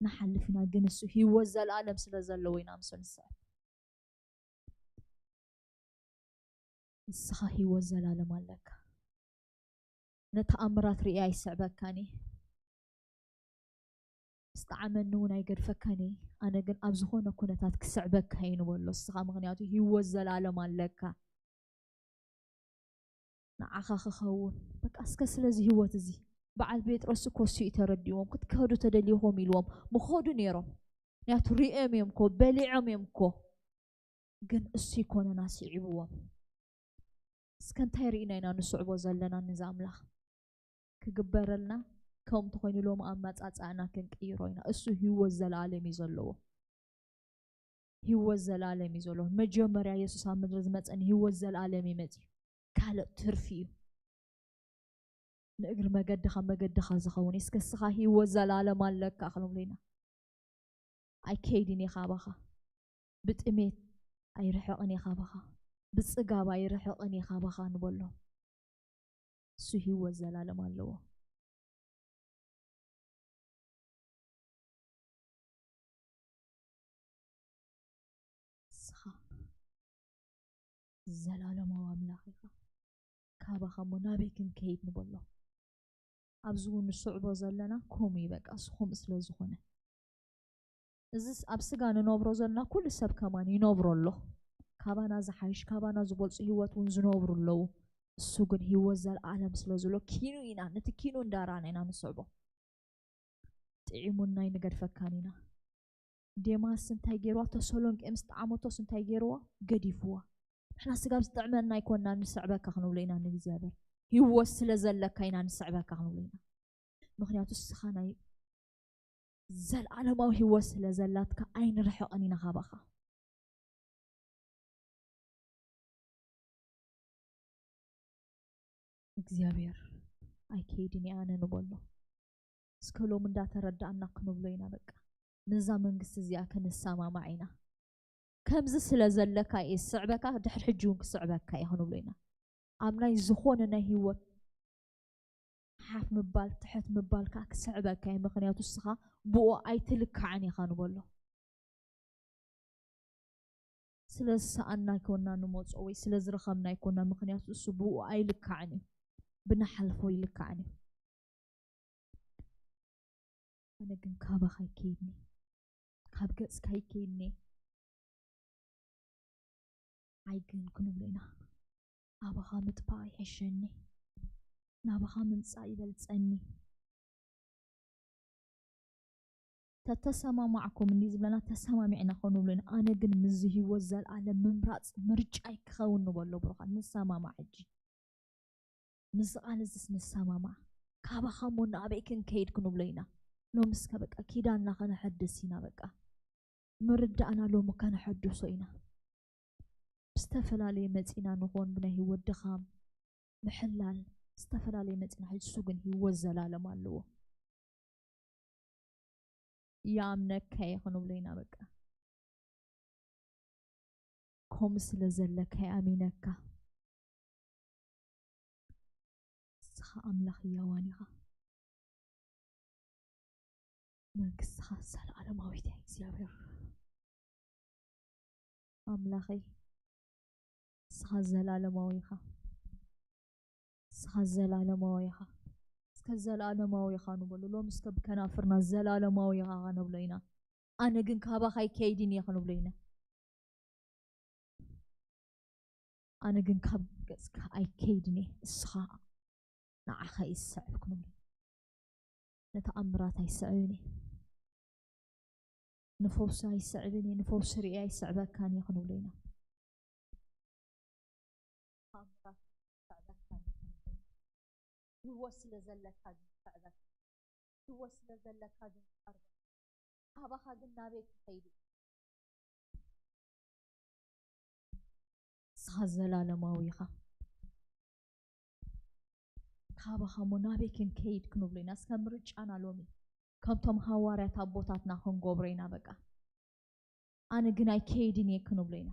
ንሓልፍ ኢና፣ ግን እሱ ህይወት ዘለኣለም ስለ ዘለዎ ኢና ምስኡ ንስዕብ። ንስኻ ህይወት ዘለኣለም ኣለካ። ነተኣምራት ርእየ ኣይስዕበካን እየ፣ ዝጠዓመኒ እውን ኣይገድፈካን እየ። ኣነ ግን ኣብ ዝኾነ ኩነታት ክስዕበካ እየ ንበሎ። ንስኻ ምኽንያቱ ህይወት ዘለኣለም ኣለካ። ንዓኻ ክኸውን በቃ። እስከ ስለዚ ህይወት እዚ በዓል ጴጥሮስ እኮ እሱ እዩ ተረዲዎም። ክትከዱ ተደሊኹም ኢልዎም ምኸዱ ነይሮም። ምክንያቱ ሪኦም እዮም እኮ፣ በሊዖም እዮም እኮ። ግን እሱ ይኮነና ስዒብዎም። እስከ እንታይ ርኢና ኢና ንስዕቦ ዘለና ንዚ ኣምላኽ? ክግበረልና ከምኡ እንተኾይኑ ሎም ኣመጻጽኣና ክንቅይሮ ኢና። እሱ ህይወት ዘለኣለም እዩ ዘለዎ። ህይወት ዘለኣለም እዩ ዘለዎ። መጀመርያ የሱስ ኣብ ምድሪ ዝመጸ ንህይወት ዘለኣለም እዩ መጺኡ። ካልእ ትርፊ እዩ። ንእግሪ መገድኻ መገድኻ ዝኸውን። እስከ እስኻ ህይወት ዘለኣለም ኣለካ ክንብሎ ኢና። ኣይከይድን እየ ካባኻ። ብጥሜት ኣይርሕቕን እየ ካባኻ። ብጽጋብ ኣይርሕቕን እየ ካባኻ ንበሎ። እሱ ህይወት ዘለኣለም ኣለዎ። ንስኻ ዘለኣለማዊ ኣምላኽ ኢኻ። ካባኻ እሞ ናበይ ክንከይድ ንበሎ። ኣብዚ እውን ንስዕቦ ዘለና ከምኡ እዩ። በቃ እሱ ከምኡ ስለ ዝኾነ፣ እዚስ ኣብ ስጋ ንነብሮ ዘለና ኩሉ ሰብ ከማን ይነብሮ ኣሎ። ካባና ዝሓይሽ፣ ካባና ዝበልጹ ህይወት እውን ዝነብሩ ኣለዉ። እሱ ግን ህይወት ዘለኣለም ስለ ዘሎ ኪኑ ኢና፣ ነቲ ኪኑ እንዳራና ኢና ንስዕቦ። ጥዒሙና ኣይንገድፈካን ኢና። ዴማስ እንታይ ገይርዋ? ተሰሎንቄ ምስ ጠዓመቶስ እንታይ ገይርዋ? ገዲፍዋ። ንሕና ስጋ ዝጥዕመና ኣይኮንና ንስዕበካ ክንብሎ ኢና ንእግዚኣብሔር። ህይወት ስለ ዘለካ ኢና ንስዕበካ ክንብሎ ኢና። ምኽንያቱ እስኻ ናይ ዘለኣለማዊ ህይወት ስለ ዘላትካ ኣይንርሕቕን ኢና ካባኻ። እግዚኣብሔር ኣይከይድን እየ ኣነ ንበሎ። እስከ ሎም እንዳተረዳእና ክንብሎ ኢና። በቃ ነዛ መንግስቲ እዚኣ ክንሰማማዕ ኢና። ከምዚ ስለ ዘለካ እየ ዝስዕበካ፣ ድሕሪ ሕጂ እውን ክስዕበካ እየ ክንብሎ ኢና። ኣብ ናይ ዝኾነ ናይ ህይወት ሓፍ ምባል ትሕት ምባል ከዓ ክስዕበካ እዩ። ምኽንያቱ እስኻ ብኡ ኣይትልካዕን ኢኻ ንበሎ። ስለ ዝሰኣና ኣይኮና ንመጾ ወይ ስለ ዝረኸብና ኣይኮና፣ ምኽንያቱ እሱ ብኡ ኣይልካዕን እዩ፣ ብናሓልፎ ይልካዕን እዩ። ኣነ ግን ካባኻ ኣይከይድኒ፣ ካብ ገጽካ ኣይከይድኒ። ኣይ ግን ክንብሎ ኢና፣ ኣባኻ ምጥፋእ ይሕሸኒ፣ ናባኻ ምምጻእ ይበልጸኒ። ተተሰማማዕኩም እንዲ ዝብለና ተሰማሚዕና ክንብሎ ኢና። ኣነ ግን ምስዚ ህይወት ዘልኣለም ምምራጽ ምርጫይ ክኸውን ንበሎ። ብሩኻት ንሰማማዕ ሕጂ። ምስዚ ቃል እዚስ ንሰማማዕ። ካባኻ እሞ ናበይ ክንከይድ ክንብሎ ኢና። ሎሚ እስከ በቃ ኪዳንና ከነሐድስ ኢና በቃ። ምርዳእና ሎሚ ከነሐድሶ ኢና። ብዝተፈላለየ መጺና ንኾን ብናይ ህይወት ድኻም፣ ምሕላል፣ ዝተፈላለየ መጺና ሕጂ እሱ ግን ህይወት ዘላለም ኣለዎ። ይኣምነካ እየ ክንብሎ ኢና በቃ። ከምኡ ስለ ዘለካ ይኣሚነካ። ንስኻ ኣምላኽ ህያዋን ኢኻ። መንግስትኻ ዘለኣለማዊት እያ እግዚኣብሔር። ኣምላኸይ፣ ንስኻ ዘላለማዊ ኢኻ። ንስኻ ዘላለማዊ ኢኻ። እስከ ዘላለማዊ ኢኻ ንበሎ። ሎም እስከ ብከናፍርና ዘላለማዊ ኢኻ ክንብሎ ኢና። ኣነ ግን ካባኻ ኣይከይድን እየ ክንብሎ ኢና። ኣነ ግን ካብ ገጽካ ኣይከይድን እየ። እስኻ ንዓኻ እየ ዝስዕብ ክንብሎ። ንተኣምራት ኣይስዕብን እየ። ንፈውሲ ኣይስዕብን እየ። ንፈውሲ ርእየ ኣይስዕበካን እየ ክንብሎ ኢና። ተኣምራት ይስዕበካ እዩ ክንብል። ህይወት ስለ ዘለካ ግን ይስዕበካ። ህይወት ስለ ዘለካ ግን ይቀርበካ። ካባኻ ግን ናበይ ክኸይድ እዩ? ንስኻ ዘላለማዊ ኢኻ። ካባኻ እሞ ናበይ ክንከይድ ክንብሎ ኢና። እስከ ምርጫና ሎሚ ከምቶም ሃዋርያት ኣቦታትና ክንገብሮ ኢና። በቃ ኣነ ግን ኣይከይድን እየ ክንብሎ ኢና።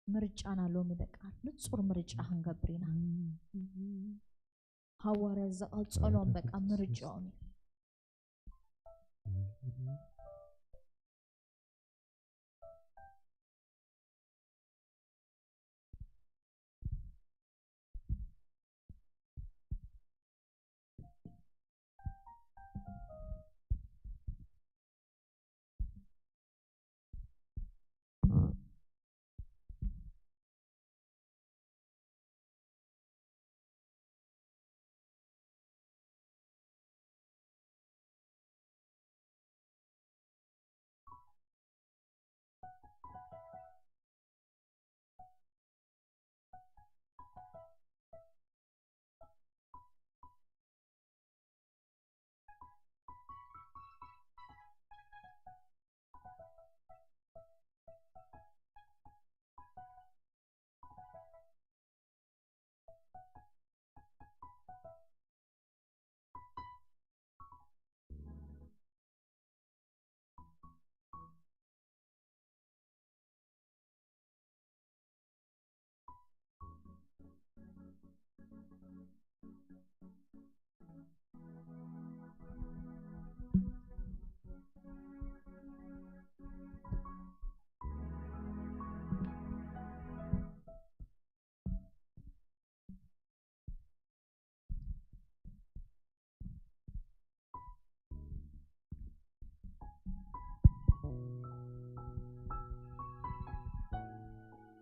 ምርጫና ሎሚ በቃ ንጹር ምርጫ ክንገብር ኢና። ሃዋርያት ዝቐጸሎም በቃ ምርጫኦም እዩ።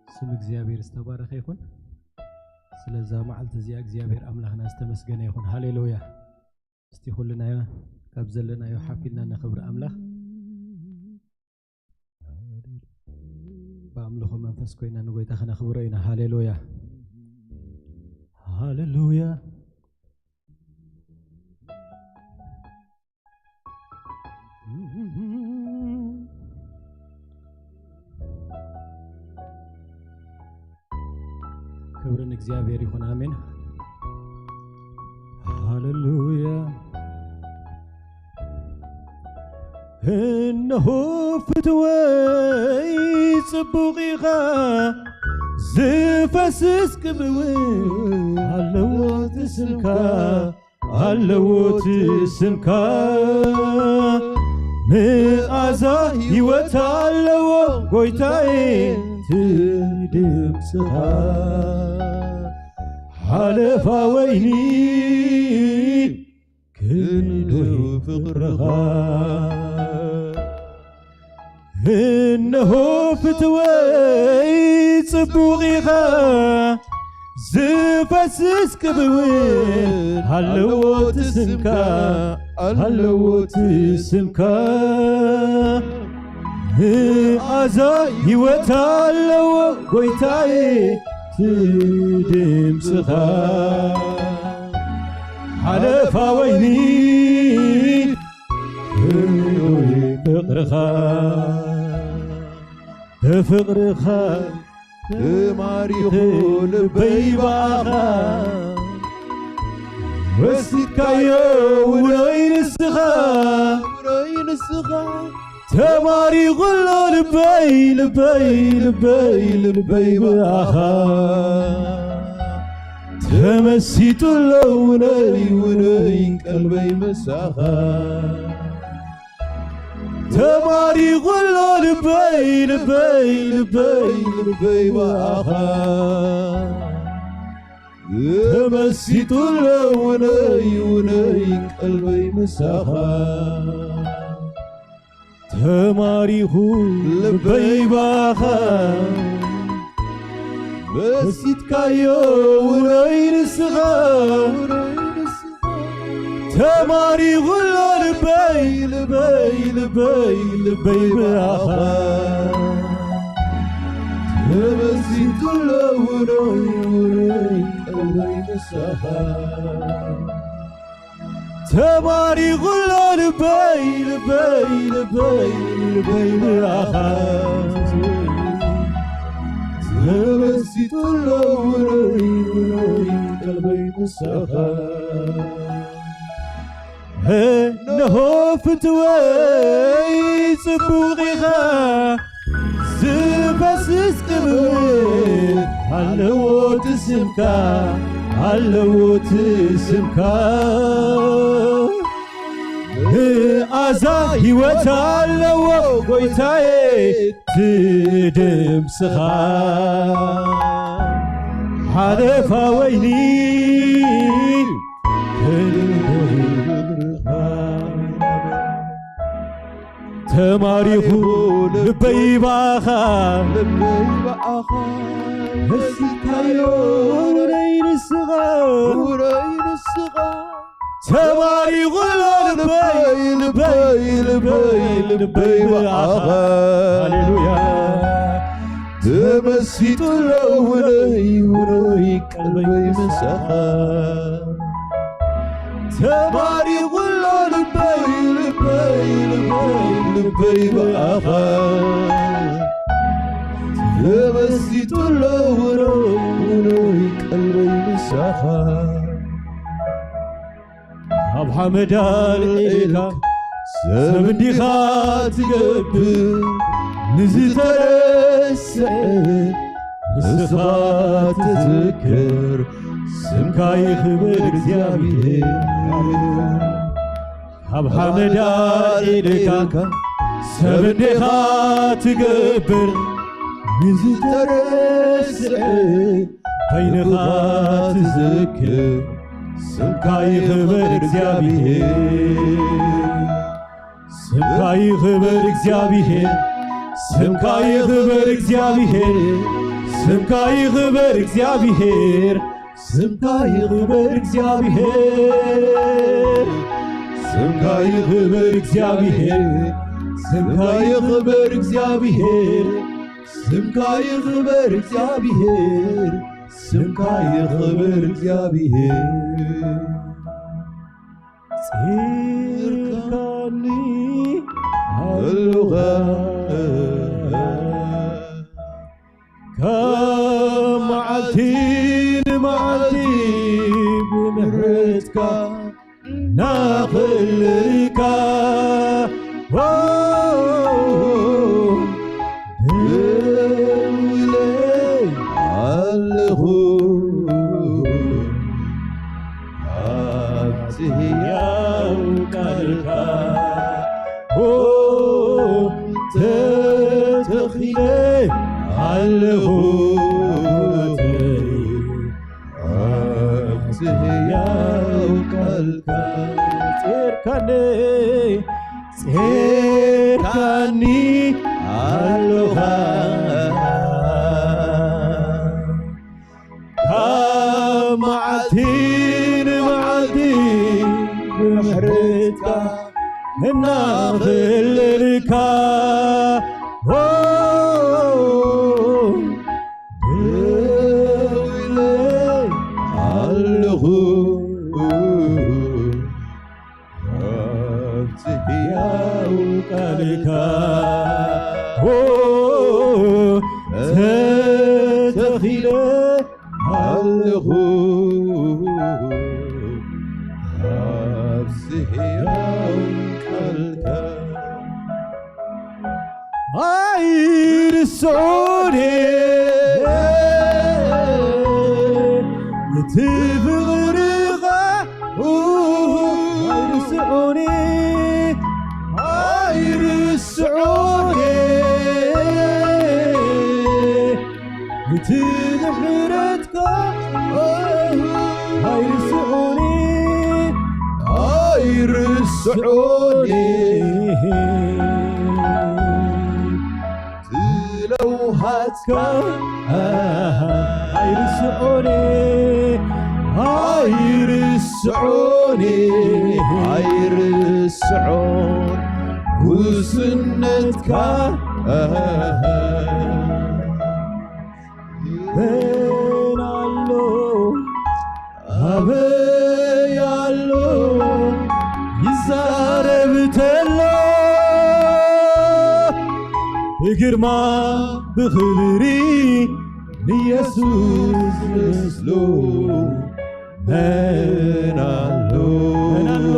ስም እግዚኣብሔር ዝተባረኸ ይኹን። ስለዛ መዓልቲ እዚኣ እግዚኣብሔር ኣምላኽና ዝተመስገነ ይኹን። ሃሌሉያ። እስቲ ኩልና ካብ ዘለናዮ ሓፍ ኢልና ነኽብር ኣምላኽ። ብኣምልኾ መንፈስ ኮይና ንጎይታ ከነኽብሮ ኢና። ሃሌሉያ፣ ሃሌሉያ። ክብሪ ንእግዚኣብሔር ይኹን። ኣሜን። ሃሌሉያ። እነሆ ፍትወይ ጽቡቕ ኢኻ፣ ዝፈስስ ቅብው ኣለዎ እቲ ስምካ፣ ኣለዎ እቲ ስምካ። መኣዛ ህይወት ኣለዎ ጎይታዬ እቲ ድምፅኻ። ሓለፋ ወይኒ ክንዶይ ፍቕርኻ። እነሆ ፍትወይ ጽቡቕ ኢኻ፣ ዝፈስስ ቅብውን ኣለዎ እቲ ስምካ፣ ኣለዎ እቲ ስምካ። መኣዛ ህይወት ኣለዎ ጎይታዬ እቲ ድምፅኻ። ሓለፋ ወይኒ ፍቕርኻ፣ ብፍቕርኻ ተማሪኹ ልበይ ብኣኻ። ወሲድካዮ ውኖይ ንስኻ፣ ውኖይ ንስኻ። ተማሪኹ ኣሎ ልበይ፣ ልበይ፣ ልበይ ብኣኻ። ተመሲጡ ኣሎ ውነይ፣ ውነይ ቀልበይ ምሳኻ። ተማሪኹ ኣሎ ልበይ፣ ልበይ፣ ልበይ፣ ልበይ ብኣኻ። ተመሲጡ ኣሎ ውነይ፣ ውነይ ቀልበይ ምሳኻ። ተማሪኹ ልበይ ባኻ፣ መሲጥካዮ ውረይ ንስኻ። ተማሪኹ ኣሎ ልበይ፣ ልበይ፣ ልበይ፣ ልበይ ብኣኻ። ተመሲጡ ኣሎ ውረይ፣ ውረይ ቀልበይ ንስኻ። ተማሪኹ ኣሎ ልበይ፣ ልበይ፣ ልበይ፣ ልበይ ብኣኻ። ተመሲጡ ኣሎ ውረይ፣ ውረይ ቀልበይ ንስኻ። እነሆ ፍትወይ ጽቡቕ ኢኻ፣ ዝፈስስ ቅብብል ኣለዎ እቲ ስምካ፣ ኣለዎ እቲ ስምካ። መኣዛ ህይወት ኣለዎ ጎይታዬ፣ እቲ ድምፅኻ ሓለፋ ወይኒ ክንጎይኻ። ተማሪኹ ልበይ ብኣኻ፣ ልበይ ብኣኻ። መሲጥካዮ ውረይ ንስኻ፣ ውረይ ንስኻ። ተማሪኹ ኣሎ ልበይ፣ ልበይ፣ ልበይ፣ ልበይ ብኣኻ። ሃሌሉያ። ተመሲጡ ኣሎ ውረይ፣ ውረይ ቀልበይ ምሳኻ። ተማሪቑ ኣሎ ልበይ፣ ልበይ፣ ልበይ፣ ልበይ ብኣኻ። ተመሲጡ ኣሎ ውኖይ፣ ውኖይ ቀልበይ ምሳኻ። ኣብ ሓመድ ኣልዒልካ ሰብ እንዲኻ ትገብር፣ ንዝተረስዐ ንስኻ ትዝክር፣ ስምካ ይኽበር እግዚኣብሔር። ካብ ሓመድ ኣልዒልካ ሰብ እንዲኻ ትገብር፣ ንዝተረስዐ በይንኻ ትዝክር፣ ስምካ ይኽበር እግዚኣብሔር። ስምካ ይኽበር እግዚኣብሔር፣ ስምካ ይኽበር እግዚኣብሔር፣ ስምካ ይኽበር እግዚኣብሔር፣ ስምካ ይኽበር እግዚኣብሔር፣ ስምካ ይኽበር እግዚኣብሔር፣ ስምካ ይኽበር እግዚኣብሔር፣ ስምካ ይኽበር እግዚኣብሔር፣ ስምካ ይኽበር እግዚኣብሔር። ጺርካኒ ኣለኻ ካብ መዓልቲ ንመዓልቲ ብምሕረትካ እናኸለልካ ደው ኢለ ኣለኹ። ኣብቲ ህያው ቃልካ ተተኺለ ኣለኹ። ኣብቲ ህያው ቃልካ ጼርካኒ፣ ጼርካኒ ኣለኻ። ካብ መዓልቲ ንመዓልቲ ብምሕረትካ እናኸለልካ ደው ኢለ ኣለኹ። ኣብቲ ህያው ቃልካ ተተኺለ ኣለኹ። ኣብዚ ህያው ቃልካ ኣይርስዖን እቲ ፍቕርኻ ኣይርስዖን፣ ኣይርስዖን እቲ ምሕረትካ ኣይርስዖን፣ ኣይርስዖን ለውሃትካ ኣይርስዖን፣ ኣይርስዖን፣ ኣይርስዖን ጉስነትካ መን ኣሎ ኣበይ ኣሎ ይዛረብ ተሎ ብግርማ ብኽብሪ ንየሱስ ዝመስሎ መን ኣሎ? መን ኣሎ?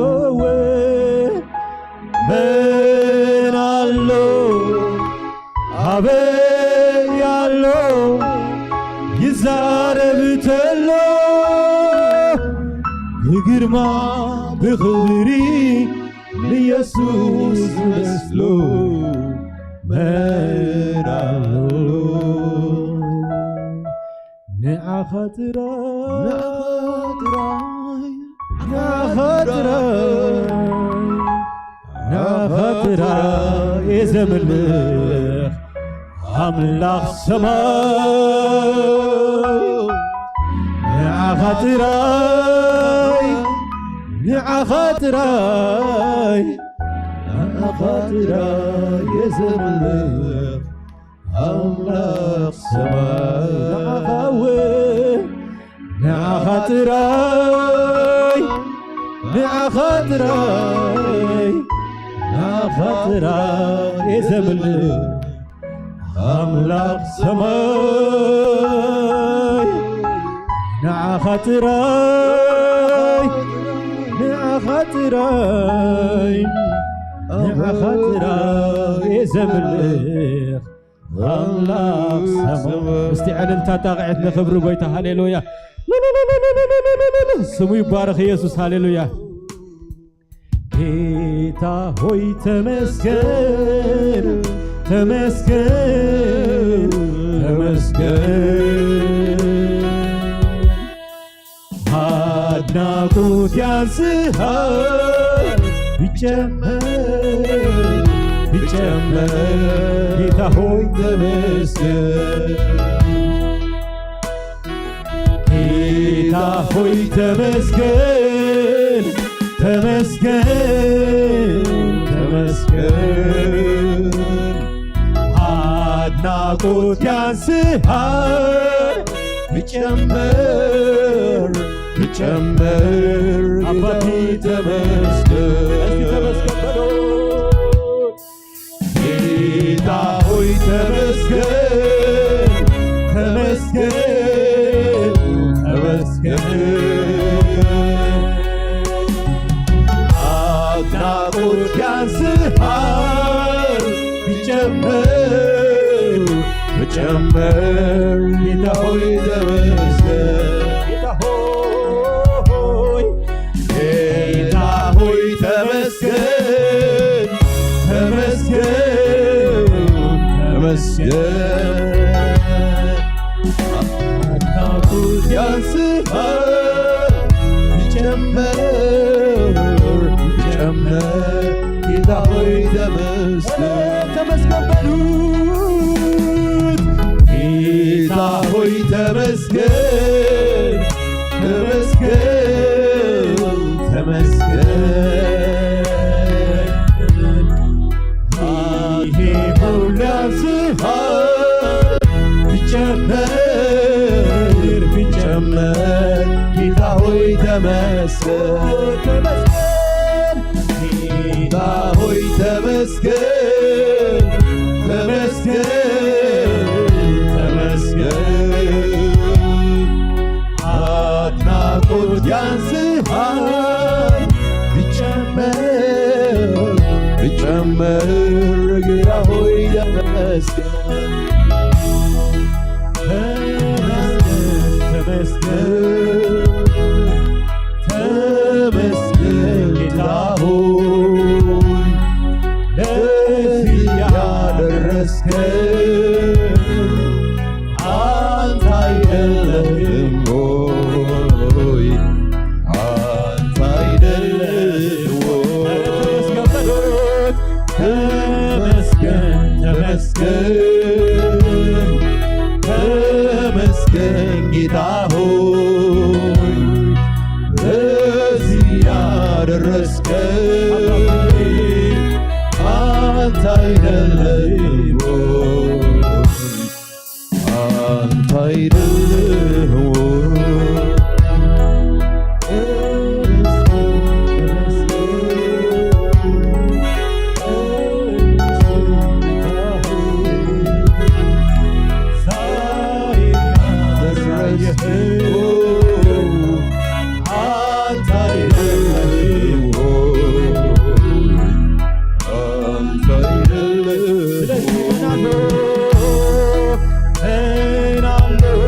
መን ኣሎ? ኣበይ ኣሎ? ይዛ ዛረብ ተሎ ብግርማ ብኽብሪ ንየሱስ ዝመስሎ መን ኣሎ? ንዓኻ ጥራይ፣ ንዓኻ ጥራይ፣ ንዓኻ ጥራይ፣ ንዓኻ ጥራይ እየ ዘምልኽ ኣምላኽ ሰማይ። ንዓኻ ጥራይ፣ ንዓኻ ጥራይ፣ ንዓኻ ጥራይ እየ ዘምልኽ ኣምላኽ ሰማይ። ንዓኻ እውን፣ ንዓኻ ጥራይ፣ ንዓኻ ጥራይ፣ ንዓኻ ጥራይ እየ ዘምልኽ ኣምላኽ ሰማይ። ንዓኻ ጥራይ፣ ንዓኻ ጥራይ፣ ንዓኻ ጥራይ እየ ዘምልኽ ኣምላኽ ሰማይ። እስቲ ዕልልታ ጣቕዒት ንኽብሪ ጎይታ። ሃሌሉያ። ስሙ ይባረኽ ኢየሱስ። ሃሌሉያ። ጌታ ሆይ ተመስገን፣ ተመስገን፣ ተመስገን። ኣድናቆት ያንስሃል ቢጨመር፣ ቢጨመር ጌታ ሆይ ተመስገን። ጌታ ሆይ ተመስገን፣ ተመስገን፣ ተመስገን። ኣድናቆት ያንስሃል ቢጨመር፣ ቢጨመር ኣባቴ ተመስገን። እስቲ ተመስገን በሉ። ጌታ ሆይ ተመስገን፣ ተመስገን፣ ተመስገን። ኣድናቆት ያንስሃል ቢጨመር፣ ቢጨመር ጌታ ሆይ ተመስገን። ጌታ ሆይ፣ ጌታ ሆይ ተመስገን፣ ተመስገን፣ ተመስገን። አድናቆት ያንስሃል ቢጨመር፣ ቢጨመር ጌታ ሆይ ተመስገን። ተመስገን በሉት። ጌታ ሆይ ተመስገን፣ ተመስገን፣ ተመስገን። ይሄ ሁሉ ያንስሃል ቢጨመር፣ ቢጨመር ጌታ ሆይ ተመስገን፣ ተመስገን። ጌታ ሆይ ተመስገን፣ ተመስገን፣ ተመስገን። አድናቆት ያንስሃል ቢጨመር፣ ቢጨመር ጌታ ሆይ ተመስገን። ተመስገን፣ ተመስገን፣ ተመስገን ጌታ ሆይ ለዚህ ያደረስከን አንተ አይደለህም ወይ? አንተ አይደለህም ወይ? ተመስገን፣ ተመስገን፣ ተመስገን ጌታ ሆይ ለዚህ ያደረስከን አንተ አይደለህም ወይ? አንተ አይደለህም ወይ? አንተ አይደለህም ወይ? አንተ አይደለህም። ስለዚህ ምን አለው? ምን አለው?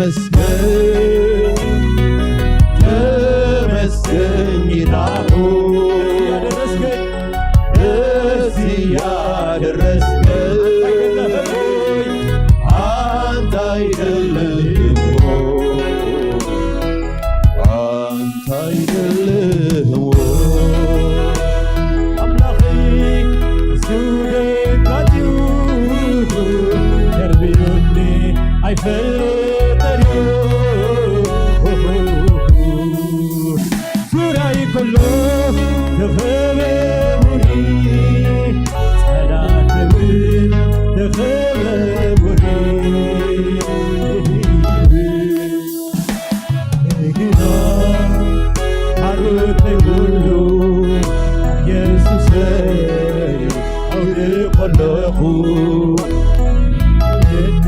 ተመስገን፣ ተመስገን ጌታ ሆይ፣ ደስ ያደረስከኝ አንተ አይደለህም ወይ? አንተ አይደለህም ወይ? ኣምላኸይ፣ እሱ ደጋጊኡ ደርብዩኒ ኣይፈልጥን እዩ። ዙርያይ ኩሉ ተኸበቡኒ፣ ጸላእተይ እውን ተኸበቡኒ። ግና ሓሮተይ ኩሉ የሱሰይ ኣውድቆ ኣለኹ። እቲ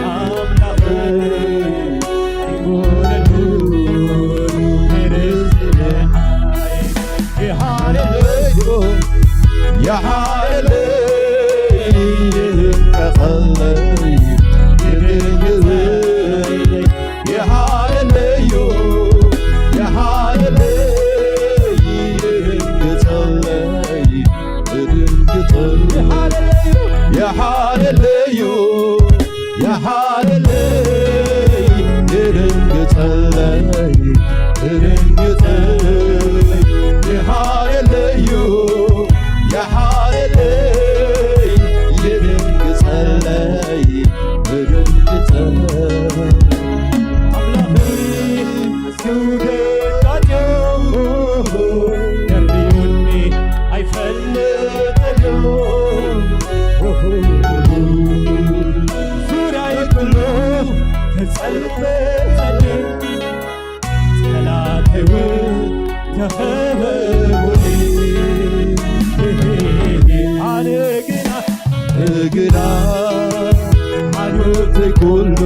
ኣምላኸይ ኣይኮነሉን ርስቲ ንዓይ። የሃለለዮ፣ የሃለለይ፣ የሃለለይ፣ የሃለለዮ፣ የሃለለይ፣ የሃለለይ፣ የሃለለዮ፣ የሃለለይ፣ የደንግጸለይ፣ የደንግጸለይ፣ የሃለለዮ፣ የሃለለይ፣ የደንግጸለይ፣ የደንግጸለይ። ኣምላኸይ፣ ደርብዩኒ ኣይፈልጥን እዩ። ዙርያይ ኩሉ ተጸልመተኒ፣ ጸላእተይ እውን ተኸበቡኒ። ኣነ ግና፣ ግና ሓሮተይ ኩሉ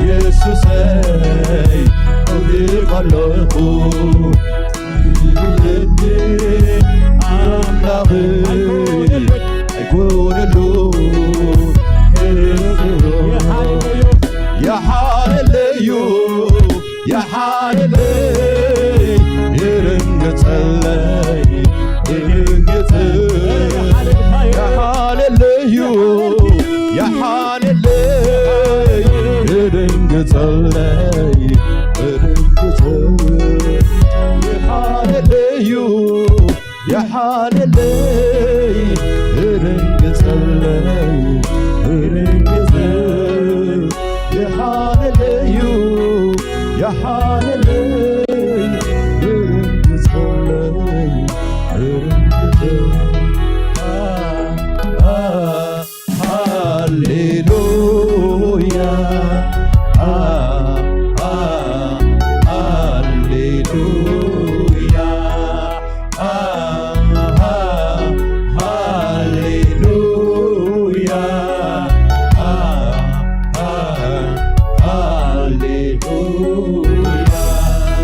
የሱሰይ እውድቕ ኣለኹ። ኣምላኸይ ኣይኮነሉ። የሃለለዩ፣ የሃለለይ፣ የደንግጸለይ፣ የደንግጸለይ፣ የሃለለዩ፣ የሃለለይ፣ የደንግጸለይ፣ የደንግጸለይ፣ የሃለለዩ፣ የሃለለይ፣ የደንግጸለይ፣ የደንግጸለይ፣ የሃለለዩ፣ የሃለለይ፣ የደንግጸለይ፣ የደንግጸለይ። ሃሌሉያ፣ ሃ-፣ ሃ-፣ ሃሌሉያ፣ ሃ-፣ ሃ-፣ ሃሌሉያ፣ ሃ-፣ ሃ-፣ ሃሌሉያ።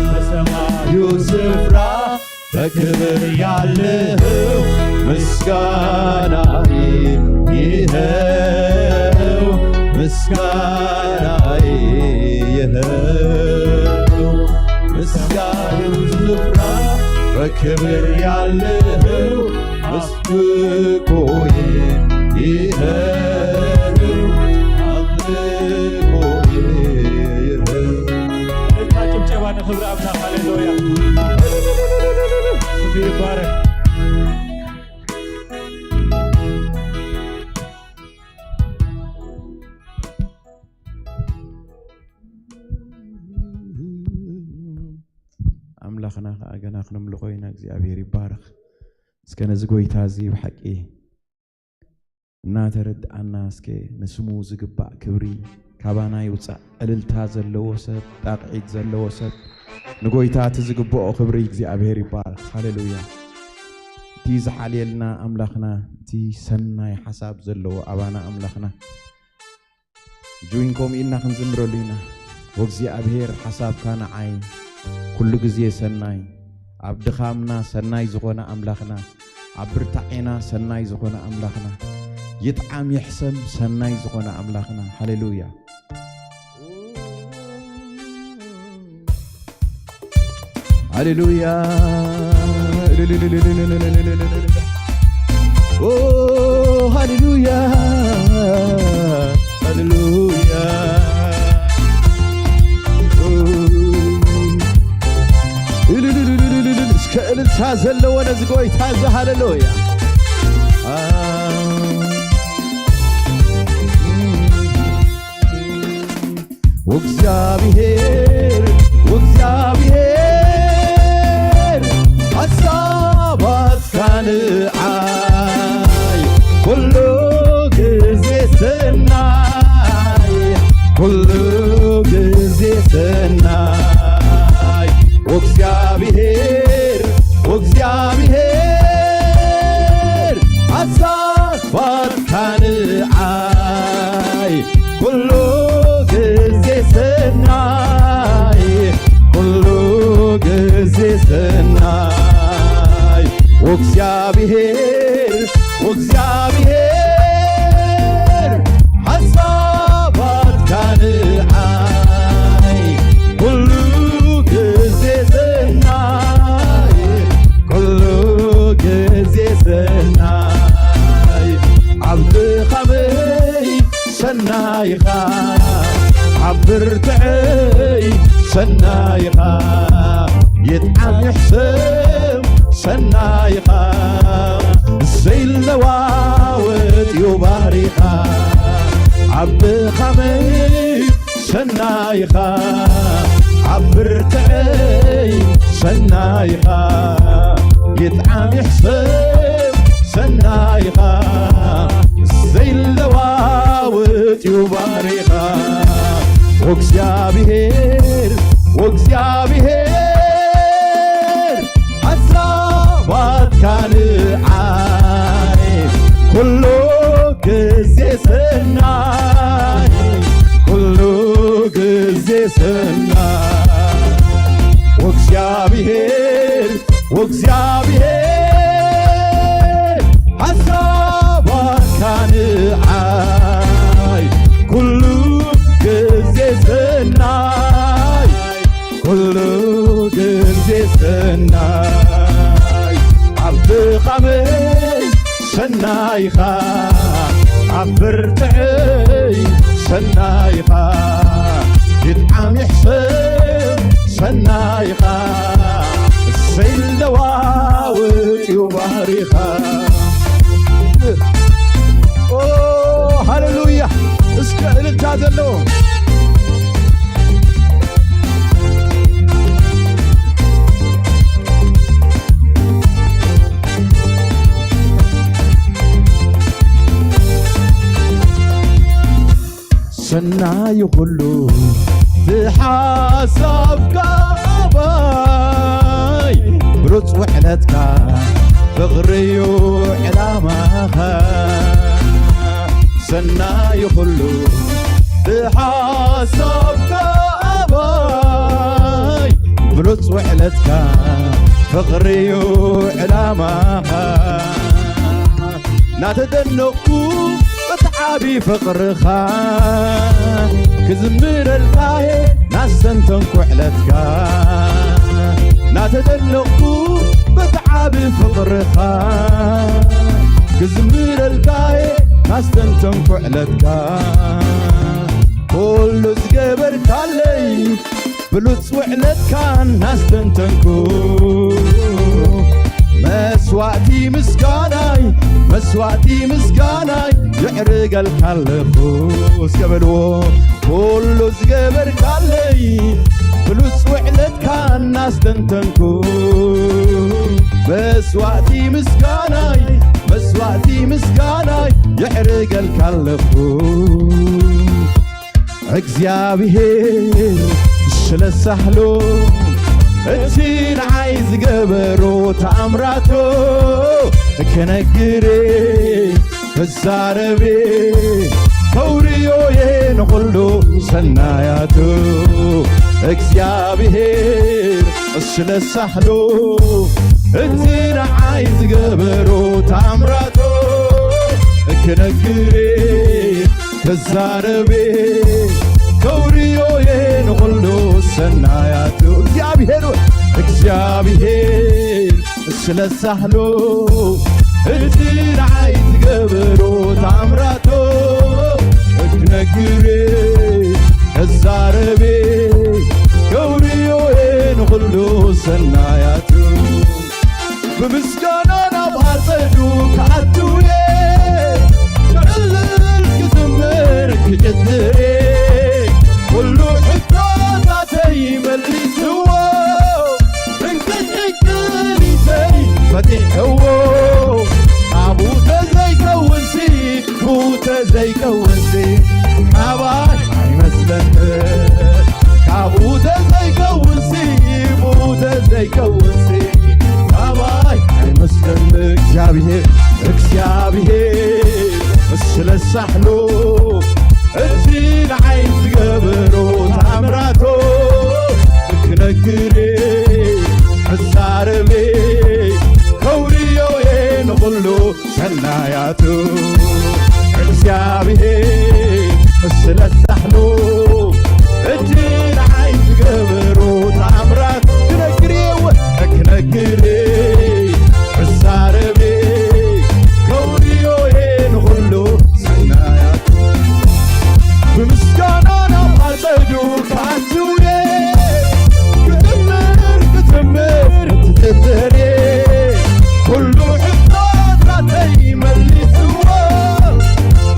በሰማዩ ስፍራ በክብር ያለኸው ምስጋናዬ ይኸው፣ ምስጋናዬ ይኸው። ምስጋናው ስፍራ በክብር ያለኸው አምልኮዬ ይኸው፣ አምልኮዬ ይኸው። እልልታ ጭብጨባ ንኽብሪ ኣምላኽ። ሃሌሉያ። ስሙ ይባረክ። ኣምላኽና ኸኣ ገና ክነምልኾ ኢና። እግዚኣብሔር ይባረኽ። እስከ ነዚ ጐይታ እዚ ብሓቂ እናተረድኣና፣ እስከ ንስሙ ዝግባእ ክብሪ ካባና ይውጻእ። እልልታ ዘለዎ ሰብ፣ ጣቕዒት ዘለዎ ሰብ፣ ንጐይታ እቲ ዝግብኦ ክብሪ እግዚኣብሔር ይባረኽ። ሃሌሉያ። እቲ ዝሓልየልና ኣምላኽና፣ እቲ ሰናይ ሓሳብ ዘለዎ ኣባና ኣምላኽና፣ ጁን ከምኡ ኢልና ክንዝምረሉ ኢና። ወእግዚኣብሔር ሓሳብካ ንዓይ ኩሉ ግዜ ሰናይ፣ ኣብ ድኻምና ሰናይ ዝኾነ ኣምላኽና፣ ኣብ ብርታዔና ሰናይ ዝኾነ ኣምላኽና፣ ይጥዓም ይሕሰም ሰናይ ዝኾነ ኣምላኽና። ሃሌሉያ። ሃሌሉያ። ኦ፣ ሃሌሉያ፣ ሃሌሉያ። እስከ እልልታ ዘለዎ ነዚ ጎይታ እዚ ሃሌሉያ። አ- እግዚኣብሔር፣ እግዚኣብሔር፣ ሓሳባትካ ንዓይ ኩሉ ግዜ ሰናይ፣ ኩሉ ግዜ ሰናይ። እግዚኣብሔር፣ እግዚኣብሔር፣ ሓሳባትካ ንዓይ ኩሉ ግዜ ሰናይ፣ ኩሉ ግዜ ሰናይ። ወእግዚኣብሔር፣ ወእግዚኣብሔር፣ ሓሳባትካ ንዓይ ኩሉ ግዜ ሰናይ፣ ኩሉ ግዜ ሰናይ። ኣብ ድኻመይ ሰናይኻ፣ ኣብ ብርትዐይ ሰናይኻ፣ ይጥዓም ይሕሰም ሰናይኻ፣ ዘይለዋወጥ እዩ ባህሪኻ። ኣብ ድኻመይ ሰናይኻ፣ ኣብ ብርትዐይ ሰናይኻ፣ ይጥዓም ይሕሰብ ሰናይኻ፣ ዘይለዋወጥ እዩ ባህሪኻ። ወእግዚኣብሔር፣ ወእግዚኣብሔር፣ ሓሳባትካ ንዓይ ኩሉ ግዜ ሰናይ፣ ኩሉ ግዜ ሰናይ። ወእግዚኣብሔር፣ ወእግዚኣብሔር፣ ሓሳባትካ ንዓይ ኩሉ ግዜ ሰናይ፣ ኩሉ ግዜ ሰናይ። ኣብ ድኻመይ ሰናይኻ፣ ኣብ ብርትዐይ ሰናይኻ፣ ይጥዓም ይሕሰብ ሰናይኻ፣ ዘይለዋወጥ እዩ ባህሪኻ። ኦ፣ ሃሌሉያ! እስከ እልልታ ዘለዎ ሰናዩ ኩሉ ብሓሳብካ ኣባይ፣ ብሉጽ ውዕለትካ ፍቕሪዩ ዕላማኻ። ሰናዩ ኩሉ ብሓሳብካ ኣባይ፣ ብሉጽ ውዕለትካ ፍቕሪዩ ዕላማኻ። ናተደነቕኩ በቲ ዓቢ ፍቕርኻ፣ ክዝምረልካ'የ ናስተንተንኩ ዕለትካ። ናተደነቕኩ በቲ ዓቢ ፍቕርኻ፣ ክዝምረልካ'የ ናስተንተንኩ ዕለትካ። ኩሉ ዝገበርካለይ ብሉጽ ውዕለትካ እናስተንተንኩ፣ መስዋእቲ ምስጋናይ፣ መስዋእቲ ምስጋናይ የዕርገልካ ኣለኹ። እስከ በልዎ፣ ኩሉ ዝገበርካለይ ብሉጽ ውዕለትካ እናስተንተንኩ፣ መስዋእቲ ምስጋናይ፣ መስዋእቲ ምስጋናይ የዕርገልካ ኣለኹ። እግዚኣብሔር ስለ ሳህሉ፣ እቲ ንዓይ ዝገበሮ ተኣምራቱ ክነግር፣ ክዛረብ፣ ከውርዮ እየ ንኹሉ ሰናያቱ። እግዚኣብሔር ስለ ሳህሉ፣ እቲ ንዓይ ዝገበሮ ተኣምራቱ ክነግር፣ ክዛረብ፣ ከውርዮ እየ ንኹሉ ሰናያቱ እግዚኣብሔር፣ እግዚኣብሔር ስለ ሳህሉ፣ እቲ ንዓይ ዝገበሮ ተኣምራቶ ክነግር፣ ክዛረብ፣ ከውርዮ ንኹሉ ሰናያቱ። ብምስጋና ናብ ኣጸዱ ክኣትውየ፣ ክዕልል ክዝምር ክጭድሬ፣ ኩሉ ሕቶታተይ መሊስዎ፣ ዕንቅልዕንቅሊተይ ፈቲሕዎ። ካብኡ ተዘይከውንሲ፣ ብኡ ተዘይከውንሲ፣ ካባይ ኣይመስለኒ። ካብኡ ተዘይከውንሲ፣ ብኡ ተዘይከውንሲ፣ ካባይ ኣይመስለኒ። እግዚኣብሔር፣ እግዚኣብሔር ስለ ሳሕሉ፣ እቲ ንዓይ ዝገበሮ ተኣምራቶ ክነግር፣ ክዛረብ፣ ከውርዮ ንኹሉ ሰናያቱ። እግዚኣብሔር ስለ ሳሕሉ፣ እቲ ንዓይ ዝገበሮ ተኣምራት ክነግር እየ፣ ክነግር፣ ክዛረብ፣ ከውርዮ ንኹሉ ሰናያቱ። ብምስጋና ናብ ኣጸዱ ክኣትውየ፣ ክጥምር ክጥምር ትጥርጥርየ፣ ኩሉ ሕቶታተይ መሊስዎ፣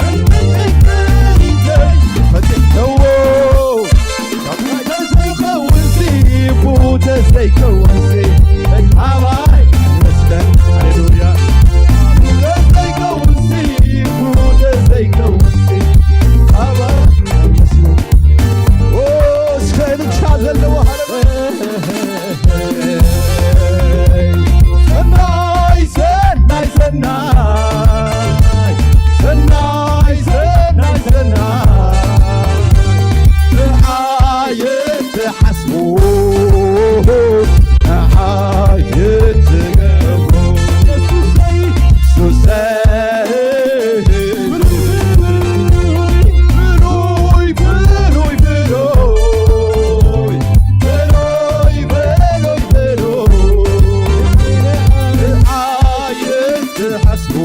ዕንቅልዕንቅሊተይ ፈቲሕዎ። ተዘይከውንሲ፣ ብኡ ተዘይከውንሲ፣ ኣባይ ኣይመስለን። ሃሌሉያ። ተዘይከውንሲ፣ ብኡ ተዘይከውንሲ፣ ኣባይ ኣይመስለን። ኦ፣ እስከ እልልታ ዘለዎ ሃሌሉያ። ሰናይ፣ ሰናይ፣ ሰናይ፣ ሰናይ፣ ሰናይ፣ ሰናይ። ንዓይ ትሓስቡ፣ ንዓይ ትገብሩ። የሱሰይ፣ የሱሰይ። ብሉይ፣ ብሉይ፣ ብሉይ፣ ብሉይ። በሎይ፣ በሎይ፣ በሎይ። ንዓይ ትሓስቡ፣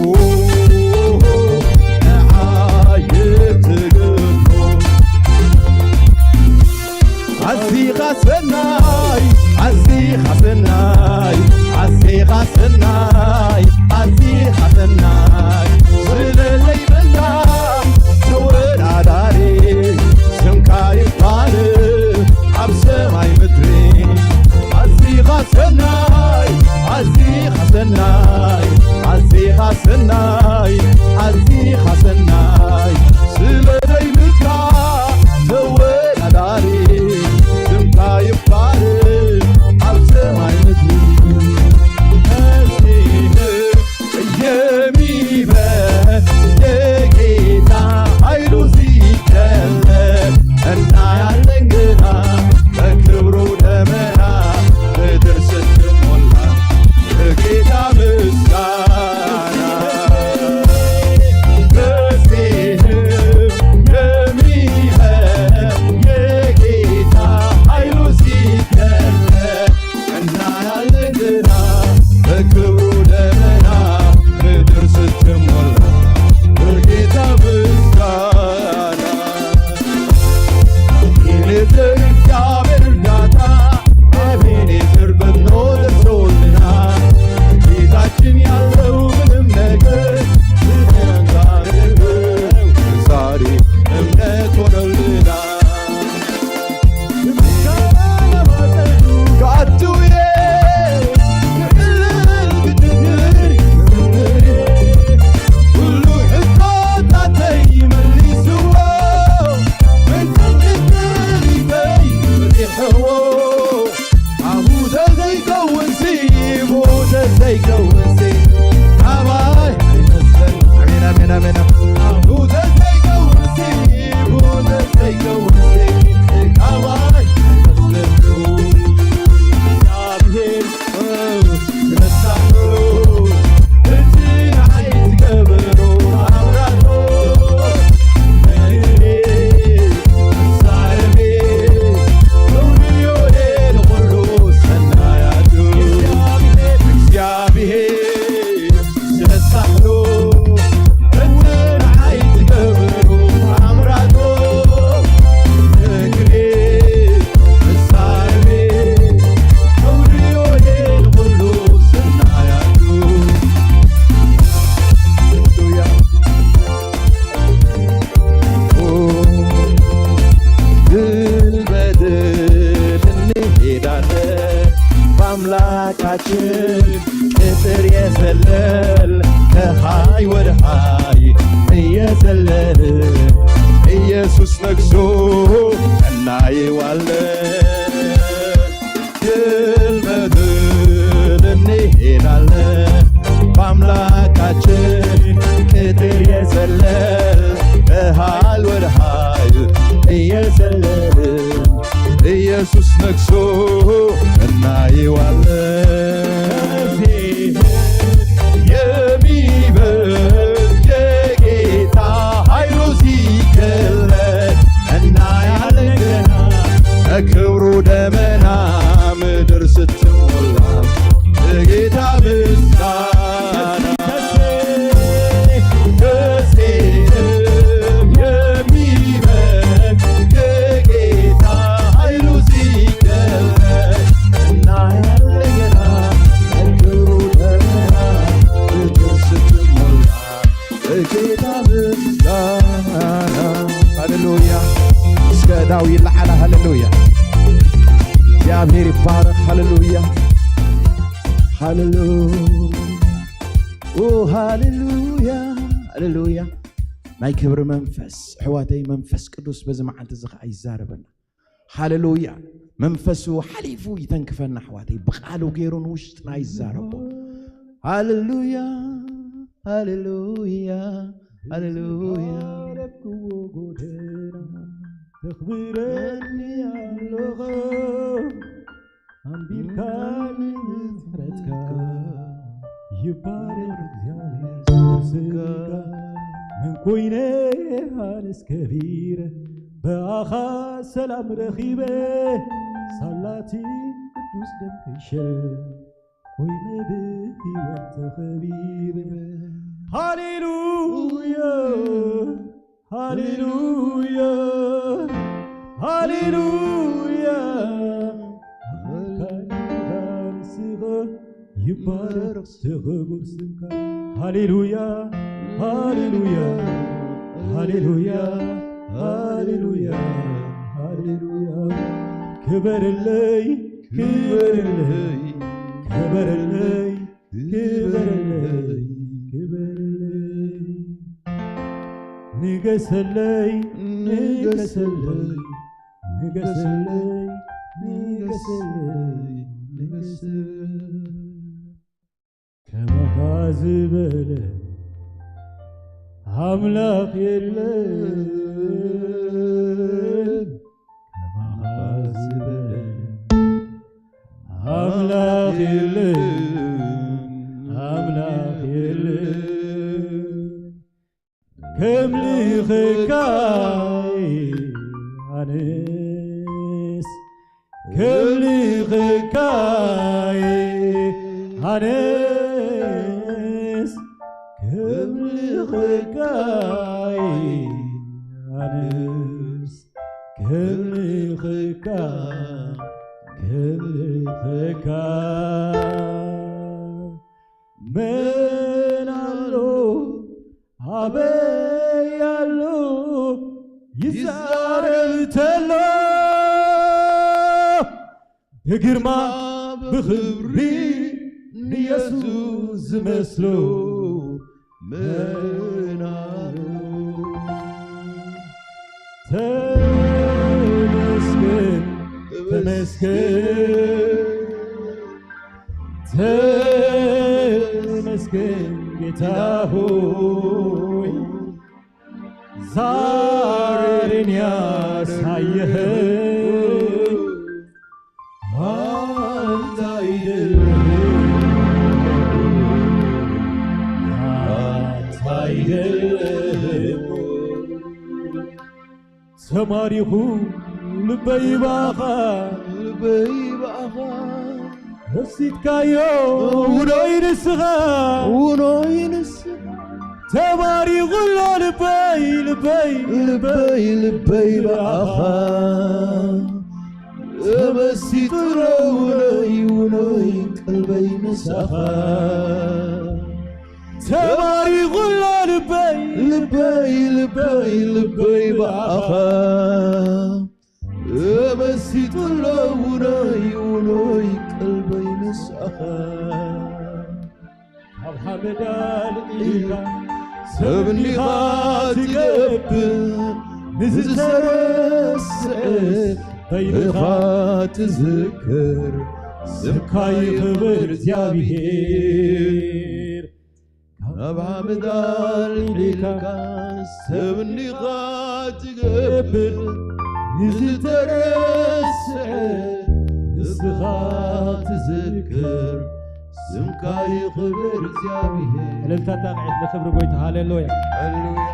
ንዓይ ትገብሩ። ኣዚኻ ሰናይ፣ ኣዚኻ ሰናይ፣ ኣዚኻ ሰናይ፣ ኣዚኻ ሰናይ። ስለዘይብልና ተወዳዳሪ፣ ስምካ ይባረኽ ኣብ ሰማይ ምድሪ። ኣዚኻ ሰናይ፣ ኣዚኻ ሰናይ፣ ኣዚኻ ሰናይ፣ ኣዚኻ ሰናይ። ስለዘይብልና ተወዳዳሪ፣ ስምካ ይባረኽ ኣብ ሰማይ ምድሪ። መሲህ የሚበ የጌታ ኃይሉ ሲገለጥ እናያለን ገና በክብሩ ደመና ምድር ስትሞላ በጌታ ምስጋና። መሲህም የሚበ የጌታ ኃይሉ ሲገለጥ እናያለን ገና በክብሩ ደመና ምድር ስትሞላ በጌታ ምስጋና። ኤቤኔዘር እግዚአብሔር እርዳታ፣ ኤቤኔዘር ፈጥኖ ደርሶልና። ጌታችን ያለው ምንም ነገር ስለእኛ ነው። ዛሬ እምነት ሆኖልናል። ዘይከውንሲ፣ ብኡ ተዘይከውንሲ፣ ኣሜን፣ ኣሜን፣ ኣሜን። ተዘይከውንሲ፣ ብኡ ተዘይከውንሲ፣ ኣባይ ኣይመስለኩም። እግዚኣብሔር ክነሳሕሎ፣ እቲ ንዓይ ዝገበሮ ተኣምራቶ፣ መሪሬ፣ ሳረቤ፣ ከውንዮ ቅጥር የዘለል ከሃይ ወደ ሃይ እየዘለል ኢየሱስ ነግሶ እናየዋለን። ድል በድል እንሄዳለን በአምላካችን ቅጥር የዘለል ከሃይ ወደ ሃይ እየዘለል ኢየሱስ ነግሶ እናየዋለን። የሚበልጥ የጌታ ኃይሉ ሲገለጥ እናያለን ገና። በክብሩ ደመና ምድር ስትሞላ የጌታ ምስጋና ደሴትም የሚበልጥ የጌታ ኃይሉ ሲገለጥ እናያለን ገና። በክብሩ ደመና ምድር ስትሞላ የጌታ ምስጋና። ሃሌሉያ። እስከ ዳዊት ለዓላ። ሃሌሉያ። እግዚኣብሔር ይባረክ። ሃሌሉያ። ሃሌሉያ። ኦ፣ ሃሌሉያ። ሃሌሉያ። ናይ ክብሪ መንፈስ፣ ኣሕዋተይ፣ መንፈስ ቅዱስ በዚ መዓልቲ እዚ ኸዓ ይዛረበና። ሃሌሉያ። መንፈሱ ሓሊፉ ይተንክፈና፣ ኣሕዋተይ። ብቃሉ ገይሩ ንውሽጥና ይዛረቦ። ሃሌሉያ። ሃሌሉያ። ሃሌሉያ። ዝሃለፍክዎ ጎደና ተኽብረኒ ኣለኻ። ኣንቢርካኒ ምሕረትካ ይባረክ እግዚኣብሔር ስምካ። መን ኮይነ ኣነስ ከቢረ ብኣኻ ሰላም ረኺበ ሳላቲ ቅዱስ ደም ከይሸ ኮይነ ብህይወት ተኸቢረ። ሃሌሉያ ሃሌሉያ ሃሌሉያ። ኣምላኽና ንስኻ ይባረኽ ዝኽቡር ስምካ። ሃሌሉያ ሃሌሉያ ሃሌሉያ ሃሌሉያ ሃሌሉያ። ክበርለይ ክበርለይ ክበርለይ ክበርለይ ክበርለይ። ንገሰለይ ንገሰለይ ንገሰለይ ንገሰለይ ንገሰለይ። ከማኻ ዝበለ ኣምላኽ የለን። ከማኻ ዝበለ ኣምላኽ የለን። ኣምላኽ የለን። ከምልኸካይ ኣነስ ከምልኸካይ ኣነስ ከምልኸካይ ኣነስ ከምልኸካ ከምልኸካ መን ኣሎ ኣበይ ኣሎ ይዛረብ ተሎ ብግርማ ብኽብሪ ንየሱስ ዝመስሎ መን ኣሎ? ተመስገን ተመስገን ተመስገን ጌታ ሆይ ዛሬን ያሳየኸኝ አንተ አይደለህም፣ አንተ አይደለህም። ተማሪኹ ልበይ ብኣኻ፣ ልበይ ብኣኻ ወሲድካዮ ውኖይ ንስኻ፣ ውኖይ ንስኻ። ተማሪኹ ኣሎ ልበይ፣ ልበይ፣ ልበይ፣ ልበይ ብኣኻ ተመሲጡ ኣሎ ውኖይ፣ ውኖይ ቀልበይ ምሳኻ። ተማሪኹ ኣሎ ልበይ፣ ልበይ፣ ልበይ፣ ልበይ ብኣኻ ተመሲጡ ኣሎ ውኖይ፣ ውኖይ ቀልበይ ምሳኻ። ካብ ሓመድ ኣልዒልካ ሰብ እንዲኻ ትገብር፣ ንዝተረስዐ በይንኻ ትዝክር፣ ስምካ ይኽበር እግዚኣብሔር። ካብ ሓመድ ኣልዒልካ ሰብ እንዲኻ ትገብር፣ ንዝተረስዐ ንስኻ ትዝክር፣ ስምካ ይኽበር እግዚኣብሔር። እልልታ ጣቕዒት ንኽብሪ ጎይታ። ሃሌሉያ። ሃሌሉያ።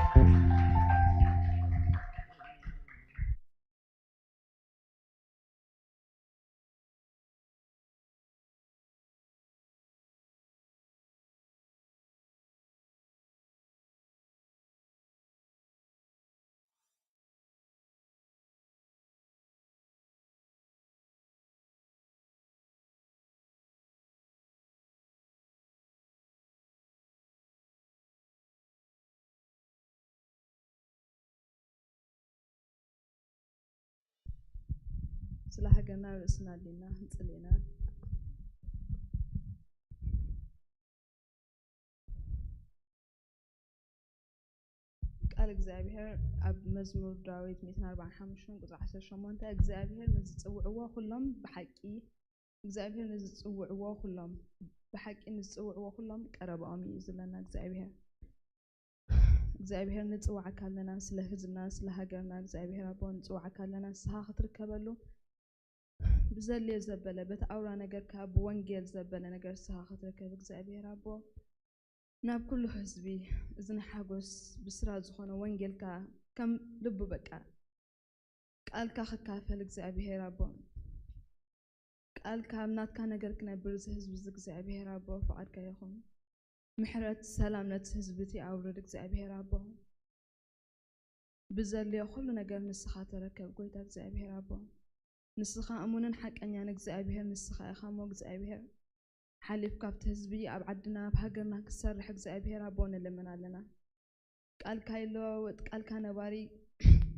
ስለ ሃገርና ርእስና ኣሊና ክንጽሊ ኢና። ቃል እግዚኣብሔር ኣብ መዝሙር ዳዊት ሚእትን ኣርባዓን ሓሙሽተን ቁጽሪ ዓሰርተ ሸሞንተ፣ እግዚኣብሔር ንዝጽውዕዎ ኩሎም ብሓቂ፣ እግዚኣብሔር ንዝጽውዕዎ ኩሎም ብሓቂ፣ ንዝጽውዕዎ ኩሎም ቀረባኦም እዩ ዝብለና እግዚኣብሔር። እግዚኣብሔር ንጽውዓካ ኣለና፣ ስለ ህዝብና፣ ስለ ሃገርና እግዚኣብሔር ኣቦ ንጽውዓካ ኣለና፣ ንስኻ ክትርከበሉ ብዘድልዮ ዘበለ፣ በቲ ኣውራ ነገርካ፣ ብወንጌል ዘበለ ነገር ንስኻ ክትርከብ እግዚኣብሔር ኣቦ፣ ናብ ኩሉ ህዝቢ እዚ ናይ ሓጎስ ብስራት ዝኾነ ወንጌልካ ከም ልቡ በቃ ቃልካ ክካፈል እግዚኣብሔር ኣቦ፣ ቃልካ ኣብ ናትካ ነገር ክነብር እዚ ህዝቢ እዚ እግዚኣብሔር ኣቦ ፍቓድካ ይኹን። ምሕረት ሰላም ነቲ ህዝቢ እቲ ኣውርድ እግዚኣብሔር ኣቦ። ብዘድልዮ ኩሉ ነገር ንስኻ ተረከብ ጎይታ እግዚኣብሔር ኣቦ። ንስኻ እሙንን ሓቀኛን እግዚኣብሔር ንስኻ ኢኻ እሞ እግዚኣብሔር ሓሊፍካ ኣብቲ ህዝቢ ኣብ ዓድና ኣብ ሃገርና ክትሰርሕ እግዚኣብሔር ኣቦ ንልምን ኣለና። ቃልካ ይለዋወጥ፣ ቃልካ ነባሪ፣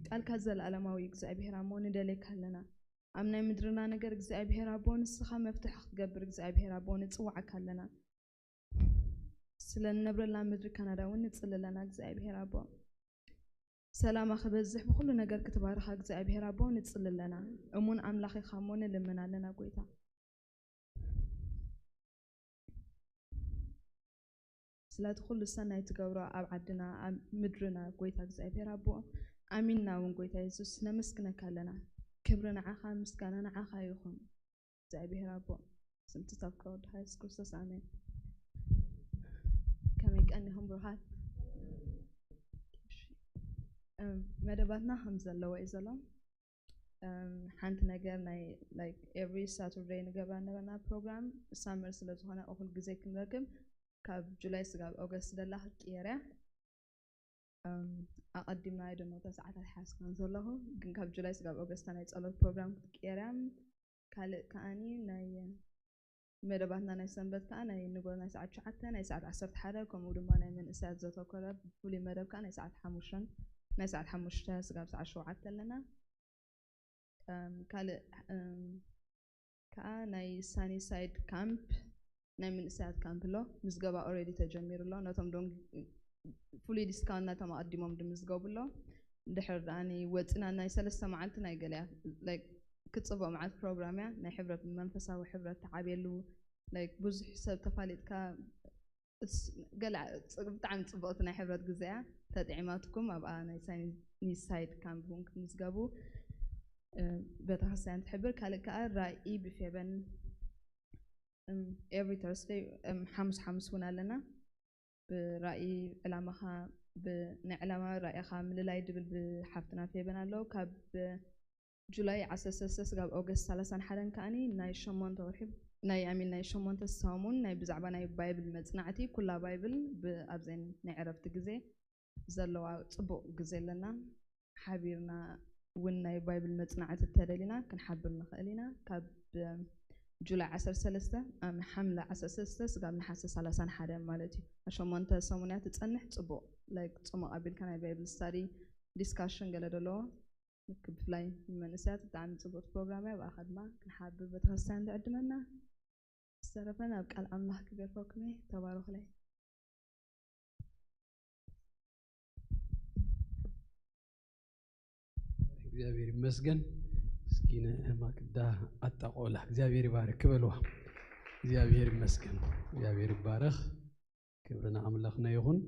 ቃልካ ዘለኣለማዊ እዩ እግዚኣብሔር ኣሞ ንደልየካ ኣለና። ኣብ ናይ ምድርና ነገር እግዚኣብሔር ኣቦ ንስኻ መፍትሒ ክትገብር እግዚኣብሔር ኣቦ ንጽውዓካ ኣለና። ስለ ንነብረላ ምድሪ ካናዳ እውን ንጽሊ ኣለና እግዚኣብሔር ኣቦ። ሰላማ ክበዝሕ ብኩሉ ነገር ክትባርኻ እግዚኣብሔር ኣቦ ንጽሊ ኣለና። እሙን ኣምላኽ ኢኻ እሞ ንልምን ኣለና ጎይታ። ስለቲ ኩሉ ሰናይ ትገብሮ ኣብ ዓድና ኣብ ምድርና ጎይታ እግዚኣብሔር ኣቦ ኣሚንና እውን ጎይታ የሱስ ነመስግነካ ኣለና። ክብሪ ንዓኻ ምስጋና ንዓኻ ይኹን እግዚኣብሔር ኣቦ። ስምቲ ታብካ ወድኻ የሱስ ክርስቶስ ኣሜን። ከመይ ቀኒኹም ብሩኻት? እሺ፣ እም፣ መደባትና ከም ዘለዎ እዩ ዘሎ። እም፣ ሓንቲ ነገር ናይ like every Saturday ንገብራ ነበርና ፕሮግራም ሳመር ስለ ዝኾነ እኹል ግዜ ክንረክብ ካብ ጁላይ ስጋብ ኦገስት ደላ ክትቅየር እያ። እም፣ ኣቐዲምና I don't know እታ ሰዓት ኣይሓዝካን ዘለኹ ግን ካብ ጁላይ ስጋብ ኦገስት ናይ ጸሎት ፕሮግራም ክትቅየር እያ። ካልእ ከኣኒ ናይ መደባትና ናይ ሰንበት ከኣ ናይ ንጎ ናይ ሰዓት ትሽዓተ ናይ ሰዓት ዓሰርተ ሓደ ከምኡ ድማ ናይ መንእሰያት ዘተኮረ ፍሉይ መደብ ከኣ ናይ ሰዓት ሓሙሽተ ናይ ሰዓት ሓሙሽተ ስጋብ ሰዓት ሸውዓተ ኣለና። እም፣ ካልእ እም፣ ከኣ ናይ ሳኒሳይድ ካምፕ ናይ መንእሰያት ካምፕ ኣሎ። ምዝገባ ኦልሬዲ ተጀሚሩ ኣሎ። ነቶም ዶን ፍሉይ ዲስካውንት ናቶም ኣቐዲሞም ድምዝገቡ ኣሎ። እንድሕር ደኣ ወፂና ናይ ሰለስተ መዓልቲ ናይ ገለያ like ክትፅብቕ መዓልቲ ፕሮግራም እያ። ናይ ሕብረት መንፈሳዊ ሕብረት ተዓብየሉ like ብዙሕ ሰብ ተፋሊጥካ እስ- ገለ ፅ- ብጣዕሚ ፅብቕቲ ናይ ሕብረት ግዜ እያ። ተጥዒማትኩም ኣብኣ ናይ ሳኒሳይድ ካምፕ እውን ክትምዝገቡ እ፣ ቤተክርስትያን ትሕብር። ካልእ ከዓ ራኢ ብፌበን every Thursday ሓሙስ ሓሙስ እውን ኣለና። ብራእይ ዕላማኻ ብ- ናይ ዕላማ ራእይኻ ምልላይ ድብል ብሓፍትና ፌበን ኣለዉ። ካብ ጁላይ ዓሰርተ ሰለስተ ስጋብ ኦገስት ሰላሳን ሓደን ከኣኒ ናይ ሸሞንተ ወርሒ ናይ ኣሚን ናይ ሸሞንተ ሳሙን ናይ ብዛዕባ ናይ ባይብል መጽናዕቲ ኩላ ባይብል ብኣብዘን ናይ ዕረፍቲ ግዜ ዘለዋ ጽቡቕ ግዜ ኣለና። ሓቢርና እውን ናይ ባይብል መጽናዕቲ እንተደሊና ክንሓብር ንኽእል ኢና። ካብ ጁላይ ዓሰርተ ሰለስተ ኣም ሓምለ ዓሰርተ ሰለስተ ስጋብ ነሓሰ ሰላሳን ሓደን ማለት እዩ። ኣብ ሸሞንተ ሰሙን እያ ትጸንሕ። ጽቡቕ like ጽሙቕ ኣቢልካ ናይ ባይብል ስታዲ ዲስካሽን ገለ ደለዎ። ብፍላይ ንመንእሰያት ብጣዕሚ ጽቡቕቲ ፕሮግራም እያ። ብኣኻ ድማ ክንሓብር ቤተክርስትያን ትዕድመና። ዝተረፈ ናብ ቃል ኣምላኽ ክገርፈኩም እየ። ተባረኹለይ። እግዚኣብሔር ይመስገን። እስኪ ንማክዳ ኣጣቆላ እግዚኣብሔር ይባርክ ክበልዋ። እግዚኣብሔር ይመስገን። እግዚኣብሔር ይባረኽ። ክብሪ ንኣምላኽና ይኹን።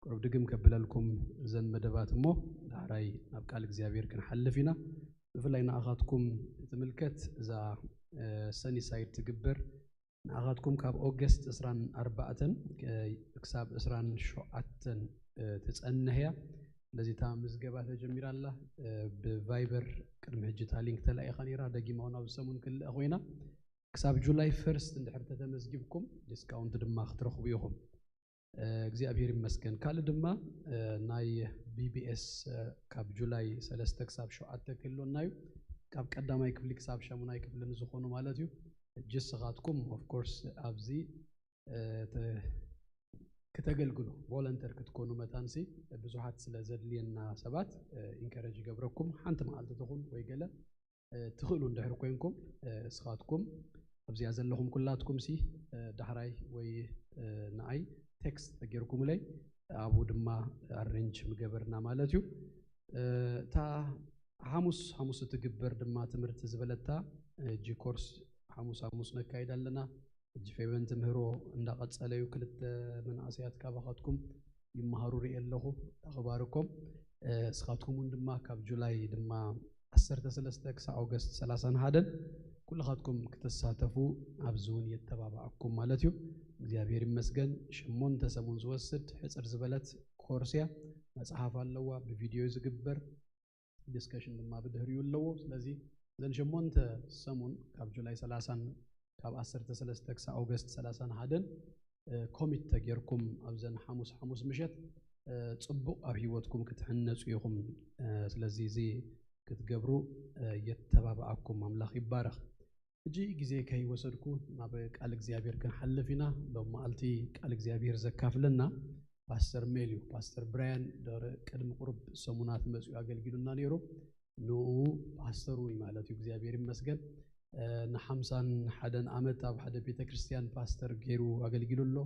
ቁሩብ ድግም ከብለልኩም እዘን መደባት እሞ ዳሕራይ ናብ ቃል እግዚኣብሔር ክንሓልፍ ኢና። ብፍላይ ንኣኻትኩም ትምልከት እዛ ሰኒሳይድ ትግበር ንኣኻትኩም ካብ ኦገስት ዕስራን ኣርባዕተን ክሳብ ዕስራን ሸውዓተን ትጸንሕ እያ። ስለዚ እታ ምዝገባ ተጀሚራ ኣላ። ብቫይበር ቅድሚ ሕጂ እታ ሊንክ ተላኢኻ ነይራ። ደጊማ እውን ኣብዚ ሰሙን ክልእኽ ኮይና። ክሳብ ጁላይ ፈርስት እንድሕር ተተመዝጊብኩም ዲስካውንት ድማ ክትረኽቡ ኢኹም። እግዚኣብሔር ይመስገን። ካልእ ድማ ናይ ቢቢኤስ ካብ ጁላይ ሰለስተ ክሳብ ሸውዓተ ክህልወና እዩ። ካብ ቀዳማይ ክፍሊ ክሳብ ሻሙናይ ክፍሊ ንዝኾኑ ማለት እዩ። ሕጂ ንስኻትኩም ኦፍኮርስ ኣብዚ ክተገልግሉ ቮለንተር ክትኮኑ መታንሲ ብዙሓት ስለ ዘድልየና ሰባት ኢንከረጅ ይገብረኩም። ሓንቲ መዓልቲ ትኹን ወይ ገለ ትኽእሉ እንድሕር ኮይንኩም እስኻትኩም ኣብዚኣ ዘለኹም ኩላትኩም ሲ ዳሕራይ ወይ ንኣይ ቴክስት ተጌርኩምለይ ኣብኡ ድማ ኣሬንጅ ምገበርና ማለት እዩ። እታ ሓሙስ ሓሙስ እትግበር ድማ ትምህርቲ ዝበለታ ሕጂ ኮርስ ሓሙስ ሓሙስ ነካይድ ኣለና። ሕጂ ፌቨን ትምህሮ እንዳቐጸለ እዩ። ክልተ መናእሰያት ካባኻትኩም ይመሃሩ ርኢ ኣለኹ። ኣኽባርኮም እስኻትኩም እውን ድማ ካብ ጁላይ ድማ ዓሰርተ ሰለስተ ክሳብ ኦገስት ሰላሳን ሓደን ኩልኻትኩም ክትሳተፉ ኣብዚ እውን የተባባዕኩም ማለት እዩ። እግዚኣብሔር ይመስገን። ሸሞንተ ሰሙን ዝወስድ ሕፅር ዝበለት ኮርስ እያ። መፅሓፍ ኣለዋ፣ ብቪድዮ ዝግበር ዲስከሽን ድማ ብድህሪኡ ኣለዎ። ስለዚ እዘን ሸሞንተ ሰሙን ካብ ጁላይ ሰላሳን ካብ ዓሰርተ ሰለስተ ክሳብ ኦገስት ሰላሳን ሓደን ኮሚት ተጌርኩም ኣብዘን ሓሙስ ሓሙስ ምሸት ፅቡቕ ኣብ ህይወትኩም ክትሕነፁ ኢኹም። ስለዚ እዚ ክትገብሩ የተባብኣኩም ኣምላኽ ይባረኽ። ሕጂ ግዜ ከይወሰድኩ ናብ ቃል እግዚኣብሔር ክንሓልፍ ኢና። ሎም መዓልቲ ቃል እግዚኣብሔር ዘካፍለና ፓስተር ሜል እዩ። ፓስተር ብራያን ድሕሪ ቅድሚ ቁሩብ ሰሙናት መፅኡ ኣገልጊሉና ነይሩ። ንኡ ፓስተር እውን ማለት እዩ። እግዚኣብሔር ይመስገን። ንሓምሳን ሓደን ዓመት ኣብ ሓደ ቤተ ክርስቲያን ፓስተር ገይሩ ኣገልጊሉ ኣሎ።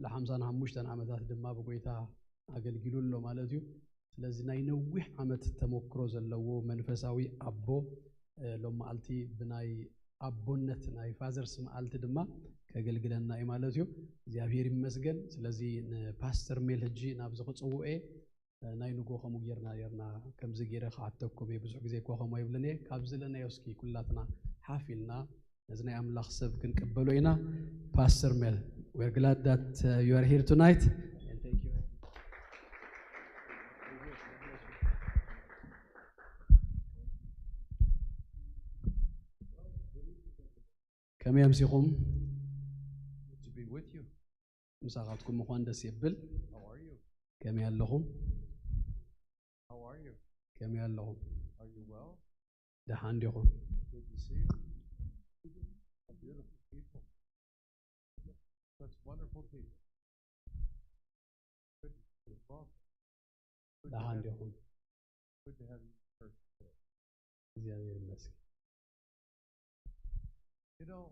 ንሓምሳን ሓሙሽተን ዓመታት ድማ ብጎይታ ኣገልጊሉ ኣሎ ማለት እዩ። ስለዚ ናይ ነዊሕ ዓመት ተመክሮ ዘለዎ መንፈሳዊ ኣቦ ሎም መዓልቲ ብናይ ኣቦነት ናይ ፋዘርስ መዓልቲ ድማ ከገልግለና እዩ ማለት እዩ። እግዚኣብሔር ይመስገን። ስለዚ ንፓስተር ሜል ሕጂ ናብዚ ክፅውዕ እየ። ናይ ንጎ ከምኡ ጌርና ኔርና ከምዚ ገይረ ክሓተኩም እየ። ብዙሕ ግዜ እኳ ከምኡ ኣይብልን እየ። ካብ ዝለናዮ እስኪ ኩላትና ሓፍ ኢልና ነዚ ናይ ኣምላኽ ሰብ ክንቅበሎ ኢና። ፓስተር ሜል, we're glad that uh, you are here tonight. And thank you. ከመይ ኣምሲኹም? Good to be with you. ምሳኻትኩም ምዃን ደስ የብል። How are you? ከመይ ኣለኹም? How are you? ከመይ ኣለኹም? Are you well? ደሓን ዲኹም? Good to see you. How beautiful people. Such wonderful people. Good to see you. Welcome. Good to ደሓን have, ዲኹም? good to have you in church today. እግዚኣብሔር ይመስገን። You know,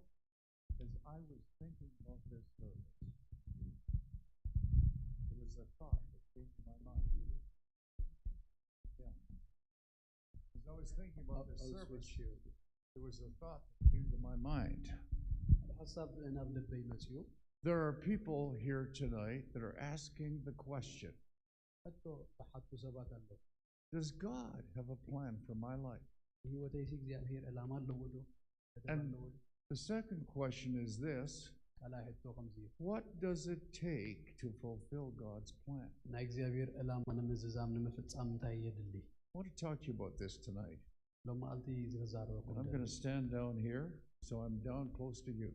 as I was thinking about this service, there was a thought that came to my mind. Yeah. As I was thinking about this service, there was a thought that came to my mind. ሓደ ሓሳብ ናብ ልበይ መፅዩ። There are people here tonight that are asking the question, ሕቶ ዝሓቱ ሰባት ኣለዉ። Does God have a plan for my life? ንህይወተይሲ እግዚኣብሔር ዕላማ ኣለዎ ዶ? መደብ And- ኣለዎ ዶ? The second question is this. ካልኣይ ሕቶ ከምዚ እዩ። What does it take to fulfill God's plan? ናይ እግዚኣብሔር ዕላማ ንምዝዛም ንምፍፃም እንታይ የድሊ? I want to talk to you about this tonight. ሎም መዓልቲ እዚ ክዛረበኩም And I'm going to stand down here, so I'm down close to you.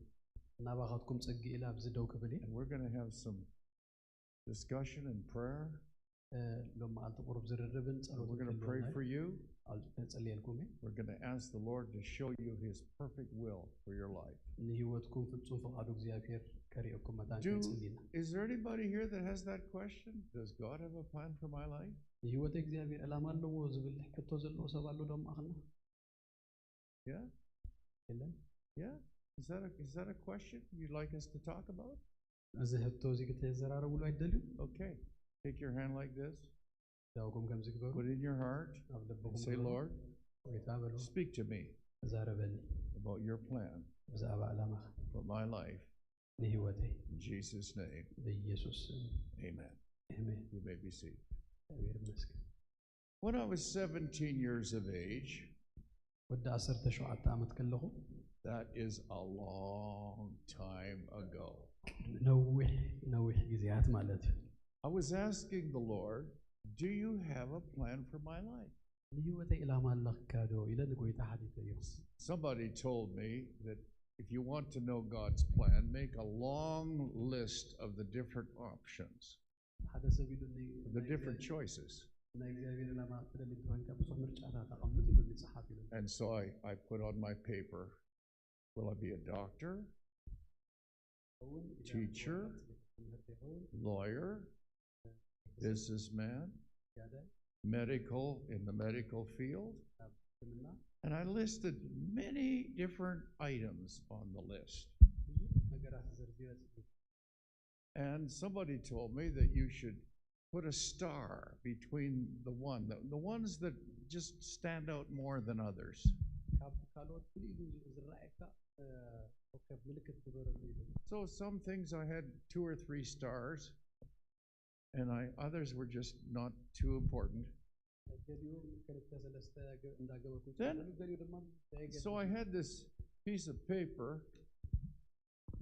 ናባኻትኩም ፅጊ ኢለ ኣብዚ ደው ክብል እየ። And we're going to have some discussion and prayer. ሎም መዓልቲ ቁሩብ ዝርርብን And ጸሎትን we're going to pray ክህልወና for you. ከጽልየልኩም እየ። We're going to ask the Lord to show you His perfect will for your life. ንህይወትኩም ፍጹም ፍቓዱ እግዚኣብሔር ከርእየኩም መታን Do- ክንጽሊ ኢና። Is there anybody here that has that question? Does God have a plan for my life? ንህይወት እግዚኣብሔር ዕላማ ኣለዎ ዝብል ሕቶ ዘለዎ ሰብ ኣሎ ዶ ማእኸልና? Yeah? የለን? Yeah? Is that a, is that a question you'd like us to talk about? እዚ ሕቶ እዚ ክትዘራረብሉ ኣይደልዩ? Okay. Take your hand like this. ዳውኩም ከምዚ ግበሩ። Put it in your heart. ኣብ ልብኩም Say, ግበሩ። Lord, ጎይታ በሉ፣ speak to me ተዛረበኒ about your plan ብዛዕባ ዕላማኻ for my life. ንህይወተይ። In Jesus' name, በኢየሱስ ስም። Amen. ኣሜን። You may be seated. እግዚኣብሔር ይመስገን። When I was seventeen years of age, ወዲ ዓሰርተ ሸውዓተ ዓመት ከለኹ that is a long time ago. ነዊሕ ነዊሕ ግዜያት ማለት እዩ። I was asking the Lord, "Do you have a plan for my life?" ንህይወተይ ዕላማ ኣለካ ዶ ኢለ ንጎይታ ሓቲተዮ። Somebody told me that if you want to know God's plan, make a long list of the different options, ሓደ ሰብ ኢሉኒ the different choices. ናይ እግዚኣብሔር ዕላማ ትደሊ እንተኮንካ ብዙሕ ምርጫታት ኣቐምጥ ኢሉኒ፣ ጸሓፍ ኢሉኒ። And so I, I put on my paper, "Will I be a doctor, እውን ኢለ Teacher? ትምህርቲ ይኸውን lawyer, businessman, ያደ medical, in the medical field?" ኣብ ሕክምና And I listed many different items on the list. ብዙ ነገራት ዘርዚረ ጽሒፈ። And somebody told me that you should put a star between the one, the, the ones that just stand out more than others. ካብ ካልኦት ፍልይ ኢሉ ዝረኣየካ እ፣ ኮከብ ምልክት ግበረሉ ኢሉ። So some things I had two or three stars, and I, others were just not too important. ገሊኡ ክልተ ሰለስተ ገ- እንዳገበርኩ Then- ገሊኡ ገሊኡ ድማ ዘይገ- So I had this piece of paper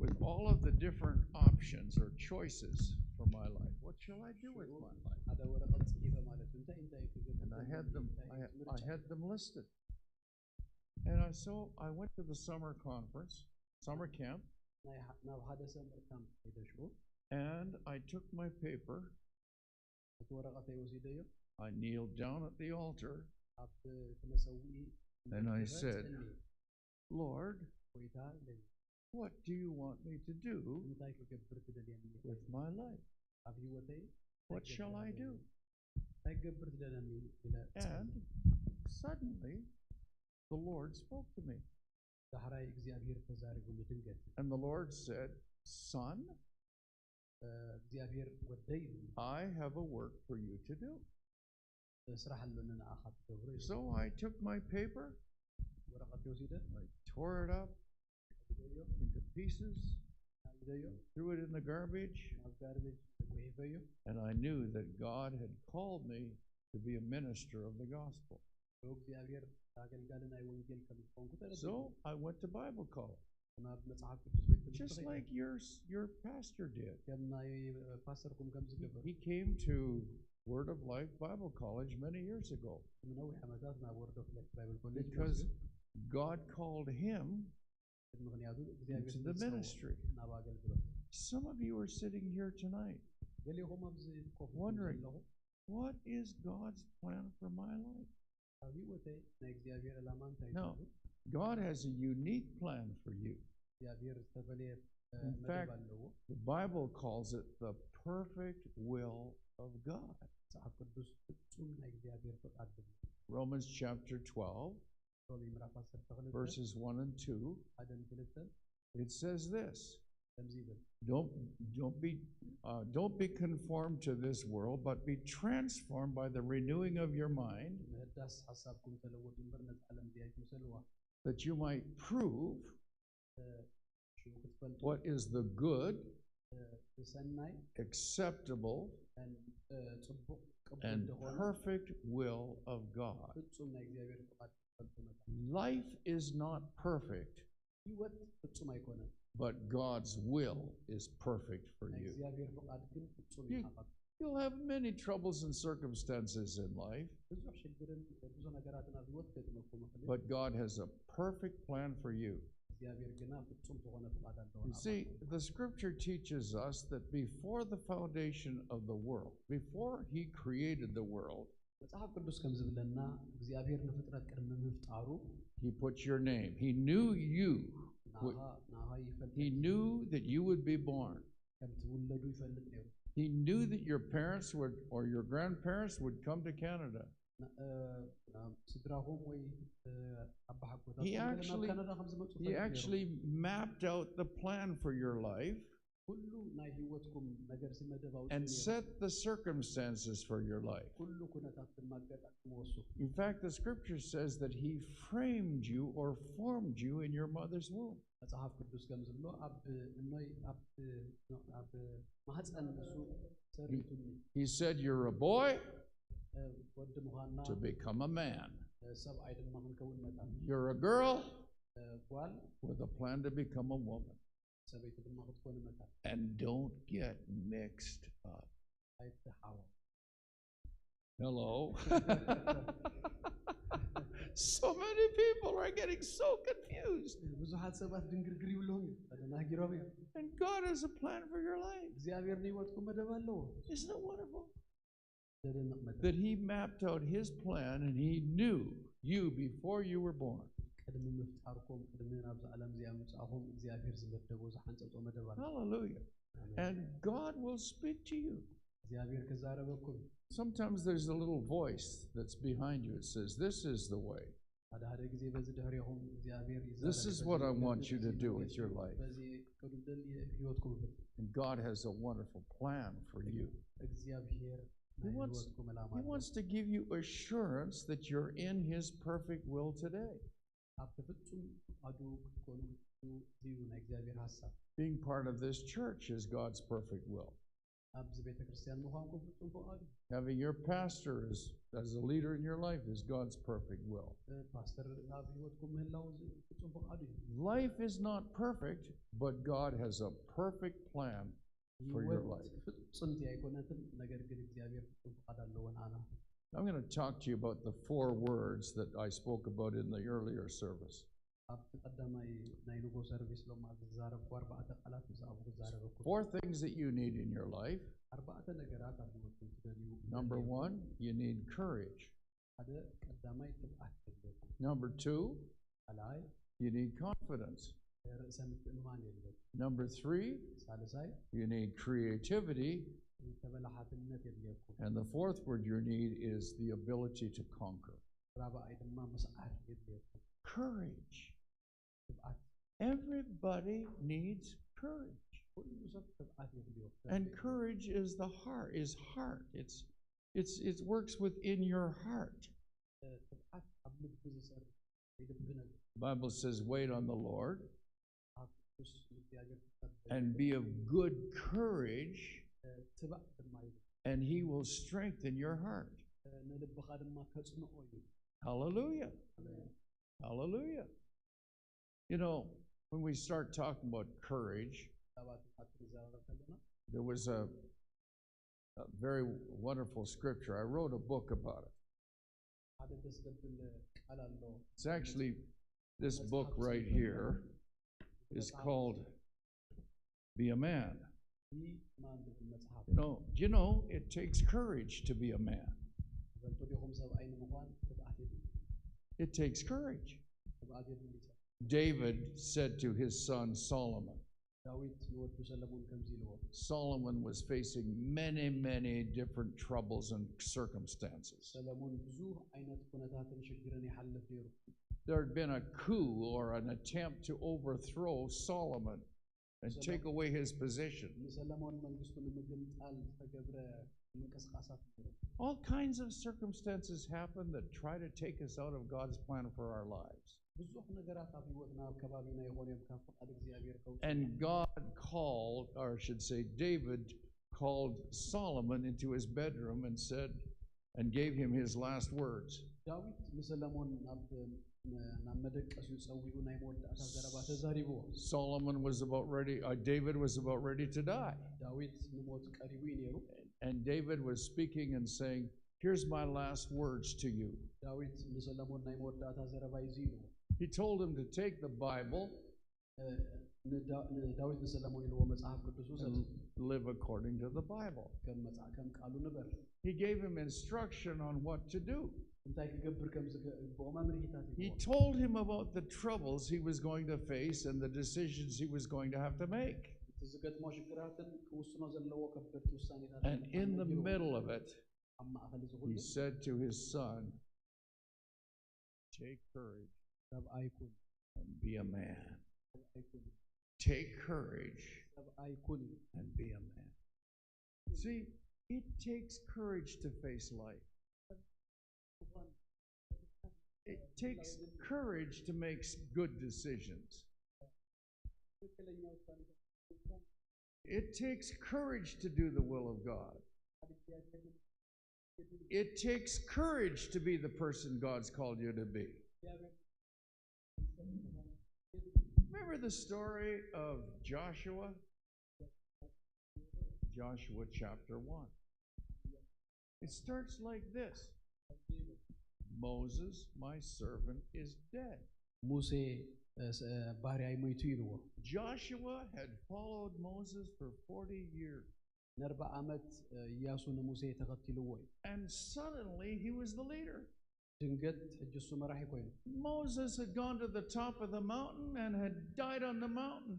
with all of the different options or choices for my life. What shall I do with my life? ሓደ ወረቐት ጽሒፈ ማለት እዩ። እንታይ እንታይ ክገብር And I had them, እንታይ I, ምርጫ? I had them listed. And I, so I went to the summer conference, summer camp, ናይ ሓ- ናብ ሓደ ሰመር ካምፕ ከይደ ሽዑ and I took my paper, እቲ ወረቐተይ ወሲደዮ። I kneeled down at the altar, ኣብ እቲ መሰውኢ And I መድረኽ said, ጸልየ። "Lord, ጎይታ ኢለዮ፣ what do you want me to do እንታይ ክገብር ትደልየኒ? with my life? ኣብ ህይወተይ What shall I do?" እንታይ ክገብር ትደልየኒ? ኢለ And suddenly, the Lord spoke to me. ዳሕራይ እግዚኣብሔር ተዛሪቡኒ ድንገት። And the Lord said, "Son, እ፣ እግዚኣብሔር ወደይ ኢሉ፣ I have a work for you to do." ስራሕ ኣሎኒ ንዓኻ ትገብሮ ኢሉ። So I took my paper, ወረቐት ወሲደ I tore it up ወሲደዮ፣ into pieces, ወሲደዮ threw it in the garbage, ናብ ጋርቤጅ ጎሂፈዮ። and I knew that God had called me to be a minister of the gospel. ብእግዚኣብሔር ኣገልጋሊ ናይ ወንጌል ከም ዝኾንኩ ተረዲኡ። So I went to Bible college, ናብ መጽሓፍ ቅዱስ ቤት ትምህርቲ just ከይደ። Like your, your pastor did. ከም ናይ ፓስተርኩም ከም ዝገበሩ He came to Word of Life Bible College many years ago ነዊሕ ዓመታት ናብ ወርድ ኦፍ ላይፍ ባይብል ኮሌጅ because መፅኡ። God called him ምክንያቱ እግዚኣብሔር into the ዝመፀዎ ministry. ናብ ኣገልግሎት። Some of you are sitting here tonight ገሊኹም ኣብዚ ኮፍ Wondering. ዘለኹ "What is God's plan for my life?" ኣብ ህይወተይ ናይ እግዚኣብሔር ዕላማ እንታይ No. እዩ? God has a unique plan for you. እግዚኣብሔር ዝተፈለየ እ፣ In መደብ fact, ኣለዎ። The Bible calls it the perfect will of God. መጽሓፍ ቅዱስ ፍጹም ናይ እግዚኣብሔር ፍቃድ ዝብል። Romans chapter twelve, ሮሜ ምዕራፍ ዓሰርተ ክልተ verses one and two, ሓደን ክልተን it says this. ከምዚ ይብል። Don't, don't be, uh, don't be conformed to this world, but be transformed by the renewing of your mind, ምህዳስ ሓሳብኩም ተለወጡ እምበር ነዛ ዓለም እዚኣ ኣይትምሰልዋ። that you might prove እ፣ ሽዑ ክትፈልጡ what is the good, እ፣ ብሰናይ acceptable, እ፣ ጽቡቅ ቅቡል and ዝኾነ perfect will of God. ፍጹም ናይ እግዚኣብሔር ፍቃድ ክትፈልጡ መጣ። Life is not perfect, ህይወት ፍጹም ኣይኮነን። but God's will is perfect for ናይ you. እግዚኣብሔር ፍቃድ ግን ፍጹም You- ይሓፋል። You'll have many troubles and circumstances in life, ብዙሕ ሽግርን ብዙሕ ነገራትን ኣብ ህይወት ገጥመኩም ይኽእል። but God has a perfect plan for you. እግዚኣብሔር ግና ፍጹም ዝኾነ ፍቃድ ኣለዎ You ናባኻ። See, the scripture teaches us that before the foundation of the world, before he created the world, መጽሓፍ ቅዱስ ከም ዝብለና እግዚኣብሔር ንፍጥረት ቅድሚ ምፍጣሩ he put your name. He knew you. ናኻ ናኻ ይፈልጥ He knew that you would be born. ከም ትውለዱ ይፈልጥ ነይሩ። He knew that your parents would, or your grandparents would come to Canada. ና- እ፣ ናብ ስድራኹም ወይ እ፣ ኣባሓጎታት He ናብ actually- ካናዳ ከም ዝመፁ He ፈሊጡ ነይሩ። Actually mapped out the plan for your life ኩሉ ናይ ህይወትኩም ነገር ሲ መደብ ኣውፅኡ and ነይሩ። Set the circumstances for your life. ኩሉ ኩነታት ድማ ኣጋጣሚ ወሱ። In fact, the scripture says that he framed you or formed you in your mother's womb. መጽሓፍ ቅዱስ ከም ዝብሎ ኣብ እኖይ ኣብ ኣብ ማህፀን ንሱ ሰሪቱኒ። He said, "You're a boy ወዲ ምዃንና to become a man. ሰብኣይ ድማ ክንከውን መጣን። You're a girl ጓል with a plan to become a woman." ሰበይቲ ድማ ክትኮን መጣን። And don't get mixed up. ኣይትሓወ Hello. So many people are getting so confused. ብዙሓት ሰባት ድንግርግር ይብሎም እዩ ተደናጊሮም እዮም። And God has a plan for your life. እግዚኣብሔር ንህይወትኩም መደብ ኣለዎ። Isn't it wonderful? ዘደንቕ መደብ That He mapped out His plan and He knew you before you were born. ቅድሚ ምፍጣርኩም ቅድሚ ናብዚ ዓለም እዚኣ ምምፃእኹም እግዚኣብሔር ዝመደቦ ዝሓንፀፆ መደብ ኣሎ። Hallelujah. ኣሜን። And God will speak to you. እግዚኣብሔር ክዛረበኩም እዩ። Sometimes there's a little voice that's behind you. It says, "This is the way. ሓደ ሓደ ግዜ በዚ ድሕሬኹም እግዚኣብሔር This is what I want you to do with your life." በዚ ቅዱ ደል ህይወትኩም ይብል። And God has a wonderful plan for you. እግዚኣብሔር ናይ He wants- ህይወትኩም ዕላማ He ኣለዎ። Wants to give you assurance that you're in His perfect will today. ኣብቲ ፍጹም ፍቃዱ ክትኮኑ እዩ ናይ እግዚኣብሔር ሓሳብ። Being part of this church is God's perfect will. ኣብዚ ቤተ ክርስቲያን ምዃንኩም ፍጹም ፍቃዱ እዩ። Having your pastor as, as a leader in your life is God's perfect will. እ፣ ፓስተር ኣብ ህይወትኩም ምህላው እዚ ፍጹም ፍቃዱ እዩ። Life is not perfect, but God has a perfect plan for your ህይወት life. ፍጽምቲ ኣይኮነትን፣ ነገር ግን እግዚኣብሔር ፍጹም ፍቃድ ኣለዎ ንዓና። I'm going to talk to you about the four words that I spoke about in the earlier service. ኣብቲ ቀዳማይ ናይ ንጎ ሰርቪስ ሎማ ዝዛረብኩ ኣርባዕተ ቃላት ምስ ኣብኡ ክዛረበኩ። Four things that you need in your life. ኣርባዕተ ነገራት ኣብ ህይወትኩም ትደልዩ። Number one, you need courage. ሓደ ቀዳማይ ትብዓት የድልየኩም። Number two, ካልኣይ you need confidence. ርእሰ ምትእምማን የድልየኩም። Number three, ሳልሳይ you need creativity. ተበላሓትነት የድልየኩም። And the fourth word you need is the ability to conquer. ራብኣይ ድማ ምስዓር የድልየኩም። Courage. ትብዓት Everybody needs courage. ኩሉ ሰብ ትብዓት የድልዮ። And courage is the heart, is heart. It's it's it works within your heart. ትብዓት ኣብ ልቢ ዝሰርሕ ናይ ልቢ ነገር። The Bible says, "Wait on the Lord ኣብ ቅዱስ እግዚኣብሔር ትጸበ and be of good courage, ትባዕ ድማ ይብል። and He will strengthen your heart." ንልብኻ ድማ ከጽንኦ እዩ። Hallelujah. Hallelujah. You know, when we start talking about courage, ሰባት ኣብ ክንዘራረብ ከለና there was a, a very wonderful scripture. I wrote a book about it. ሓደ ደስ ዘብል ቃል ኣሎ። It's actually this book right here is called Be a Man. ቢ ማን ዝብል መጽሓፍ You know, you know, it takes courage to be a man. ፈልጡ ዲኹም? ሰብኣይ ንምዃን ትብዓት የድሊ። It takes courage. ትብዓት የድሊ። David said to his son Solomon, ዳዊት ንወዱ ሰለሞን ከምዚ ኢልዎ፣ Solomon was facing many, many different troubles and circumstances. ሰለሞን ብዙሕ ዓይነት ኩነታትን ሽግርን ይሓልፍ ነይሩ። There had been a coup or an attempt to overthrow Solomon and take away his position. ንሰለሞን መንግስቱ ንምግምጣል ዝተገብረ ምንቅስቃሳት ነይሩ። All kinds of circumstances happen that try to take us out of God's plan for our lives. ብዙሕ ነገራት ኣብ ህይወትና ኣብ ከባቢና ይኾኑ እዮም ካብ ፍቃድ እግዚኣብሔር ከውፅኡ። And God called, or I should say, David called Solomon into his bedroom and said, and gave him his last words. ዳዊት ንሰለሞን ናብ ናብ መደቀሲኡ ጸዊዑ ናይ መወዳእታ ዘረባ ተዛሪብዎ። Solomon was about ready, uh, David was about ready to die. ዳዊት ንሞት ቀሪቡ እዩ ነይሩ። And David was speaking and saying, "Here's my last words to you." ዳዊት ንሰለሞን ናይ መወዳእታ ዘረባ እዩ ኢሉ። He told him to take the Bible እ፣ ንዳ- ንዳዊት ንሰለሞን ኢልዎ መጽሓፍ ቅዱስ ውሰድ፣ and live according to the Bible. ከም መጽ- ከም ቃሉ ንበር። He gave him instruction on what to do. እንታይ ክገብር ከም ዝግብኦ መምርሂታት He ይህቦ። Told him about the troubles he was going to face and the decisions he was going to have to make. እቲ ዝገጥሞ ሽግራትን ክውስኖ ዘለዎ ከበድቲ ውሳኔታት And in the middle of it, ኣብ ማእኸል እዚ ኩሉ He said to his son, "Take courage ሰብኣይ ኩን and be a man. ሰብኣይ ኩን Take courage ሰብኣይ ኩን and be a man." See, it takes courage to face life. It takes courage to make s- good decisions. ትክክለኛ ውሳኔ It takes courage to do the will of God. It takes courage to be the person God's called you to be. Remember the story of Joshua? Joshua chapter one. It starts like this. "Moses, my servant, is dead." ሙሴ እ፣ ስ- እ፣ ባርያይ ሞይቱ ኢልዎ። Joshua had followed Moses for forty years. ንኣርባ ዓመት እ፣ ኢያሱ ንሙሴ ተኸቲልዎ እዩ። And suddenly he was the leader. ድንገት ሕጂ እሱ መራሒ ኮይኑ። Moses had gone to the top of the mountain and had died on the mountain.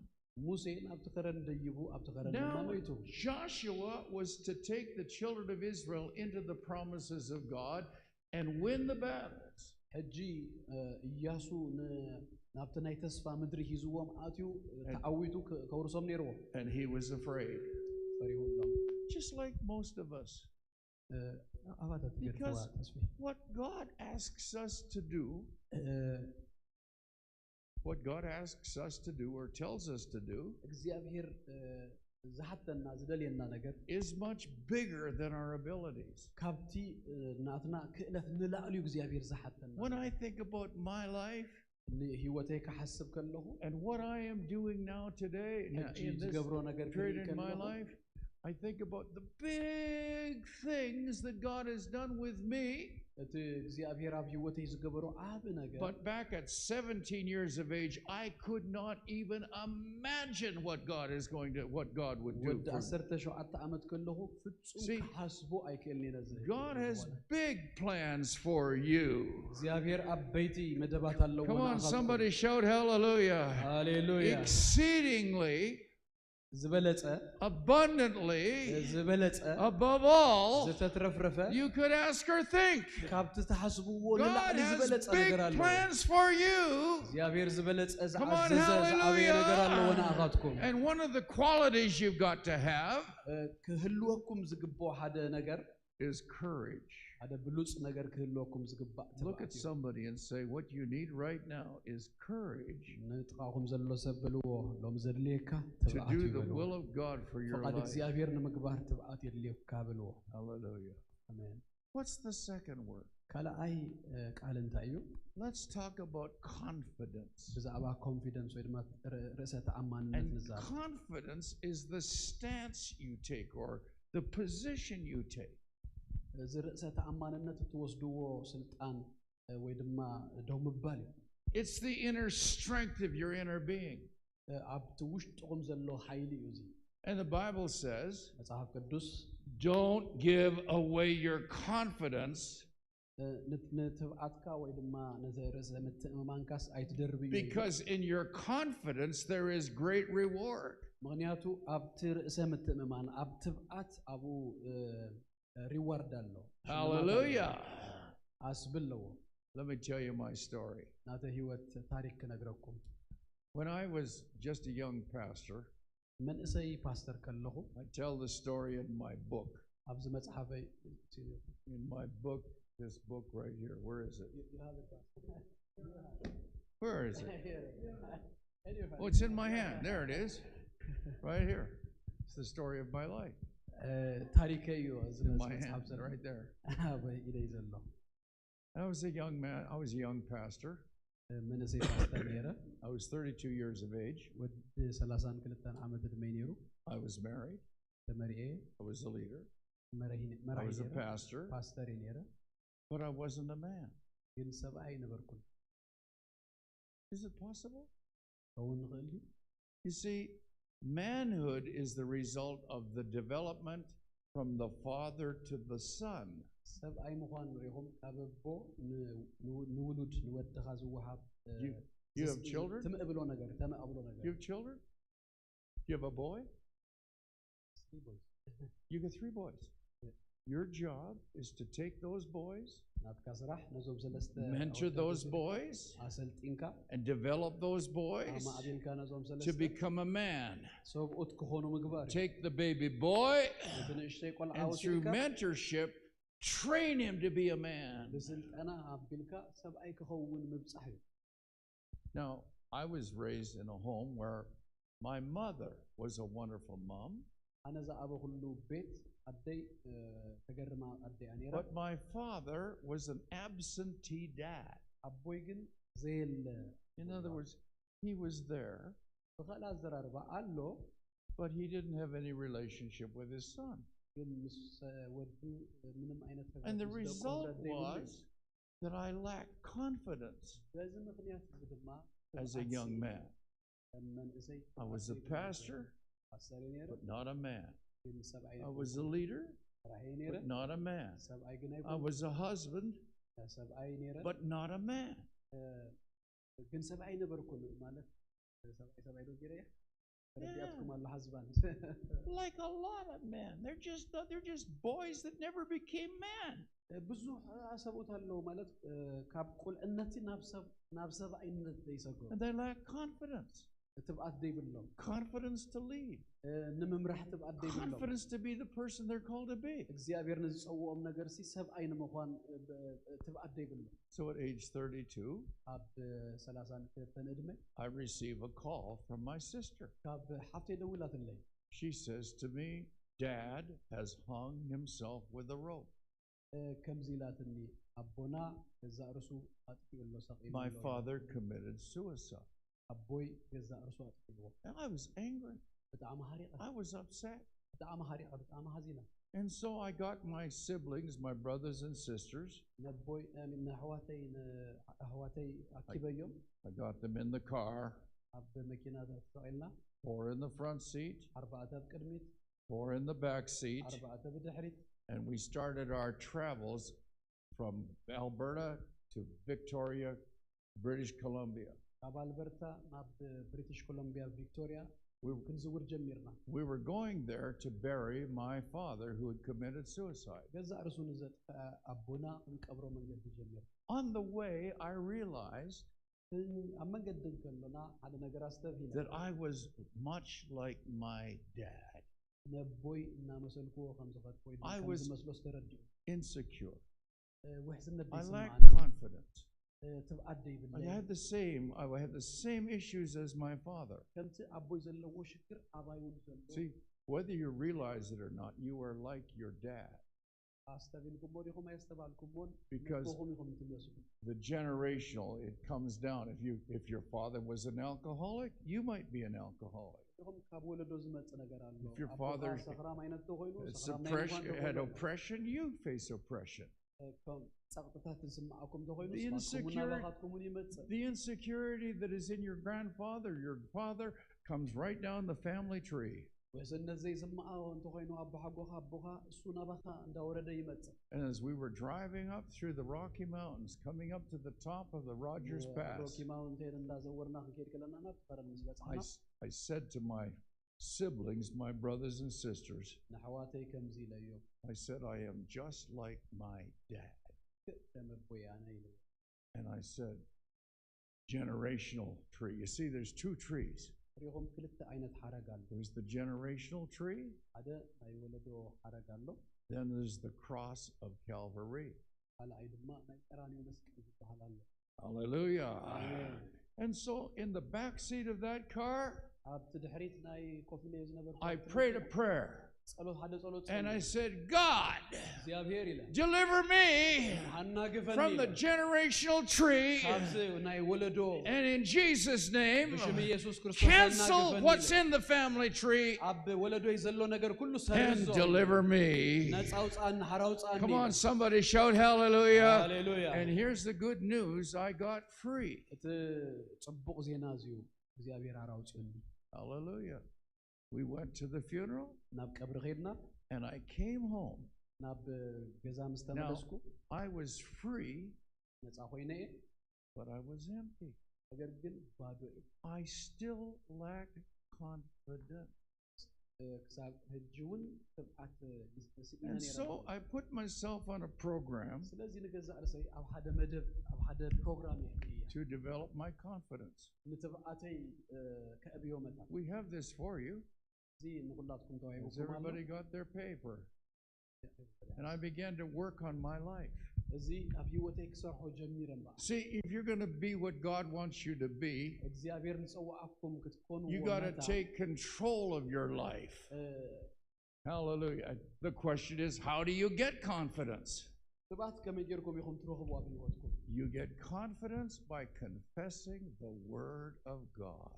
ሙሴ ናብቲ ከረን ደይቡ ኣብቲ ከረን ድማ Now ሞይቱ። Joshua was to take the children of Israel into the promises of God and win the battles. ሕጂ እ፣ ኢያሱ ን- ናብቲ ናይ ተስፋ ምድሪ ሒዝዎም ኣትዩ እ፣ ተዓዊቱ ከ- ከውርሶም ነይርዎ። And he was afraid, ፈሪሁሎም። just like most of us. እ፣ ኣባታት ገርተዋ Because- ተስፋ What God asks us to do, እ፣ what God asks us to do or tells us to do, እግዚኣብሔር እ፣ ዝሓተና ዝደልየና ነገር is much bigger than our abilities. ካብቲ እ፣ ናትና ክእለት ንላዕሊ እዩ እግዚኣብሔር ዝሓተና። When I think about my life ንህይወተይ ክሓስብ ከለኹ and what I am doing now today, ሕጂ in this ዝገብሮ ነገር period ክርኢ in my ከለኹ life, I think about the big things that God has done with me. እቲ እግዚኣብሔር ኣብ ህይወተይ ዝገበሮ ዓቢ ነገር But back at seventeen years of age, I could not even imagine what God is going to, what God would do. ወዲ For me. ዓሰርተ ሸውዓተ ዓመት ከለኹ ፍጹም See, ክሓስቦ ኣይክእልን እየ ነዚ God has ዝኾነ። Big plans for you. እግዚኣብሔር ዓበይቲ መደባት ኣለዎ Come on, ንኣኻትኩም። Somebody shout hallelujah. ሃሌሉያ። Exceedingly, ዝበለጸ abundantly, ዝበለጸ above all, ዝተትረፍረፈ you could ask or think. ካብቲ ትሓስብዎ God ንላዕሊ has ዝበለጸ big ነገር ኣለዎ። plans for you. እግዚኣብሔር ዝበለጸ Come on, ዝኣዘዘ ዝዓበየ ነገር ኣለዎ hallelujah. ንኣኻትኩም። And one of the qualities you've got to have እ፣ ክህልወኩም ዝግብኦ ሓደ ነገር is courage. ሓደ ብሉጽ ነገር ክህልወኩም ዝግባእ Look at ትብዓት እዩ። Somebody and say, "What you need right now is courage ንጥቓኹም ዘሎ ሰብ በልዎ፣ ሎም ዘድልየካ to ትብዓት do እዩ the በልዎ። will of God for your ፍቓድ life." እግዚኣብሔር ንምግባር ትብዓት የድልየካ በልዎ። Hallelujah. ኣሜን። What's the second word? ካልኣይ እ፣ ቃል እንታይ እዩ? Let's talk about confidence. ብዛዕባ ኮንፊደንስ ወይ ድማ ር- ርእሰ ተኣማንነት And ንዛረብ። Confidence is the stance you take or the position you take. እዚ ርእሰ ተኣማንነት እትወስድዎ ስልጣን እ፣ ወይ ድማ ደው ምባል እዩ። It's the inner strength of your inner being. እ፣ ኣብቲ ውሽጥኹም ዘሎ ሓይሊ እዩ እዚ። And the Bible says, መጽሓፍ ቅዱስ "Don't give away your confidence, እ፣ ን- ንትብዓትካ ወይ ድማ ነዚ ርእሰ ምትእምማንካስ ኣይትደርብዮ እዩ። because in your confidence there is great reward." ምክንያቱ ኣብቲ ርእሰ ምትእምማን ኣብ ትብዓት ኣብኡ እ፣ ሪዋርድ ኣሎ። Hallelujah. ኣስቢ ኣለዎ። Let me tell you my story. ናተ ህይወት ታሪክ ክነግረኩም። When I was just a young pastor, መንእሰይ ፓስተር ከለኹ I tell the story in my book. ኣብዚ መጽሓፈይ In my book, this book right here, where is it? Where is it? Oh, it's in my hand. There it is. Right here. It's the story of my life. እ፣ ታሪከይ እዩ እዚ In my መጽሓፍ hand, ዘሎ። Right there. ኣብ ኢደይ ዘሎ። I was a young man. I was a young pastor. እ፣ መንእሰይ ፓስተር ነይረ። I was thirty-two years of age. ወዲ ሰላሳን ክልተን ዓመት ዕድመይ ነይሩ። I was married. ተመሪኤ I was a leader. መራሒ I መራሒ was a ነይረ። Pastor, ፓስተር እየ ነይረ። But I wasn't a man. ግን ሰብኣይ ነበርኩን። Is it possible? ከውን ንኽእል ድዩ? You see, manhood is the result of the development from the father to the son. ሰብኣይ ምዃን ሪኹም ካብ ኣቦ ን- ን- ንውሉድ ንወድኻ ዝወሃብ እ፣ You- you have ዝስ- children? ትምእብሎ ነገር ተመእብሎ ነገር። You have children? You have a boy? Three boys. You get three boys. Yeah. Your job is to take those boys, ናትካ ስራሕ ነዞም ሰለስተ mentor ኣወዳት those ወሲድካ boys, ኣሰልጢንካ and develop those boys ኣማዕቢልካ ነዞም to ሰለስተ become a man. ሰብኡት ክኾኑ ምግባር እዩ። Take the baby boy እቲ ንእሽተይ ቆልዓ and through ወሲድካ mentorship, train him to be a man. ብስልጠና ኣቢልካ ሰብኣይ ክኸውን ምብፃሕ እዩ። Now, I was raised in a home where my mother was a wonderful mom, ኣነ ዝኣበኹሉ ቤት ኣደይ እ፣ ተገርማ ኣደያ ነይራ። but my father was an absentee dad. ኣቦይ ግን ዘየለ In other words, he was there, ብካልእ ኣዘራርባ ኣሎ but he didn't have any relationship with his son. ግን ምስ እ፣ ወዱ ምንም ዓይነት ሕብረት And the ምስ ደቁ result ሕብረት ዘይብሉ እዩ። was that I lacked confidence በዚ ምክንያት እዚ ድማ as a young man. ከም መንእሰይ I was a pastor, ፓስተር ነይረ but not a man. ግን ሰብኣይ I was a leader, ራሄ ነይረ but not a man. ሰብኣይ ግን I ኣይኮን was a husband, ሰብኣይ ነይረ but not a man. እ፣ ግን ሰብኣይ ነበርኩ ማለት ሰብኣይ ሰብኣይ ዶ ገይረ ረዲኣትኩም ኣሎ husband Like a lot of men, they're just they're just boys that never became men. ብዙሕ ሰብኡት ኣለዉ ማለት እ፣ ካብ ቁልዕነት ናብ ሰብ ናብ ሰብኣይነት ዘይሰገሩ And they lack confidence. ትብኣት ዘይብሎም Confidence to lead. እ፣ ንምምራሕ ትብኣት ዘይብሎም Confidence to be the person they're called to be. እግዚኣብሔር ንዝፀውኦም ነገር ሲ ሰብኣይ ንምዃን እ፣ ብ- ትብኣት ዘይብሎም So at age thirty-two, ኣብ ሰላሳን ክልተን ዕድመ I receive a call from my sister. ካብ ሓፍተይ ደዊላትለይ She says to me, "Dad has hung himself with a rope." እ፣ ከምዚ ኢላትኒ ኣቦና ገዛእ ርሱ ኣጥፊኡ ኣሎ ሰቒሉ My ኣሎ። father committed suicide. ኣቦይ ገዛእ ርሱ ኣጥፊዎ And I was angry. ብጣዕሚ ሃሪቐ I was upset. ብጣዕሚ ሃሪቐ ብጣዕሚ ሃዚና And so I got my siblings, my brothers and sisters, ነቦይ እ፣ ንኣሕዋተይ ንኣሕዋተይ ኣኪበዮም I got them in the car, ኣብ መኪና ተሰቒልና four in the front seat, ኣርባዕተ ኣብ ቅድሚት four in the back seat, ኣርባዕተ ብድሕሪት and we started our travels from Alberta to Victoria, British Columbia. ካብ ኣልበርታ ናብ ብሪቲሽ ኮሎምቢያ ቪክቶሪያ We, ክንዝውር ጀሚርና we were going there to bury my father who had committed suicide. ገዛእ ርሱ ንዘጥፍአ ኣቦና ክንቀብሮ መንገዲ ጀሚር On the way, I realized ኣብ መንገዲ እንከሎና ሓደ ነገር ኣስተብሂለ that I was much like my dad. ነቦይ እናመሰልክዎ ከም ዝኸድኩ ወይ ድማ I ከም was- ዝመስሎ ዝተረድኡ Insecure. እ፣ ውሕስነት I ዘይስምዓኒ lacked confidence. እ፣ ትብዓት I ዘይብለይ had the same, I had the same issues as my father. ከምቲ ኣቦይ ዘለዎ ሽግር ኣባይ እውን ዘሎ See, whether you realize it or not, you are like your dad. ኣስተብሂልኩሞ ዲኹም ኣየስተባልኩሞን Because- ነቦኹም ኢኹም ትመስሉ The generational, it comes down. If you, if your father was an alcoholic, you might be an alcoholic. ዲኹም ካብ ወለዶ ዝመጽእ ነገር ኣሎ If your ኣቦኻ father ሰኽራም ኣይነት ተኾይኑ It's ሰኽራም ናይ oppression, ምዃን had ተኾይኑ oppression, you face oppression. ከም ጸቕጥታት ዝስምዓኩም ተኾይኑ The ንስኻትኩም እውን insecurity- ናባኻትኩም እውን ይመጽእ The insecurity that is in your grandfather, your father comes right down the family tree. ውሕስነት ዘይስምዓኦ እንተኾይኑ ኣቦሓጎኻ ኣቦኻ እሱ ናባኻ እንዳወረደ ይመጽእ And as we were driving up through the Rocky Mountains, coming up to the top of the Rogers Pass, ሮኪ ማውንቴን እንዳዘወርና ክንከይድ ከለና ናብ ፈረን ምስ I, በጻሕና s- I said to my siblings, my brothers and sisters, ንኣሕዋተይ ከምዚ ኢለዮም I said, "I am just like my dad." ከም ኣቦይ ኣነ ኢለ And I said, "Generational tree." You see, there's two trees. ሪኹም ክልተ ዓይነት ሓረግ ኣሎ There's the generational tree, ሓደ ናይ ወለዶ ሓረግ ኣሎ then there's the cross of Calvary. ካልኣይ ድማ ናይ ቀራንዮ መስቀል ዝበሃል ኣሎ Hallelujah. Amen. And so in the back seat of that car, ኣብቲ ድሕሪት ናይ ኮፍ ኢለ ዝነበርኩ I prayed a prayer ጸሎት ሓደ ጸሎት and I ጸለይኩ። said, "God, እግዚኣብሔር ኢለ deliver me ኣናግፈኒ from the ኢለ። generational tree." ካብዚ ናይ ወለዶ And in Jesus' name, ብሽም ኢየሱስ ክርስቶስ cancel ኣናግፈኒ what's ኢለ። in the family tree ኣብ ወለዶይ ዘሎ ነገር ኩሉ and ሰርዞ deliver me. ነፃ ውፅኣኒ ሓራ ውፅኣኒ Come on, somebody shout hallelujah. Hallelujah. And here's the good news, I got free. እቲ ፅቡቕ ዜና እዚዩ እግዚኣብሔር ሓራ ውፅኡኒ Hallelujah. We went to the funeral ናብ ቀብሪ ከይድና and I came home. ናብ ገዛ ምስ Now, ተመለስኩ I was free, ነፃ ኮይነ እየ but I was empty. ነገር ግን ባዶ እየ I still lacked confidence. ክሳብ ሕጂ እውን ትብዓት ስኢነ ነይረ። I put myself on a program ስለዚ ንገዛእ ርእሰይ ኣብ ሓደ መደብ ኣብ ሓደ ፕሮግራም እየ to develop my confidence. ንትብዓተይ ከዕብዮ መታ We have this for you. እዚ ንኩላትኩም Has everybody got their paper? And I began to work on my life. እዚ ኣብ ህይወተይ ክሰርሖ ጀሚረ እምበኣር See, if you're going to be what God wants you to be, እግዚኣብሔር ዝፀዋዓኩም ክትኮኑ you got to take control of your life. Hallelujah. The question is, how do you get confidence? ትብዓት ከመይ ጌርኩም ኢኹም ትረኽቡ ኣብ ህይወትኩም You get confidence by confessing the Word of God.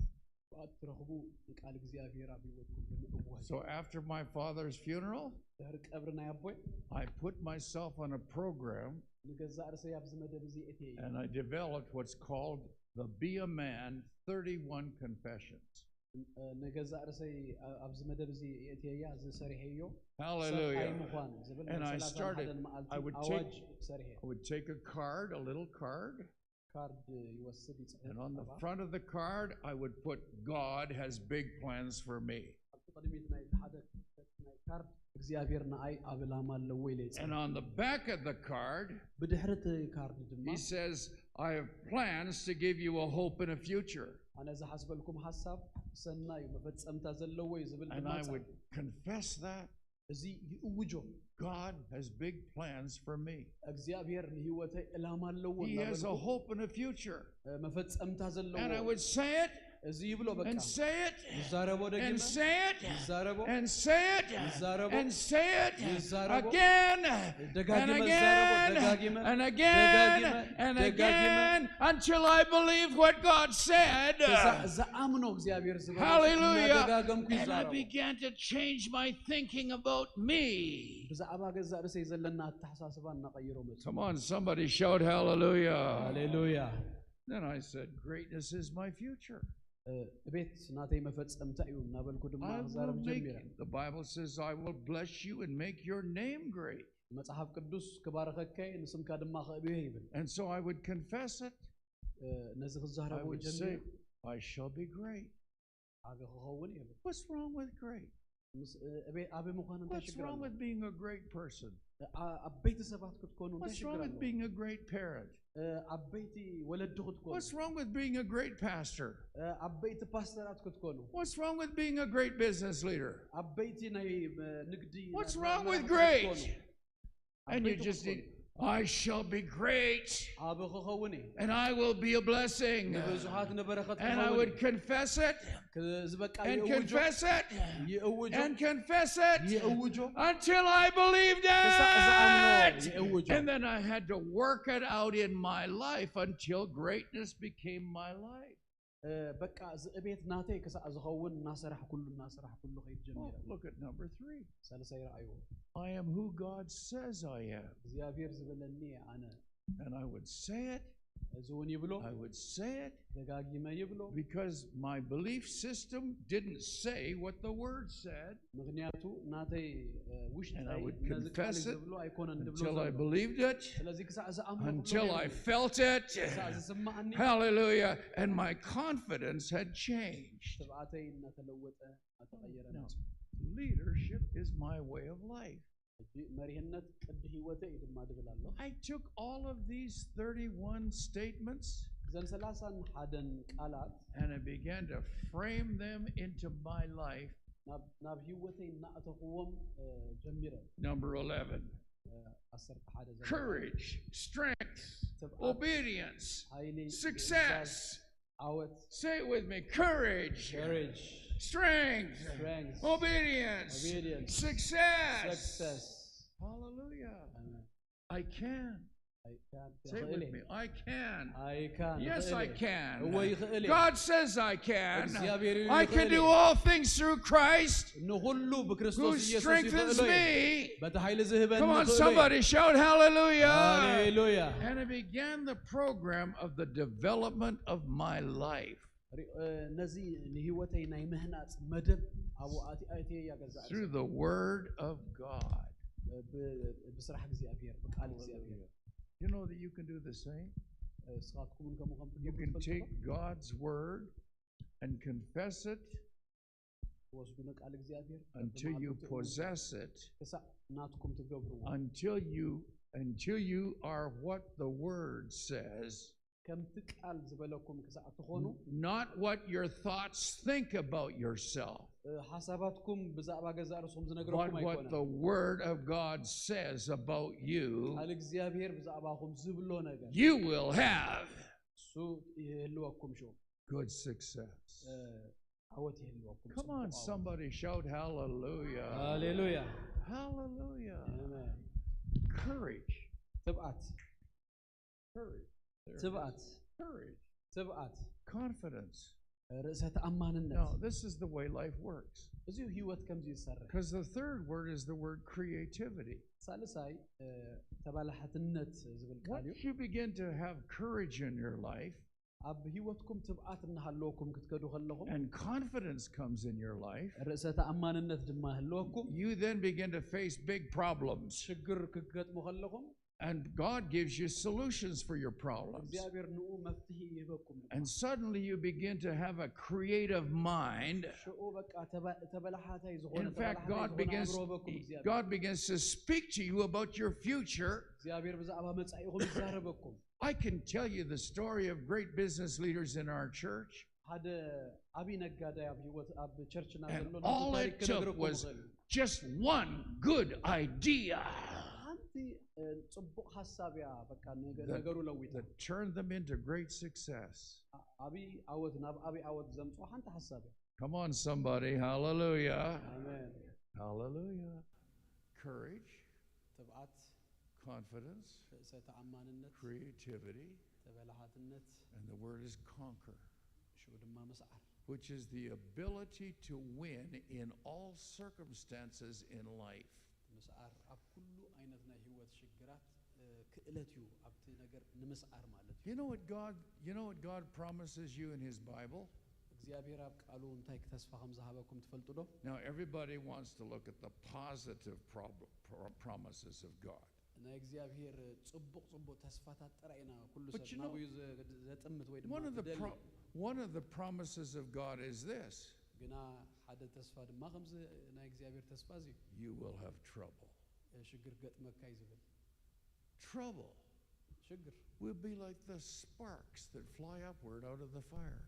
ትብዓት ትረኽቡ ንቃል እግዚኣብሔር ኣብ ህይወትኩም ብምእወጅ So after my father's funeral, ድሕሪ ቀብሪ ናይ ኣቦይ I put myself on a program ንገዛእ ርእሰይ ኣብዚ መደብ እዚ እትየ and I developed what's called the Be a Man thirty-one Confessions. ንገዛእ ርእሰይ ኣብዚ መደብ እዚ የእትየያ እዚ ሰሪሐዮ ሰብኣይ Hallelujah. ምዃን ዝብል And I ናይ started, ሰላሳ ሓደ መዓልቲ I would ኣዋጅ take- ሰሪሐ I would take a card, a little card, ካርድ ይወስድ ይፅሕፍ and on the ነበረ። front of the card, I would put, "God has big plans for me." ኣብቲ ቅድሚት ናይ ሓደ ናይ ካርድ እግዚኣብሔር ንኣይ ኣብ ዕላማ ኣለዎ ኢለ ይፅሕፍ And on the back of the card, ብድሕሪ እቲ ካርድ ድማ he says, "I have plans to give you a hope and a future." ኣነ ዝሓስበልኩም ሓሳብ ሰናይ እዩ መፈፀምታ ዘለዎ እዩ ዝብል And ድማ I ይፅሕፍ። would confess that. እዚ ይእውጆ "God has big plans for me." እግዚኣብሔር ንህይወተይ ዕላማ ኣለዎ He has a እናበልኩ hope and a future. መፈፀምታ ዘለዎ And I would say it እዚ ይብሎ በቃ and say it ይዛረቦ and ደጊመ say it ይዛረቦ and say it ይዛረቦ and say it ይዛረቦ again and ደጋጊመ ይዛረቦ again ደጋጊመ and again ደጋጊመ and ደጋጊመ again until I believe what God said. እዛ- ዝኣምኖ እግዚኣብሔር ዝበሎ Hallelujah. እናደጋገምኩ And I ይዛረቦ began to change my thinking about me. ብዛዕባ ገዛእ ርእሰይ ዘለና ኣተሓሳስባ እናቐይሮ መፁ Come on, somebody shout hallelujah. ሃሌሉያ Then I said, "Greatness is my future." ቤት ናተይ መፈፀምታ እዩ እናበልኩ ድማ I will ክዛረብ make, ጀሚረ the Bible says, "I will bless you and make your name great." መፅሓፍ ቅዱስ ክባረኸከ ንስምካ ድማ ከእብዮ ይብል And so I would confess it. ነዚ I ክዛረቦ would ጀሚረ say, "I shall be great." ዓቢ ክኸውን ይብል What's wrong with great? ምስ- እ፣ እቤ- ዓቢ ምዃን እንታይ What's ሽግር wrong ኣሎ with being a great person? ዓ- ዓበይቲ ሰባት ክትኮኑ እንታይ What's ሽግር wrong with ኣሎ being a great parent? እ፣ ዓበይቲ ወለዲ ክትኮኑ What's wrong with being a great pastor? እ፣ ዓበይቲ ፓስተራት ክትኮኑ What's wrong with being a great business leader? ዓበይቲ ናይ እ፣ ንግዲ What's ናይ- wrong with መራሕቲ great? ክትኮኑ። And you ዓበይቲ just ክትኮኑ። need, "I shall be great, ዓቢ ክኸውን እዩ and I will be a blessing." ንብዙሓት ንበረኸት And I ክኸውን would እዩ። confess it ክ- ዝበቃ and ይእውጆ confess it ይእውጆ and confess it ይእውጆ until I believed ክሳዕ ዝኣምኖ it. ይእውጆ And then I had to work it out in my life until greatness became my life. እ፣ በቃ እዚ እቤት ናተይ ክሳዕ ዝኸውን እናሰራሕ ኩሉ እናሰራሕ ኩሉ ከይድ ጀሚረ Oh, look at number three. ሳልሳይ ረኣይዎ I am who God says I am. እግዚኣብሔር ዝበለኒ እየ ኣነ And I would say it. እዚ እውን ይብሎ I would say it ደጋጊመ ይብሎ because my belief system didn't say what the word said. ምክንያቱ ናተይ እ፣ And I ውሽጠይ would ነዚ ቃል confess it ዝብሎ ኣይኮነን ድብሎ Until I ዘሎ believed it, ስለዚ ክሳዕ ዝኣምኖ until I felt it. ክሳዕ ዝስማዓኒ Hallelujah. And my confidence had changed. ትብዓተይ እናተለወጠ እናተቐየረ Now, መጽ leadership is my way of life. ሕጂ መሪህነት ቅዲ ህይወተይ እዩ ድማ ድብል ኣሎ I took all of these thirty-one statements እዘን ሰላሳን ሓደን ቃላት and I began to frame them into my life. ናብ- ናብ ህይወተይ እናእተኽዎም እ፣ ጀሚረ Number eleven. እ፣ ዓሰርተ ሓደ ዘሎ Courage, strength, ትብዓት obedience, ሓይሊ success. ዓወት Say it with me. Courage, courage strength, strength obedience, obedience success. success Hallelujah. ኣሜን። I can. I can Say it ይኽእል with እየ። me. I can. I can Yes, I ይኽእል እየ። can. እወ ይኽእል እየ። God says I can. እግዚኣብሔር እዩ I can ይኽእል do እየ። All things through Christ ንኹሉ who ብክርስቶስ ኢየሱስ ይኽእሎ strengthens እዩ me. በቲ ሓይሊ ዝህበኒ Come on, ይኽእሎ እዩ። Somebody shout hallelujah. ሃሌሉያ And I began the program of the development of my life ሪ- እ፣ ነዚ ንህይወተይ ናይ ምህናፅ መደብ ኣብኡ ኣቲ- ኣእትየ እያ ገዛ through the Word of God. ብ- ብስራሕ እግዚኣብሔር ብቃል እግዚኣብሔር You know that you can do the same. እስኻትኩም እውን ከምኡ ከም You ትገብሩ can ትፈልጡ take ዶ? God's Word and confess it ትወስዱ ንቃል እግዚኣብሔር until you ትማልኡ possess it, ክሳዕ ናትኩም ትገብርዎ until you until you are what the word says, ከምቲ ቃል ዝበለኩም ክሳዕ ትኾኑ not what your thoughts think about yourself, እ፣ ሓሳባትኩም ብዛዕባ ገዛእ ርእስኹም but ዝነግረኩም what ኣይኮነ the word of God says about you, ቃል እግዚኣብሔር ብዛዕባኹም ዝብሎ ነገር you will have እሱ ይህልወኩም ሽኡ good success. እ፣ ዓወት ይህልወኩም Come ጽቡቕ on, ዓወት። Somebody shout hallelujah. ሃሌሉያ Hallelujah. ኣሜን። Courage. ትብዓት Courage. There it is. ትብዓት Courage. ትብዓት Confidence. ርእሰ ተኣማንነት Now, this is the way life works. እዚ ህይወት ከምዚ ይሰርሕ Because the third word is the word creativity. ሳልሳይ እ፣ ተባላሕትነት ዝብል ቃል እዩ Once you begin to have courage in your life ኣብ ህይወትኩም ትብዓት እናሃለወኩም ክትከዱ ከለኹም and confidence comes in your life, ርእሰ ተኣማንነት ድማ ህልወኩም you then begin to face big problems. ሽግር ክትገጥሙ ከለኹም And God gives you solutions for your problems. እግዚኣብሔር ንኡ መፍትሒ ይህበኩም And suddenly you begin to have a creative mind. ሽኡ በቃ ተባ- ተበላሓታይ ዝኾነ In fact, ተበላሓታይ God ዝኾነ begins, ኣእምሮ ህበኩም እግዚኣብሔር God begins to speak to you about your future. እግዚኣብሔር ብዛዕባ መጻኢኹም ይዛረበኩም I can tell you the story of great business leaders in our church. ሓደ ዓብዪ ነጋዳይ ኣብ ህይወት ኣብ ቸርችና And ዘሎ all ታሪክ it took ክነግረኩም was ይኽእል እዩ። just one good idea ሓንቲ እ፣ ጽቡቕ ሓሳብ እያ በቃ ነገ- That- ነገሩ ለዊጣ that turned them into great success. ዓ- ዓብዪ ዓወት ናብ ዓብዪ ዓወት ዘምፅኦ ሓንቲ ሓሳብ እያ Come on, somebody. Hallelujah. ኣሜን Hallelujah. Courage, ትብዓት confidence, ርእሰ ተኣማንነት creativity, ተበላሓትነት and the word is conquer, ሽኡ ድማ ምስዓር which is the ability to win in all circumstances in life. ምስዓር ኣብ ኩሉ ዓይነት ናይ ህይወት ሽግራት እ፣ ክእለት እዩ ኣብቲ ነገር ንምስዓር ማለት እዩ You know what God, you know what God promises you in his Bible? እግዚኣብሔር ኣብ ቃሉ እንታይ ተስፋ ከም ዝሃበኩም ትፈልጡ ዶ Now everybody wants to look at the positive prob- pro- promises of God. ናይ እግዚኣብሔር ጽቡቕ ጽቡቕ ተስፋታት ጥራይ ኢና ኩሉ But ሰብ you know, ናብኡ ዘ- ዘጥምት ወይ ድማ One of the ዝደሊ pro- one of the promises of God is this. ግና ሓደ ተስፋ ድማ ከምዚ ናይ እግዚኣብሔር ተስፋ እዚ እዩ You will have trouble. ሽግር ገጥመካ እዩ ዝብል Trouble ሽግር will be like the sparks that fly upward out of the fire.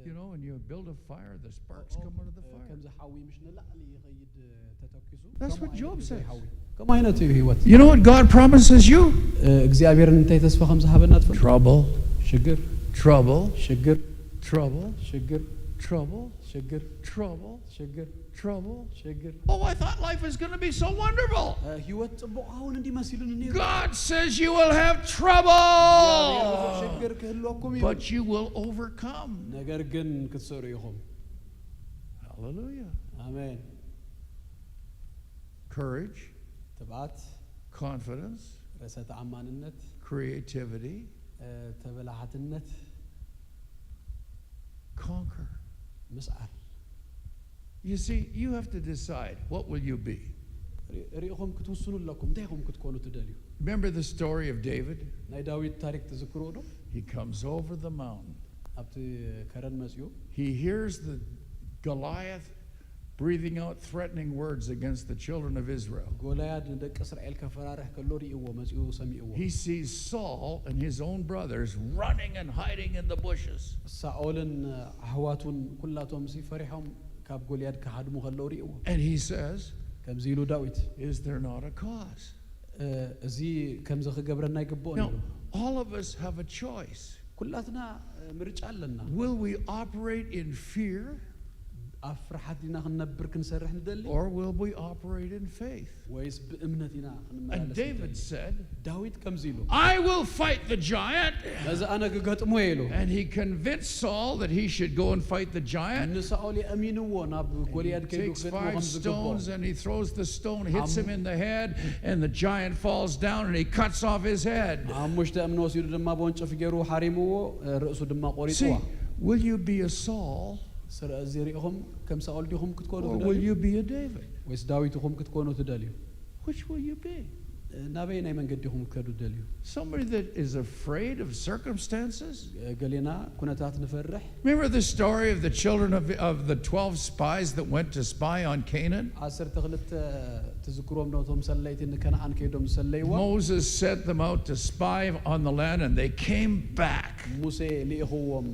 You know, when you build a fire, the sparks come out of the fire. ከምዚ ሓዊ ምሽ ንላዕሊ ይኸይድ ተተኪሱ That's ከምኡ what Job ዓይነት says. ሓዊ ከምኡ ዓይነት እዩ ህይወት You know what God promises you? እ፣ እግዚኣብሔር እንታይ ተስፋ ከም ዝሃበና ትፈልጡ Trouble, ሽግር trouble, ሽግር trouble, ሽግር trouble, ሽግር trouble, ሽግር trouble. ሽግር Oh, I thought life was going to be so wonderful. እ፣ ህይወት ጽቡቕ ክኸውን እንዲ መሲሉኒ ነይሩ God says you will have trouble. ሽግር ክህልወኩም እዩ But you will overcome. ነገር ግን ክትስእሩ ኢኹም Hallelujah. ኣሜን Courage, ትብዓት confidence, ርእሰ ተኣማንነት creativity, እ፣ ተበላሓትነት conquer. ምስዓር You see, you have to decide, what will you be? ሪ- ርኢኹም ክትውስኑ ኣለኩም እንታይ ኢኹም ክትኮኑ ትደልዩ Remember the story of David? ናይ ዳዊት ታሪክ ትዝክርዎ ዶ He comes over the mountain. ኣብቲ ከረን መፅኡ He hears the Goliath breathing out threatening words against the children of Israel. ጎልያድ ንደቂ እስራኤል ከፈራርሕ ከሎ ርእዎ መፅኡ ሰሚዕዎ He sees Saul and his own brothers running and hiding in the bushes. ሳኦልን ኣሕዋቱን ኩላቶም ሲ ፈሪሖም ካብ ጎልያድ ክሃድሙ ከለዉ ርእዎ And he says, ከምዚ ኢሉ ዳዊት Is there not a cause? እ፣ እዚ ከምዚ ክገብረና ይግብኦ Now, ነይሩ all of us have a choice. ኩላትና እ፣ ምርጫ ኣለና Will we operate in fear ኣብ ፍርሓት ዲና ክንነብር ክንሰርሕ ንደሊ or will we operate in faith? ወይስ ብእምነት ኢና And ክንመላለስ David ንደሊ? said, ዳዊት ከምዚ ኢሉ I will fight the giant. ነዚ ኣነ ክገጥሞ እየ ኢሉ And he convinced Saul that he should go and fight the giant. ንሳኦል የእሚንዎ ናብ ጎልያድ He ከይዱ takes ክገጥሞ five ከም ዝግብኦ stones and he throws the stone, hits him in the head, and the giant falls down and he cuts off his head. ሓሙሽተ እምኒ ወሲዱ ድማ ብወንጨፍ ገይሩ ሓሪምዎ እ፣ ርእሱ ድማ See, ቆሪፅዋ will you be a Saul ስለዚ ሪኢኹም ከም ሳኦል ዲኹም ክትኮኑ or will ትደልዩ you be a David? ወይስ ዳዊት ኢኹም ክትኮኑ ትደልዩ Which will you be? ናበይ ናይ መንገዲ ኢኹም ክትከዱ ትደልዩ? Somebody that is afraid of circumstances? ገሌና ኩነታት ንፈርሕ። Remember the story of the children of, of the twelve spies that went to spy on Canaan? ዓሰርተ ክልተ ትዝክሮም ዶ እቶም ሰለይቲ ንከነኣን ከይዶም ዝሰለይዋ? Moses sent them out to spy on the land and they came back. ሙሴ ልኢኽዎም፣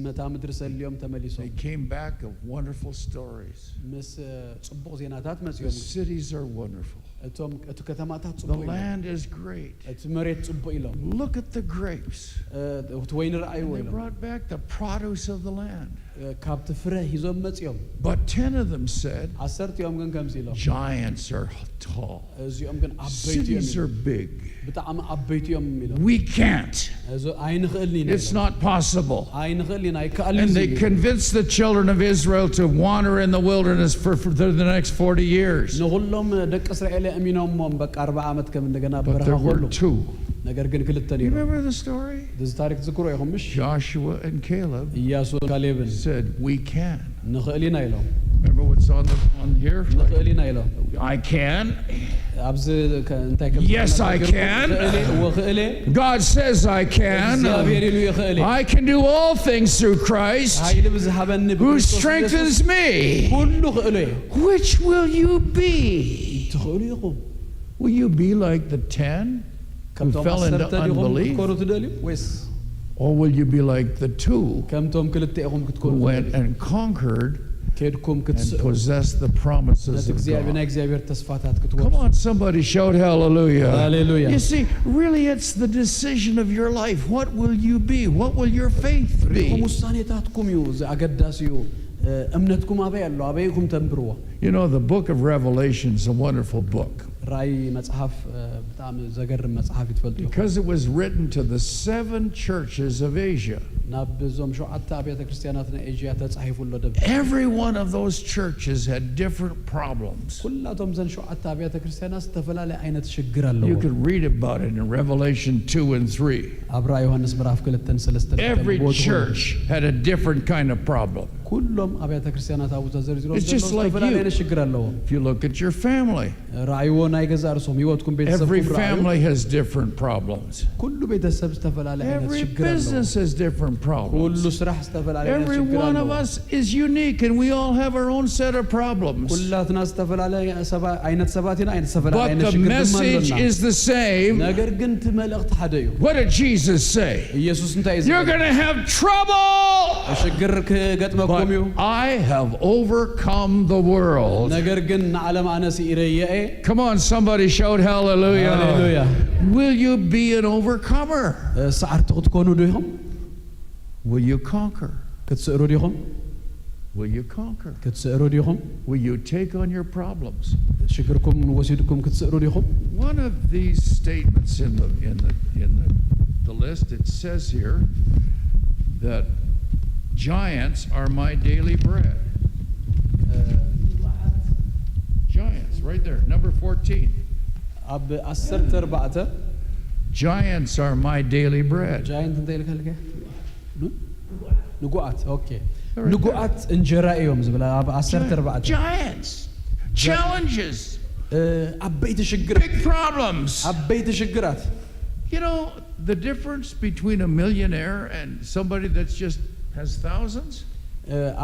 መታ ምድሪ ሰልዮም ተመሊሶም። They came back with wonderful stories. ምስ ጽቡቕ ዜናታት The መጽዮም። Cities are wonderful. እቶም እቲ ከተማታት The ጽቡቕ ኢሎም። Land is great. እቲ መሬት ጽቡቕ ኢሎም። Look at the grapes. እቲ ወይኒ ረኣይዎ And they ኢሎም። Brought back the produce of the land. ካብቲ ፍረ ሂዞም መጽዮም። But ten of them said, ዓሰርቲኦም ግን ከምዚ ኢሎም። Giants are tall. እዚኦም ግን ዓበይቲ እዮም Cities ኢሎም። Are big. ብጣዕሚ ዓበይቲ እዮም ኢሎም። We can't. እዚ ኣይንኽእልን ኢና It's ኢሎም። Not possible. ኣይንኽእልን ኢና ኣይከኣልን And እዩ they ኢሎም። Convinced the children of Israel to wander in the wilderness for, for the next forty years. ንኹሎም ደቂ እስራኤል ኣእሚኖሞም በቃ ኣርብዓ ዓመት ከም እንደገና ኣብ But በረኻ there were ከሎ two. ነገር ግን ክልተ You ነይሮም። Remember the story? እዚ ታሪክ ትዝክሮ ኢኹም ምሽ? Joshua and Caleb ኢያሱን ካሌብን Said, We can. ንኽእል ኢና ኢሎም። Remember what's on the on here? ንኽእል ኢና ኢሎም። I can. ኣብዚ ከ- እንታይ ከም Yes, I ዝኽእል can. ክእል እየ፣ እወ ክእል እየ። God says I can. እግዚኣብሔር ኢሉ ይኽእል እየ። I can do all things through Christ ሓይሊ ብዝሃበኒ who ብክርስቶስ strengthens ኢየሱስ me. ኩሉ ክእሉ እየ። Which will you be? ትኽእሉ ኢኹም። Will you be like the ten who ከምቶም fell into ዓሰርተ ዲኹም unbelief? ክትኮኑ ትደልዩ ወይስ Or will you be like the two ከምቶም ክልተ ኢኹም ክትኮኑ who went ትደልዩ? And conquered ከድኩም and ክትስእሩ possessed the promises ነቲ of እግዚኣብሔር ናይ God? እግዚኣብሔር ተስፋታት Come ክትወርሱ። On, somebody shout hallelujah. Hallelujah. You see, really, it's the decision of your life. What will you be? What will your faith ሪኹም be? ውሳኔታትኩም እዩ እዚ ኣገዳሲ እዩ። እ፣ እምነትኩም ኣበይ ኣሎ? ኣበይ ኢኹም ተንብርዎ? You know, the book of Revelation is a wonderful book ራእይ መጽሓፍ እ፣ ብጣዕሚ ዘገርም መጽሓፍ እዩ ትፈልጡ ኢኹም። Because it was written to the seven churches of Asia. ናብ እዞም ሸውዓተ ኣብያተ ክርስቲያናት ናይ ኤዥያ ተጻሒፉ ኣሎ ደብዳቤ። Every one of those churches had different problems. ኩላቶም ዘን ሸውዓተ ኣብያተ ክርስቲያናት ዝተፈላለየ ዓይነት ሽግር ኣለዎ። You can read about it in Revelation two and three. ኣብ ራእይ ዮሃንስ ምዕራፍ ክልተን ሰለስተን Every ተንብቦ ትኾኑ። Church had a different kind of problem. ኩሎም ኣብያተ ክርስቲያናት ኣብኡ ተዘርዚሮም It's just ዘለዉ like ዝተፈላለየ you. ዓይነት ሽግር ኣለዎም። If you look at your family, ራእይዎ ናይ ገዛእ ርእሶም ህይወትኩም every ቤተሰብኩም ራእዩ። Family has different problems. ኩሉ ቤተሰብ ዝተፈላለየ ዓይነት Every ሽግር ኣለዎ። Business has different problems. ኩሉ ስራሕ ዝተፈላለየ ዓይነት Every ሽግር one ኣለዎ። Of us is unique and we all have our own set of problems. ኩላትና ዝተፈላለየ ሰባ- ዓይነት ሰባት ኢና። ዓይነት ዝተፈላለየ But ዓይነት the ሽግር ድማ message ኣለና። Is the same. ነገር ግን እቲ መልእኽቲ ሓደ እዩ። What did Jesus say? ኢየሱስ እንታይ እዩ You're going to have trouble. ሽግር ክገጥመኩም እዩ። I have overcome the world. ነገር ግን ንዓለም ኣነ ስኢረየ እየ። Come on, somebody shout hallelujah. Hallelujah. Will you be an overcomer? ሰዓርቲ ክትኮኑ ዶ ኢኹም? Will you conquer? ክትስእሩ ዲኹም? Will you conquer? ክትስእሩ ዲኹም? Will you take on your problems? ሽግርኩም ወሲድኩም ክትስእሩ ዲኹም? One of these statements in the in the in the, the list, it says here that giants are my daily bread. Giants, right there, number fourteen. ኣብ ዓሰርተ ኣርባዕተ Giants are my daily bread. ጃይንት እንታይ ኢልካ ኢልካ? ንጉኣት። ኦኬ። ንጉኣት እንጀራ እዮም ዝብል ኣብ ዓሰርተ ኣርባዕተ። Giants. Challenges. ዓበይቲ ሽግር። Big problems. ዓበይቲ ሽግራት። You know, the difference between a millionaire and somebody that's just has thousands?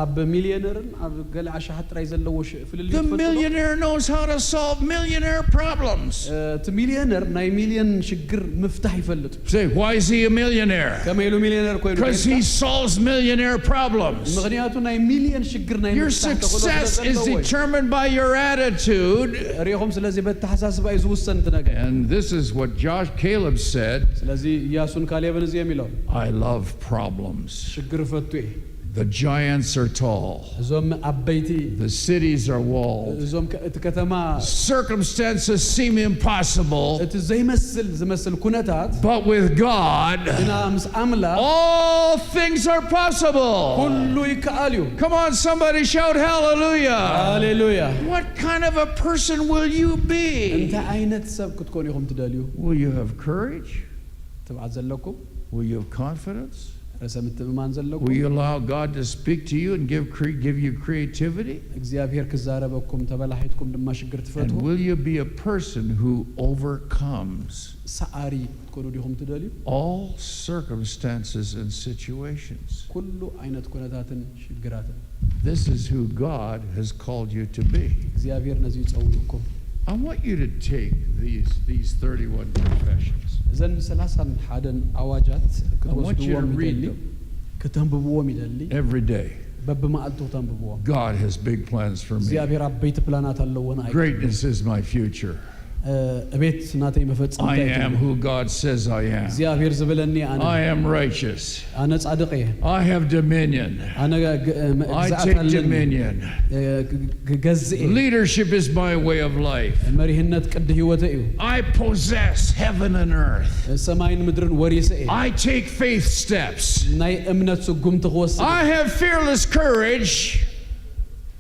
ኣብ ሚሊዮነርን ኣብ ገለ ኣሽሓት ጥራይ ዘለዎ ፍልልይ The millionaire knows how to solve millionaire problems. እቲ ሚሊዮነር ናይ ሚሊዮን ሽግር ምፍታሕ ይፈልጥ። Say, why is he a millionaire? ከመይ ኢሉ ሚሊዮነር ኮይኑ? Because he solves millionaire problems. ምኽንያቱ ናይ ሚሊዮን ሽግር ናይ Your success is determined by your attitude. ሪኹም ስለዚ በተሓሳስባ እዩ ዝውሰን እቲ ነገር። And this is what Josh Caleb said. ስለዚ ኢያሱን ካሌብን እዚኦም ኢሎም። I love problems. ሽግር እፈቱ እየ። The giants are tall. እዞም ዓበይቲ The cities are walled. እዞም እቲ ከተማ Circumstances seem impossible. እቲ ዘይመስል ዝመስል ኩነታት But with God, ግና ምስ ኣምላኽ all things are possible. ኩሉ ይከኣል እዩ። Come on, somebody shout hallelujah. Hallelujah. What kind of a person will you be? እንታይ ዓይነት ሰብ ክትኮኑ ኢኹም ትደልዩ? Will you have courage? ትብዓት ዘለኩም? Will you have confidence? ርእሰ ምትእምማን ዘለኩም Will you allow God to speak to you and give, cre- give you creativity? እግዚኣብሔር ክዛረበኩም፣ ተበላሒትኩም ድማ ሽግር And ትፈትሑ። will you be a person who overcomes ሰዓሪ ክትኮኑ ዲኹም ትደልዩ? all circumstances and situations? ኩሉ ዓይነት ኩነታትን ሽግራትን። This is who God has called you to be. እግዚኣብሔር ነዚ ይጸውዩኩም። I want you to take these, these thirty-one confessions. እዘን ሰላሳን ሓደን ኣዋጃት I want you to ክትወስድዎም read ይደሊ፣ them ከተንብብዎም ይደሊ። every day. በብመዓልቱ ከተንብብዎም። God has big plans for me. እግዚኣብሔር ዓበይቲ ፕላናት ኣለዎ ንኣይ። Greatness is my future. እ፣ እቤት ናተይ መፈጸምታ I እየ am ትብሉ። who God says I am. እግዚኣብሔር ዝበለኒ ኣነ I am righteous. ኣነ ጻድቕ እየ። I have dominion. ኣነ ግ- እ፣ I ግዛኣት take ኣለኒ። dominion. እ፣ ግ- ግ- ክገዝእ እየ። Leadership is my way of life. መሪህነት ቅዲ ህይወተ እዩ። I possess heaven and earth. ሰማይን ምድርን ወሪሰ እየ። I take faith steps. ናይ እምነት ስጉምቲ ክወስድ I have fearless courage.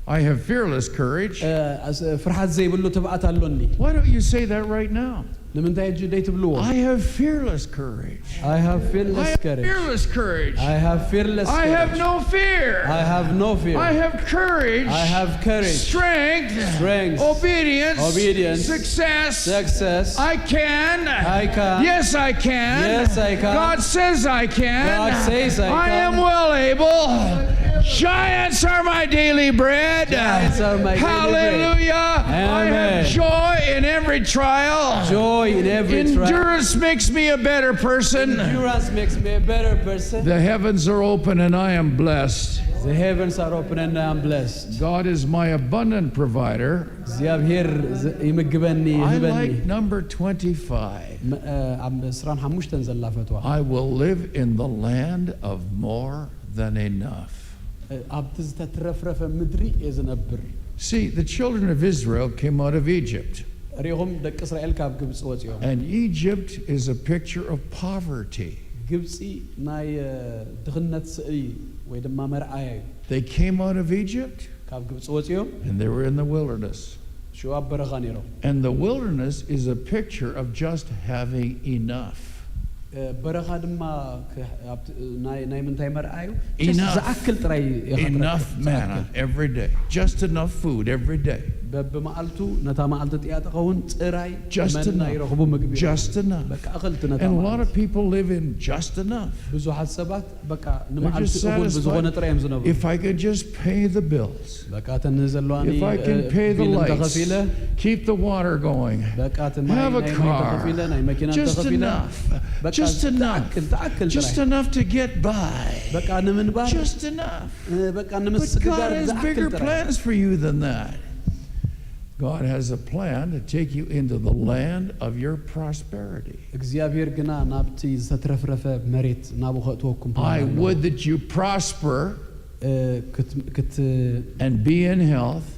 I have fearless courage. እ፣ ኣስ- ፍርሃት ዘይብሉ ትብኣት ኣሎኒ። Why don't you say that right now? ንምንታይ እጂ ደይ ትብልዎ? I have fearless courage. I have I fearless have courage. Fearless courage. I have fearless I have courage. No fear. I have no fear. I have courage. I have courage. Strength. Strength. Obedience. Obedience. Success. Success. I can. I can. Yes, I can. Yes, I can. God says I can. God says I I can. Am well able. Giants are my daily bread. Giants are my daily bread. Hallelujah. I have Amen. Joy in every trial. Joy in every trial. Endurance makes me a better person. Endurance makes me a better person. The heavens are open and I am blessed. The heavens are open and I am blessed. God is my abundant provider. እግዚኣብሔር ዝ- ይምግበኒ፣ I ይህበኒ። Like number twenty-five. ም- እ፣ ኣብ ዕስራን ሓሙሽተን ዘላ ፈትዋ። I will live in the land of more than enough. እ፣ ኣብቲ ዝተትረፍረፈ ምድሪ እየ ዝነብር። See, the children of Israel came out of Egypt. ሪኹም ደቂ እስራኤል ካብ ግብፂ ወፂኦም። And Egypt is a picture of poverty. ግብፂ ናይ እ፣ ድኽነት ስእሊ ወይ ድማ መርኣያ እዩ። They came out of Egypt ካብ ግብፂ ወፂኦም and they were in the wilderness. ሽኡ ኣብ በረኻ ነይሮም። And the wilderness is a picture of just having enough. እ፣ በረኻ ድማ ክ- ኣብቲ- ናይ ናይ ምንታይ መርኣያ እዩ? Just Enough. ዝኣክል ጥራይ ኢኻ ትረክብ። Enough manna every day. Just enough food every day. በብመዓልቱ ነታ መዓልቲ እቲኣ ትኸውን ጥራይ Just መና enough. ይረኽቡ ምግቢ። Just enough. በቃ እኽልቲ ነታ And a lot መዓልቲ። of people live in just enough. ብዙሓት ሰባት በቃ They're ንመዓልቲ just እኹል ብዝኾነ satisfied. ጥራይ እዮም ዝነብሩ። If I could just pay the bills. በቃ እተን ዘለዋኒ If I can እ፣ pay the ቢል lights, እንተኸፊለ keep the water going, በቃ እቲ ማይ have a ናይ ማይ car, ተኸፊለ ናይ መኪና just እንተኸፊለ enough, በቃ just enough, ትኣክል ትኣክል just ጥራይ enough to get by. በቃ ንምንባር Just enough. እ፣ በቃ But ንምስግጋር God has ዝኣክል bigger ጥራይ። Plans for you than that. God has a plan to take you into the land of your prosperity. እግዚኣብሔር ግና ናብቲ ዝተትረፍረፈ መሬት ናብኡ ከእትወኩም ፕላን I ኣለዎ። Would that you prosper እ፣ ክት- ክት- and be in health,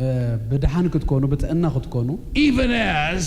እ፣ ብድሓን ክትኮኑ ብጥዕና ክትኮኑ even as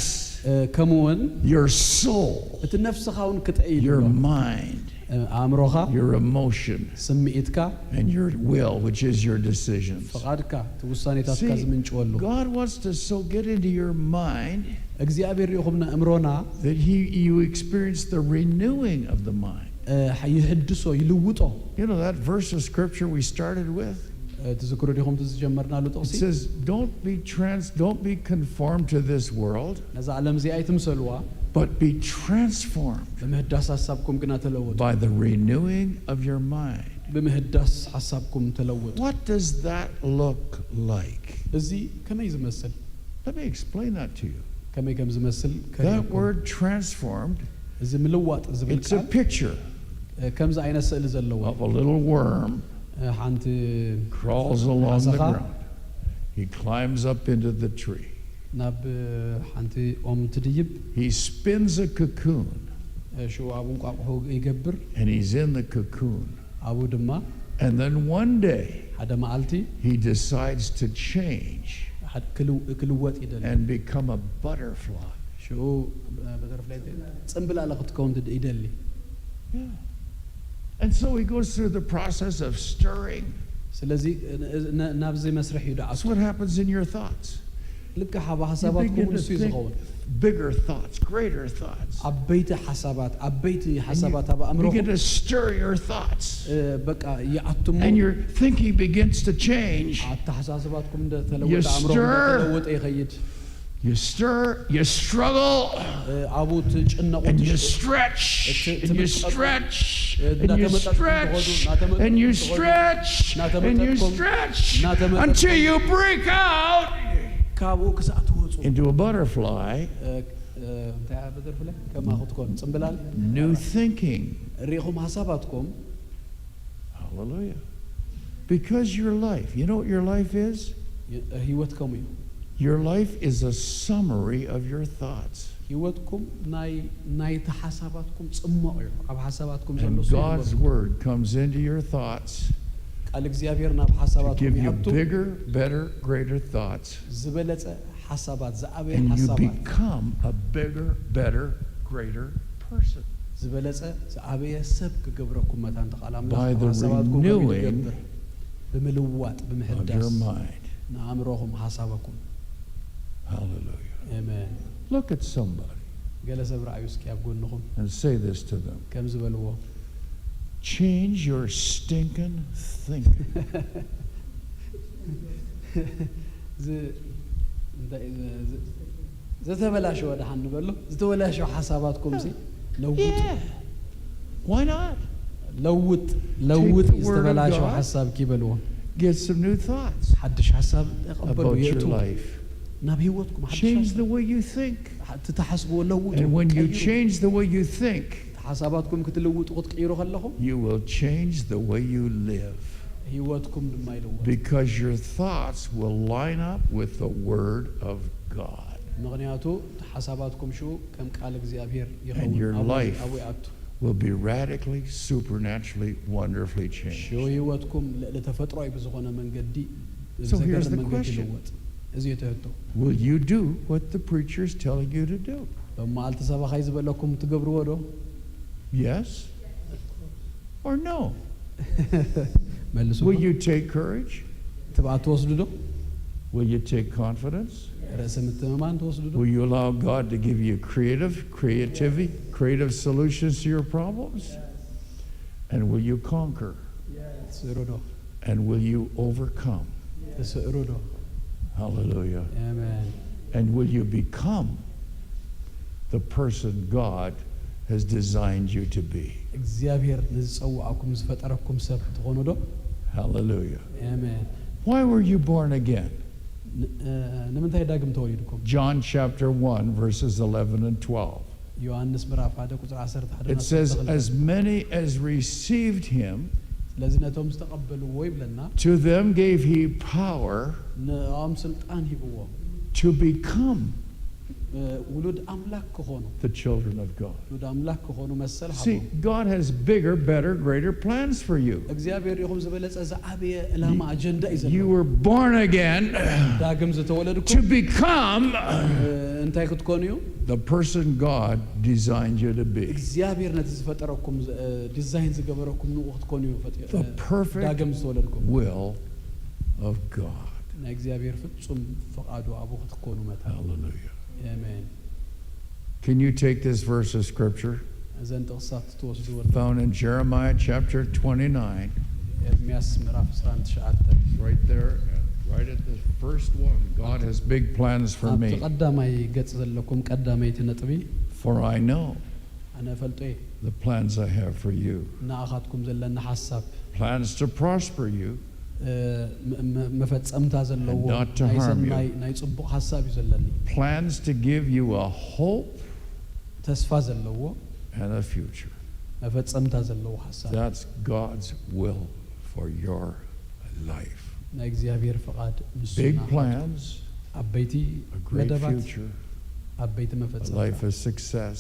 እ፣ ከምኡ እውን your soul, እቲ ነፍስኻ እውን ክጥዕይ your ይብሎ። Mind, እ፣ ኣእምሮኻ your emotion, ስምዒትካ and your will, which is your decisions. ፍቓድካ እቲ ውሳኔታትካ See, ዝምንጭወሉ God wants to so get into your mind እግዚኣብሔር ይኹም ንእምሮና that he, you experience the renewing of the mind. እ፣ ይሕድሶ ይልውጦ። You know that verse of scripture we started with? እ፣ ትዝክሩ ዲኹም እቲ ዝጀመርናሉ It ጥቕሲ says, don't be trans, don't be conformed to this world, ነዛ ዓለም እዚኣ ኣይትምሰልዋ but be transformed ብምህዳስ ሓሳብኩም ግና ተለወጡ by the renewing of your mind. ብምህዳስ ሓሳብኩም ተለወጡ። What does that look like? እዚ ከመይ ዝመስል Let me explain that to you. ከመይ ከም ዝመስል That ከርእየኩም። Word transformed, እዚ ምልዋጥ ዝብል it's a ቃል picture እ፣ ከምዚ ዓይነት ስእሊ ዘለዎ of a little worm እ፣ ሓንቲ crawls along the ዓሰኻ ground. He climbs up into the tree. ናብ ሓንቲ ኦም ትድይብ He spins a cocoon ሽኡ ኣብ እንቋቑሑ ይገብር። And he's in the cocoon. ኣብኡ ድማ And then one day, ሓደ መዓልቲ he decides to change ሓድ- ክልው- ክልወጥ ይደሊ። And become a butterfly. ሽኡ በተርፍላይ ጽምብላለ ክትከውን ትድ- ይደሊ። Yeah. And so he goes through the process of stirring. ስለዚ ን- ን- ናብዚ መስርሕ እዩ That's ደኣ what happens in your thoughts. ልክዕ ኣብ You ሓሳባትኩም begin to ንሱ እዩ think ዝኸውን። bigger thoughts, greater thoughts. ዓበይቲ ሓሳባት፣ ዓበይቲ And you ሓሳባት ኣብ ኣእምሮኹም begin to stir your thoughts. እ፣ በቃ ይኣትሙ። And your thinking begins to change. ኣተሓሳስባትኩም እንደተለወጠ You ኣእምሮኹም stir. እንደተለወጠ ይኸይድ። You stir, you struggle, እ፣ ኣብኡ ትጭነቑ and you ትሽ- stretch, It's- and you it's- stretch, It's and you not a- stretch, not a- and you stretch, and you Not a- stretch Not a- until you break out. ካብኡ ክሳዕ ትወፁ Into a butterfly, እ፣ እ፣ እንታይ እያ በተርፍለ ከማ ክትኮን ፅምብላል new thinking. ሪኢኹም ሓሳባትኩም Hallelujah. Because your life, you know what your life is? የ- ህይወት ከምኡ እዩ። Your life is a summary of your thoughts. ህይወትኩም ናይ ናይቲ ሓሳባትኩም ፅሞቕ እዩ። ኣብ ሓሳባትኩም ዘሎ And ስለ God's ዝበልኩ፣ word comes into your thoughts ቃል እግዚኣብሔር ናብ to ሓሳባትኩም give you ይኣቱ። bigger, better, greater thoughts ዝበለፀ ሓሳባት፣ ዝኣበየ and you ሓሳባት become a bigger, better, greater person. ዝበለፀ ዝኣበየ ሰብ ክገብረኩም መታን ተቓል ኣምላኽ By ካብ the ሓሳባትኩም ከቢድ renewing ይገብር። ብምልዋጥ of your ብምሕዳስ mind. ንኣእምሮኹም ሓሳበኩም። Hallelujah. ኣሜን። Look at somebody ገለ ሰብ ረኣዩ እስኪ ኣብ ጎንኹም and say this to them. ከም ዝበልዎ Change your stinking thinking. ዝ- እንታይ እዩ? ዝ- ዝተበላሸወ ደሓን ንበሎ። ዝተበላሸወ ሓሳባትኩም ሲ ለውጡ። Yeah. Why not? ለውጥ ለውጥ Take the word of ዝተበላሸወ God. ሓሳብ ኪበልዎ። Get some new thoughts ሓድሽ ሓሳብ ተቐበሉ about your የእቱ life. ናብ ህይወትኩም ሓድሽ Change ሓሳብ። the way you think. ሓ- ትተሓስብዎ ለውጡ And when you ቀይሩ። Change the way you think, ሓሳባትኩም ክትልውጡ ክትቅይሩ ከለኹም you will change the way you live. ህይወትኩም ድማ ይልወጥ። Because your thoughts will line up with the Word of God. ምኽንያቱ ሓሳባትኩም ሽኡ ከም ቃል እግዚኣብሔር And ይኸውን። your ኣብኡ- life ኣብኡ ይኣቱ። Will be radically, supernaturally, wonderfully ሽኡ changed. ህይወትኩም ልዕሊ ተፈጥሮኣዊ ብዝኾነ መንገዲ So here's ብዘገርም the መንገዲ question. ይልወጥ። እዚ እዩ ትሕቶ። Will you do what the preacher is telling you to do? ሎም መዓልቲ ሰባኻይ ዝበለኩም ትገብርዎ ዶ? Yes or no? መልሱ Will you take courage? ትብኣት ትወስዱ ዶ? Will you take confidence? ርእሰ ምትምማን ትወስዱ ዶ? Will you allow God to give you creative, creativity, creative solutions to your problems? And will you conquer? ትስእሩ ዶ? And will you overcome? ትስእሩ ዶ? Hallelujah. ኣሜን። And will you become the person God has designed you to be? እግዚኣብሔር ንዝፀዋዕኩም ዝፈጠረኩም ሰብ ትኾኑ ዶ? Hallelujah. ኣሜን። Why were you born again? ን- እ፣ ንምንታይ ዳግም ተወሊድኩም? John chapter one, verses eleven and twelve. ዮሃንስ ምዕራፍ ሓደ ቁፅሪ ዓሰርተ ሓደ It ናብ says, ዓሰርተ ክልተ። As many as received him, ስለዚ ነቶም ዝተቐበልዎ ይብለና to them gave he power ንኦም ስልጣን ሂብዎም to become እ፣ ውሉድ ኣምላክ ክኾኑ the children of God. ውሉድ ኣምላክ ክኾኑ መሰል See, ሃቦም። God has bigger, better, greater plans for you. እግዚኣብሔር ኢኹም ዝበለጸ ዝዓበየ ዕላማ ኣጀንዳ እዩ You ዘለዎ። Were born again ዳግም ዝተወለድኩም to become እ፣ እንታይ ክትኮኑ እዩ? the person God designed you to be. እግዚኣብሔር ነቲ ዝፈጠረኩም እ፣ ዲዛይን ዝገበረኩም ንኡ ክትኮኑ እዩ ፈጢ- The እ፣ perfect ዳግም ዝተወለድኩም Will of God. ናይ እግዚኣብሔር ፍጹም ፍቓዱ ኣብኡ ክትኮኑ መታ። Hallelujah. ኣሜን። Can you take this verse of scripture እዘን ጥቕሳት ትወስድዎ found in Jeremiah chapter twenty-nine? ኤርምያስ ምዕራፍ ዕስራን ትሽዓተ Right there, right at the first one. God has big plans for ኣብቲ me. ቀዳማይ ገጽ ዘለኩም ቀዳመይቲ ነጥቢ For I know ኣነ እፈልጦ እየ the plans I have for you. ንኣኻትኩም ዘለኒ ሓሳብ Plans to prosper you እ፣ መ- መ- መፈጸምታ ዘለዎ And not to ናይ harm you. ሰናይ ናይ ጽቡቕ ሓሳብ እዩ ዘለኒ። Plans to give you a hope ተስፋ ዘለዎ and a future. መፈጸምታ ዘለዎ ሓሳብ። That's God's will for your life. ናይ እግዚኣብሔር ፍቓድ ንሱ Big ናኻ። plans, ዓበይቲ a great መደባት future, ዓበይቲ a life መፈጸምታ of success,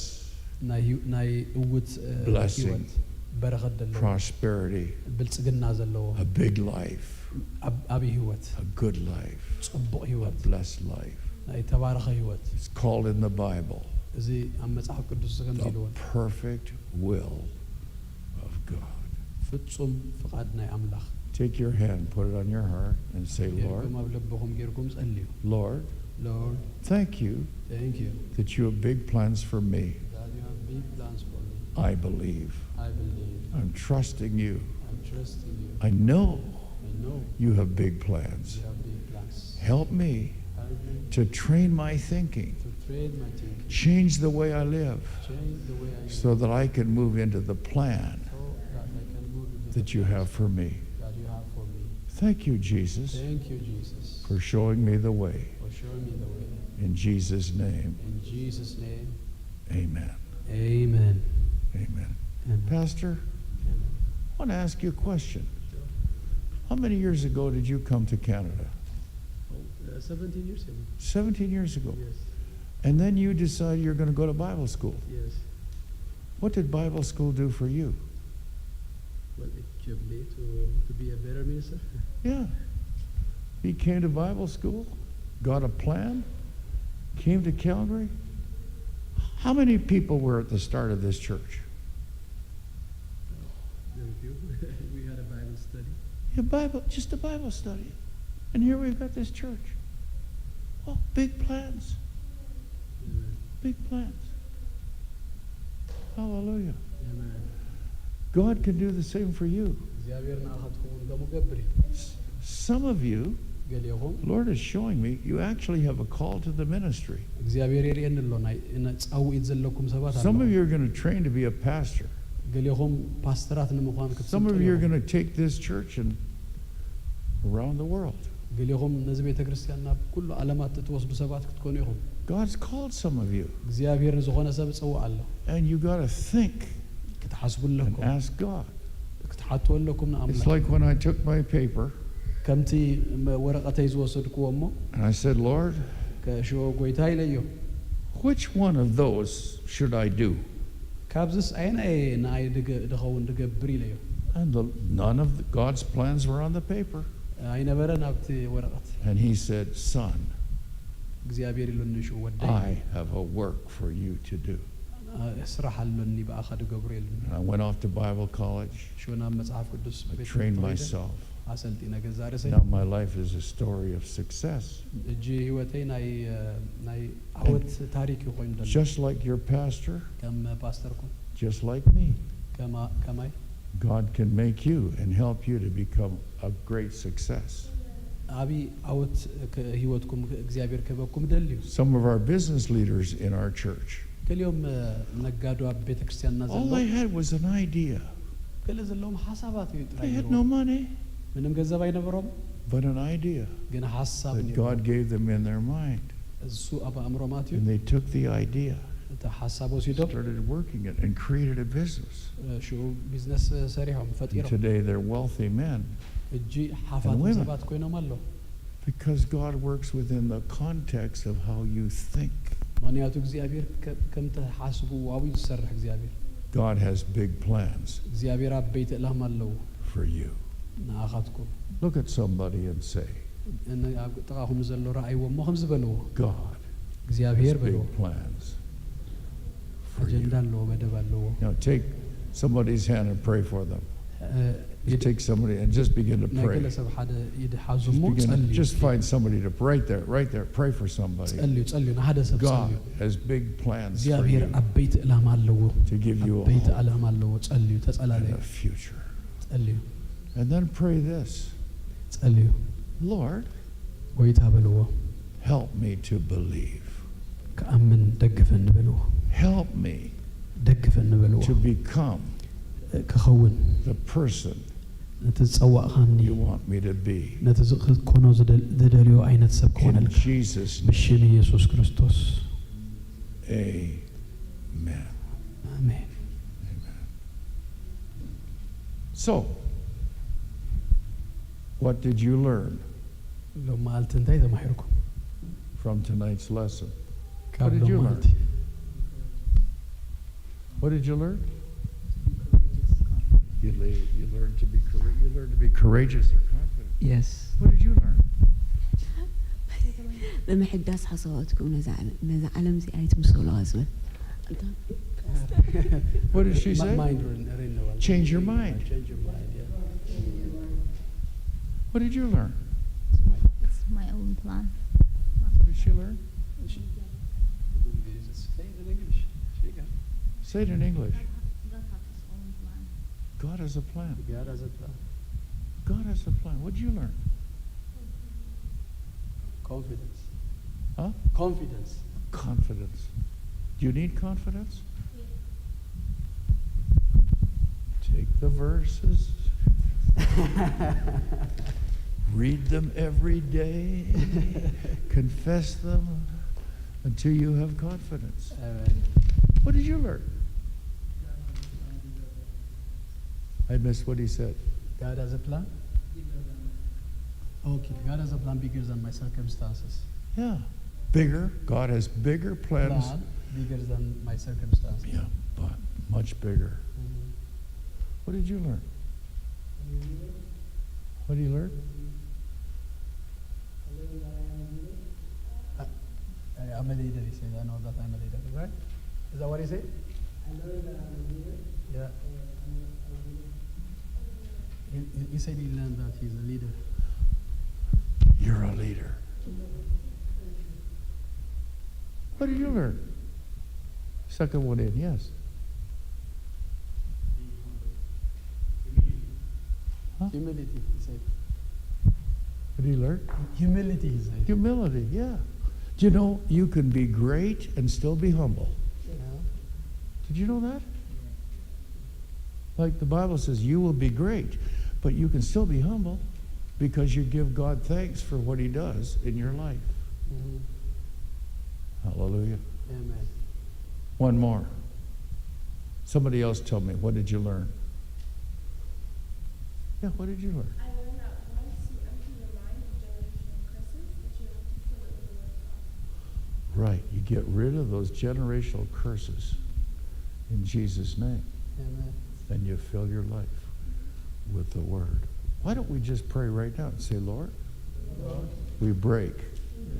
ናይ ህይወ- ናይ እውት እ፣ Blessing. ህይወት በረኸት ዘለዎ prosperity, ብልጽግና ዘለዎ a big life, ኣብ- ዓብዪ ህይወት a good life, ጽቡቕ a ህይወት blessed life. ናይ ተባረኸ ህይወት It's called in the Bible እዚ ኣብ መጽሓፍ ቅዱስ ከምዚ the ኢልዎ perfect will of God. ፍጹም ፍቓድ ናይ ኣምላኽ To Take your hand, put it on your heart, and say, Lord, ጌርኩም ኣብ ልብኹም ጌርኩም ጸልዩ። Lord, Lord, thank you thank you that you have big plans for me. that you have big plans for me. I believe. I believe. I'm trusting you. I'm trusting you. I know I know you have big plans. You have big plans. Help me Help me to train my thinking, to train my thinking. Change the way I live, Change the way I live. So that I can move into the plan So that I can move into that the you plans have for me. That you have for me. Thank you, Jesus, Thank you, Jesus, for showing me the way. For showing me the way. In Jesus' name, In Jesus' name, amen. amen. Amen. Amen. Pastor, Amen. I want to ask you a question. How many years ago did you come to Canada? Oh, uh, seventeen years ago. Seventeen years ago. Yes, And then you decided you're going to go to Bible school. Yes. What did Bible school do for you? Well, it equipped me to, to be a better minister. Yeah. He came to Bible school, got a plan, came to Calgary. How many people were at the start of this church? Very few. We had a Bible study. A Bible, just a Bible study. And here we've got this church. Oh, big plans. Amen. Big plans. Hallelujah. Amen. God can do the same for you. እግዚኣብሔር ንኣኻትኩም እውን ከምኡ ገብር እዩ። Some of you, ገሊኹም Lord is showing me, you actually have a call to the ministry. እግዚኣብሔር የርእየኒ ኣሎ ናይ ነ- ፃውዒት ዘለኩም ሰባት Some of ኣለኹም። You are going to train to be a pastor. ገሊኹም ፓስተራት ንምዃን Some of you are ክትስልጥኑ going to take this church and around the world. ገሊኹም ነዚ ቤተ ክርስቲያን ናብ ኩሉ ዓለማት እትወስዱ ሰባት ክትኮኑ ኢኹም። God's called some of you. እግዚኣብሔር ንዝኾነ ሰብ እፀውዕ ኣሎ። And you got to think ክትሓስቡ and ኣለኩም። Ask God. ክትሓቱ ኣለኩም It's ንኣምላኽ። Like when I took my paper ከምቲ መ- ወረቐተይ ዝወሰድክዎ እሞ and I said, Lord, ከሽዎ ጎይታ ኢለዮ። Which one of those should I do? ካብዚስ ኣይናይ ንኣይ ድገ- ድኸውን ድገብር ኢለዮ። And the, none of the, God's plans were on the paper. ኣይነበረን ኣብቲ ወረቐት። And he said, Son, እግዚኣብሔር ኢሉኒ ሽኡ ወደይ I have a work for you to do. ኣ- ስራሕ ኣሎኒ ብኣኻ ድገብሮ ኢሉኒ። And I went off to Bible college. ሽኡ ናብ መፅሓፍ ቅዱስ I ቤት trained ትምህርቲ ከይደ myself. ኣሰልጢነ ገዛ ርእሰይ። Now my life is a story of success. እጂ ህይወተይ ናይ እ፣ ናይ ዓወት ታሪክ እዩ ኮይኑ ዘሎ። Just like your pastor, ከም ፓስተርኩም just like me, ከማ- ከማይ God can make you and help you to become a great success. ዓብዪ ዓወት ክ- ህይወትኩም እግዚኣብሔር ክህበኩም ደልዩ። Some of our business leaders in our church, ገሊኦም እ፣ ነጋዶ ኣብ ቤተ ክርስቲያንና all ዘለዉ they had was an idea. ገለ ዘለዎም ሓሳባት እዩ ጥራይ They had ነይርዎም። No money, ምንም ገንዘብ ኣይነበሮም but an idea ግን ሓሳብ that ነይሩ። God gave them in their mind. እሱ ኣብ ኣእምሮም ኣትዩ And they took the idea, እቲ ሓሳብ ወሲዶም started working it, and created a business. እ፣ ሽኡ ቢዝነስ ሰሪሖም And ፈጢሮም today they're wealthy men. እጂ ሓፋት women. ሰባት ኮይኖም ኣለዉ። Because God works within the context of how you think. ምክንያቱ እግዚኣብሔር ከ- ከም ተሓስብዎ ኣብዩ ዝሰርሕ እግዚኣብሔር። God has big plans እግዚኣብሔር ዓበይቲ ዕላማ ኣለዎ for you. ንኣኻትኩም። Look at somebody and say, እነ- ኣብ ጥቓኹም ዘሎ ረኣይዎ እሞ ከምዚ በልዎ። God has እግዚኣብሔር በልዎ። Big plans for ኣጀንዳ you. ኣለዎ፣ መደብ ኣለዎ። Now take somebody's hand and pray for them. እ፣ Just take somebody and just begin to ናይ pray. ገለ ሰብ ሓደ ኢድ ሓዙ Just, እሞ begin, ጸልዩ። Just find somebody to right there, right there. Pray for somebody. ጸልዩ፣ ጸልዩ፣ ንሓደ ሰብ God ጸልዩ። Has big plans for እግዚኣብሔር you. ዓበይቲ ዕላማ ኣለዎ። To give you a ዓበይቲ hope. ዕላማ ኣለዎ። ጸልዩ፣ ተጸላለዩ። And a future. ጸልዩ። And then pray this. ጸልዩ። Lord, ጎይታ በልዎ። Help me to believe. ክኣምን ደግፈኒ በልዎ። Help me ደግፈኒ በልዎ። To become ክኸውን the person ነቲ ዝጸዋእኻኒ you want me to be. ነቲ ዝ- ክኮኖ ዝደል- ዝደልዮ ዓይነት ሰብ In ክኾነልካ Jesus' name, ብሽም ኢየሱስ ክርስቶስ። Amen. ኣሜን። So, what did you learn ሎም መዓልቲ እንታይ ተማሂርኩም? From tonight's lesson? ካብ What did ሎም you learn? መዓልቲ What did you learn? You, le- you learned to be coura- you learned to be courageous or confident. Yes. What did you learn? ንምሕዳስ ሓሳባትኩም ነዛ ዓለ- ነዛ ዓለም እዚኣ ኣይትምሰሉዋ ዝብል። What did she say? Mind renewal. Change your mind. Change your mind, yeah. What did you learn? It's my own plan. What did she learn? Say it in English. She can. Say it in English. God has his own plan. God has a plan. God has a plan. God has a plan. What did you learn? Confidence. Huh? Confidence. Confidence. Do you need confidence? Take the verses, read them every day, confess them until you have confidence. Amen. What did you learn? I missed what he said. God has a plan. Okay, God has a plan bigger than my circumstances. Yeah. Bigger. God has bigger plans. Plan bigger than my circumstances. Yeah, but much bigger. Mhm. What did you learn? What did you learn? I, I, I'm a leader, he said. I know that I'm a leader, right? Is that what he said? I learned that I'm a leader. Yeah. Uh, I'm a, I'm a leader. He, he- he said he learned that he's a leader. You're a leader. What did you learn? Second one in, yes. Huh? Humility, he said. What did you learn? Humility, he said. Humility, yeah. Do you know you can be great and still be humble? Yeah. Did you know that? Like the Bible says, you will be great, but you can still be humble because you give God thanks for what He does in your life. Mhm. Hallelujah. Amen. One more. Somebody else tell me, what did you learn? Yeah, what did you learn? I learned that once you empty your mind of generational curses, that you have to fill it with the word of God. Right, you get rid of those generational curses in Jesus' name, Amen. And you fill your life with the word. Why don't we just pray right now and say, Lord, we break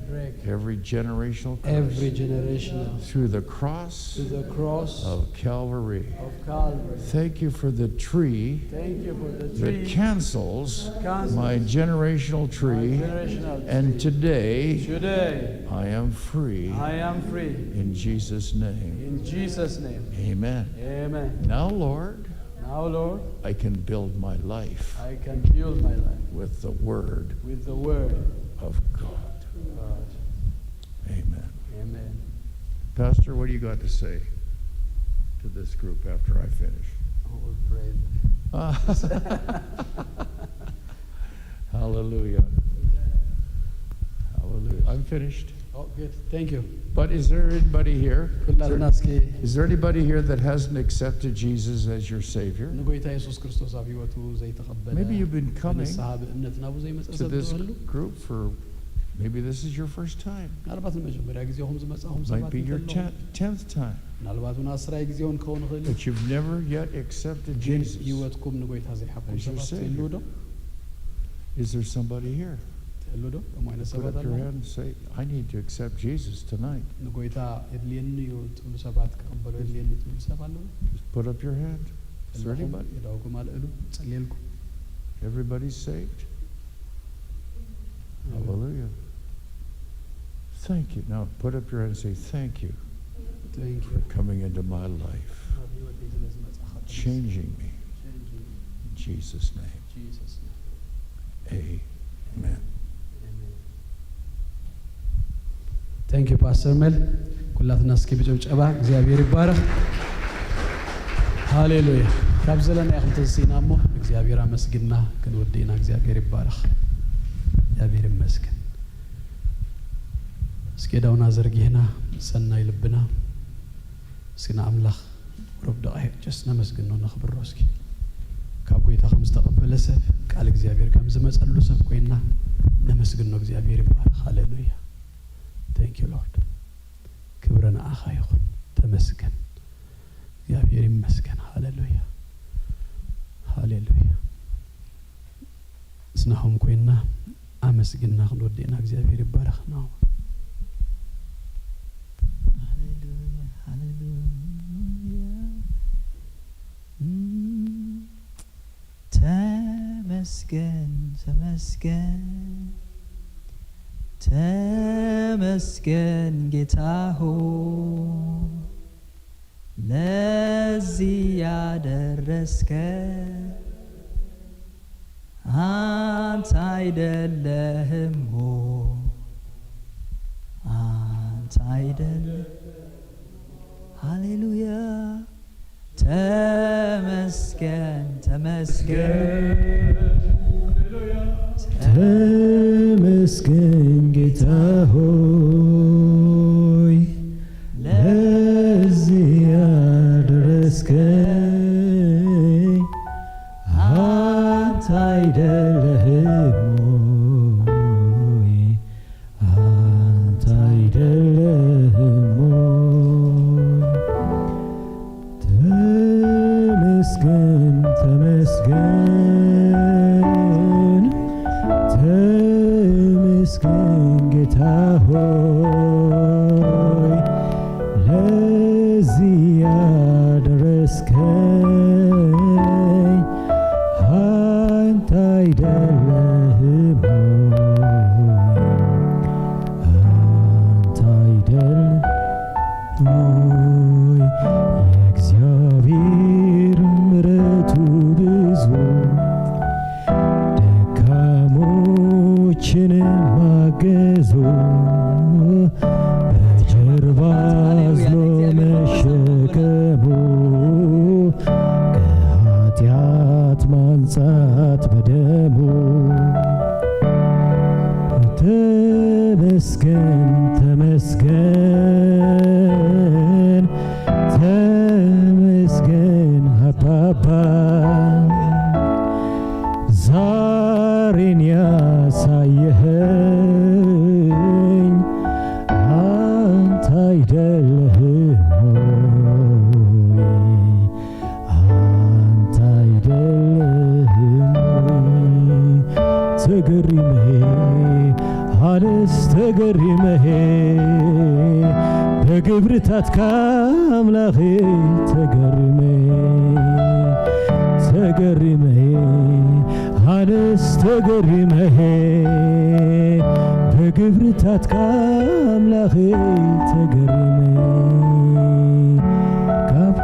Break every generational curse every generational through the cross to the cross of Calvary. Of Calvary. Thank you for the tree Thank you for the that tree. Cancels Cancels my generational My tree. generational And tree. Today, Today, I am free. I am free. In Jesus' name. In Jesus' name. Amen. Amen. Now, Lord, Now, Lord, I can build my life I can build my life with the word with the word of God. of God. Amen. Amen. Pastor, what do you got to say to this group after I finish? Oh, we prayed. Ah. Hallelujah. Hallelujah. I'm finished. Oh, good. Thank you. But is there anybody here? Is ኩላትና there, እስኪ is there anybody here that hasn't accepted Jesus as your Savior? ንጎይታ የሱስ ክርስቶስ ኣብ ህይወቱ ዘይተቐበለ Maybe you've been coming ንስሓ ብእምነት ናብኡ ዘይመፀ to ሰብ this ትህሉ? Group for maybe this is your first time. ምናልባት ንመጀመርያ ግዜኹም ዝመፃኹም Might ሰባት be your እንተለኹም፣ tenth, tenth time. ምናልባት እውን ኣስራይ ግዜ እውን ክኸውን ይኽእል እዩ። But you've never yet accepted ግን Jesus ህይወትኩም ንጎይታ ዘይሓኩም as your ሰባት Savior. ትህልው ዶ? Is there somebody here? ትህሉ ዶ? ከምኡ ዓይነት Put ሰባት up your ኣለኹም? hand and say, I need to accept Jesus tonight. ንጎይታ የድልየኒ እዩ ትብሉ ሰባት ክቕበሎ የድልየኒ ትብሉ ሰብ ኣለዉ? Just put up your hand. Is there ኣለኹም? anybody? የዳውኩም ኣልዕሉ። ጸልየልኩም። Everybody's saved? Hallelujah. Thank you. Now put up your hand and say, thank you Thank you. for coming into my life, ኣብ ህይወተይ ስለ ዝመጻኻ changing me. Changing me. In Jesus' name. Jesus' name. Amen. Amen. Thank you, Pastor Mel. ኩላትና እስኪ ብጭብጨባ እግዚኣብሔር ይባረክ። ሃሌሉያ። ካብ ዘለና ኢኹም ተንሲእና እሞ እግዚኣብሔር ኣመስግና ክንወዲ ኢና። እግዚኣብሔር ይባረክ። እግዚኣብሔር ይመስገን። እስኪ ዳውና ዘርጊህና ሰናይ ልብና እስኪ ንኣምላኽ ቁሩብ ደቓይቕ just ነመስግኖ ነኽብሮ እስኪ። ካብ ጎይታ ከም ዝተቐበለ ሰብ፣ ቃል እግዚኣብሔር ከም ዝመጸሉ ሰብ ኮይንና ነመስግኖ። እግዚኣብሔር ይባረክ። ሃሌሉያ። Thank you Lord። ክብሪ ንዓኻ ይኹን። ተመስገን። እግዚኣብሔር ይመስገን። ሃሌሉያ። ሃሌሉያ። ምስናኹም ኮይንና ኣመስግንና ክንወዲ ኢና። እግዚኣብሔር ይባረክ። ናው ሃሌሉያ፣ ሃሌሉያ። እም፣ ተመስገን ተመስገን፣ ተመስገን ጌታ ሆይ፣ ለዚህ ያደረስከ አንተ አይደለህም ሆይ፣ አንተ አይደለህም። ሃሌሉያ። ተመስገን፣ ተመስገን፣ ተመስገን ጌታ ሆይ፣ ለዚህ ያደረስከኝ አንተ አይደለህም ወይ? አንተ አይደለህም ወይ? ተመስገን፣ ተመስገን፣ ተመስገን ጌታ ሆይ፣ ለዚህ ያደረስከኝ አንተ አይደለህም ወይ? አንተ አይደለህም ወይ? የእግዚአብሔር ምሕረቱ ብዙ፣ ደካሞችን ማገዙ፣ በጀርባ አዝሎ መሸከሙ፣ ከኃጢአት ማንጻት በደሙ። ተመስገን፣ ተመስገን፣ ተመስገን አባባ፣ ዛሬን ያሳየኸኝ አንተ አይደለህም ወይ? አንተ አይደለህም ወይ? ተገሪመ፣ አነስ ተገሪመ፣ በግብርታትካ ኣምላኸ ተገሪመ፣ ተገሪመ፣ ኣነስ ተገሪመ፣ በግብርታትካ ኣምላኸ ተገሪመ፣ ካብ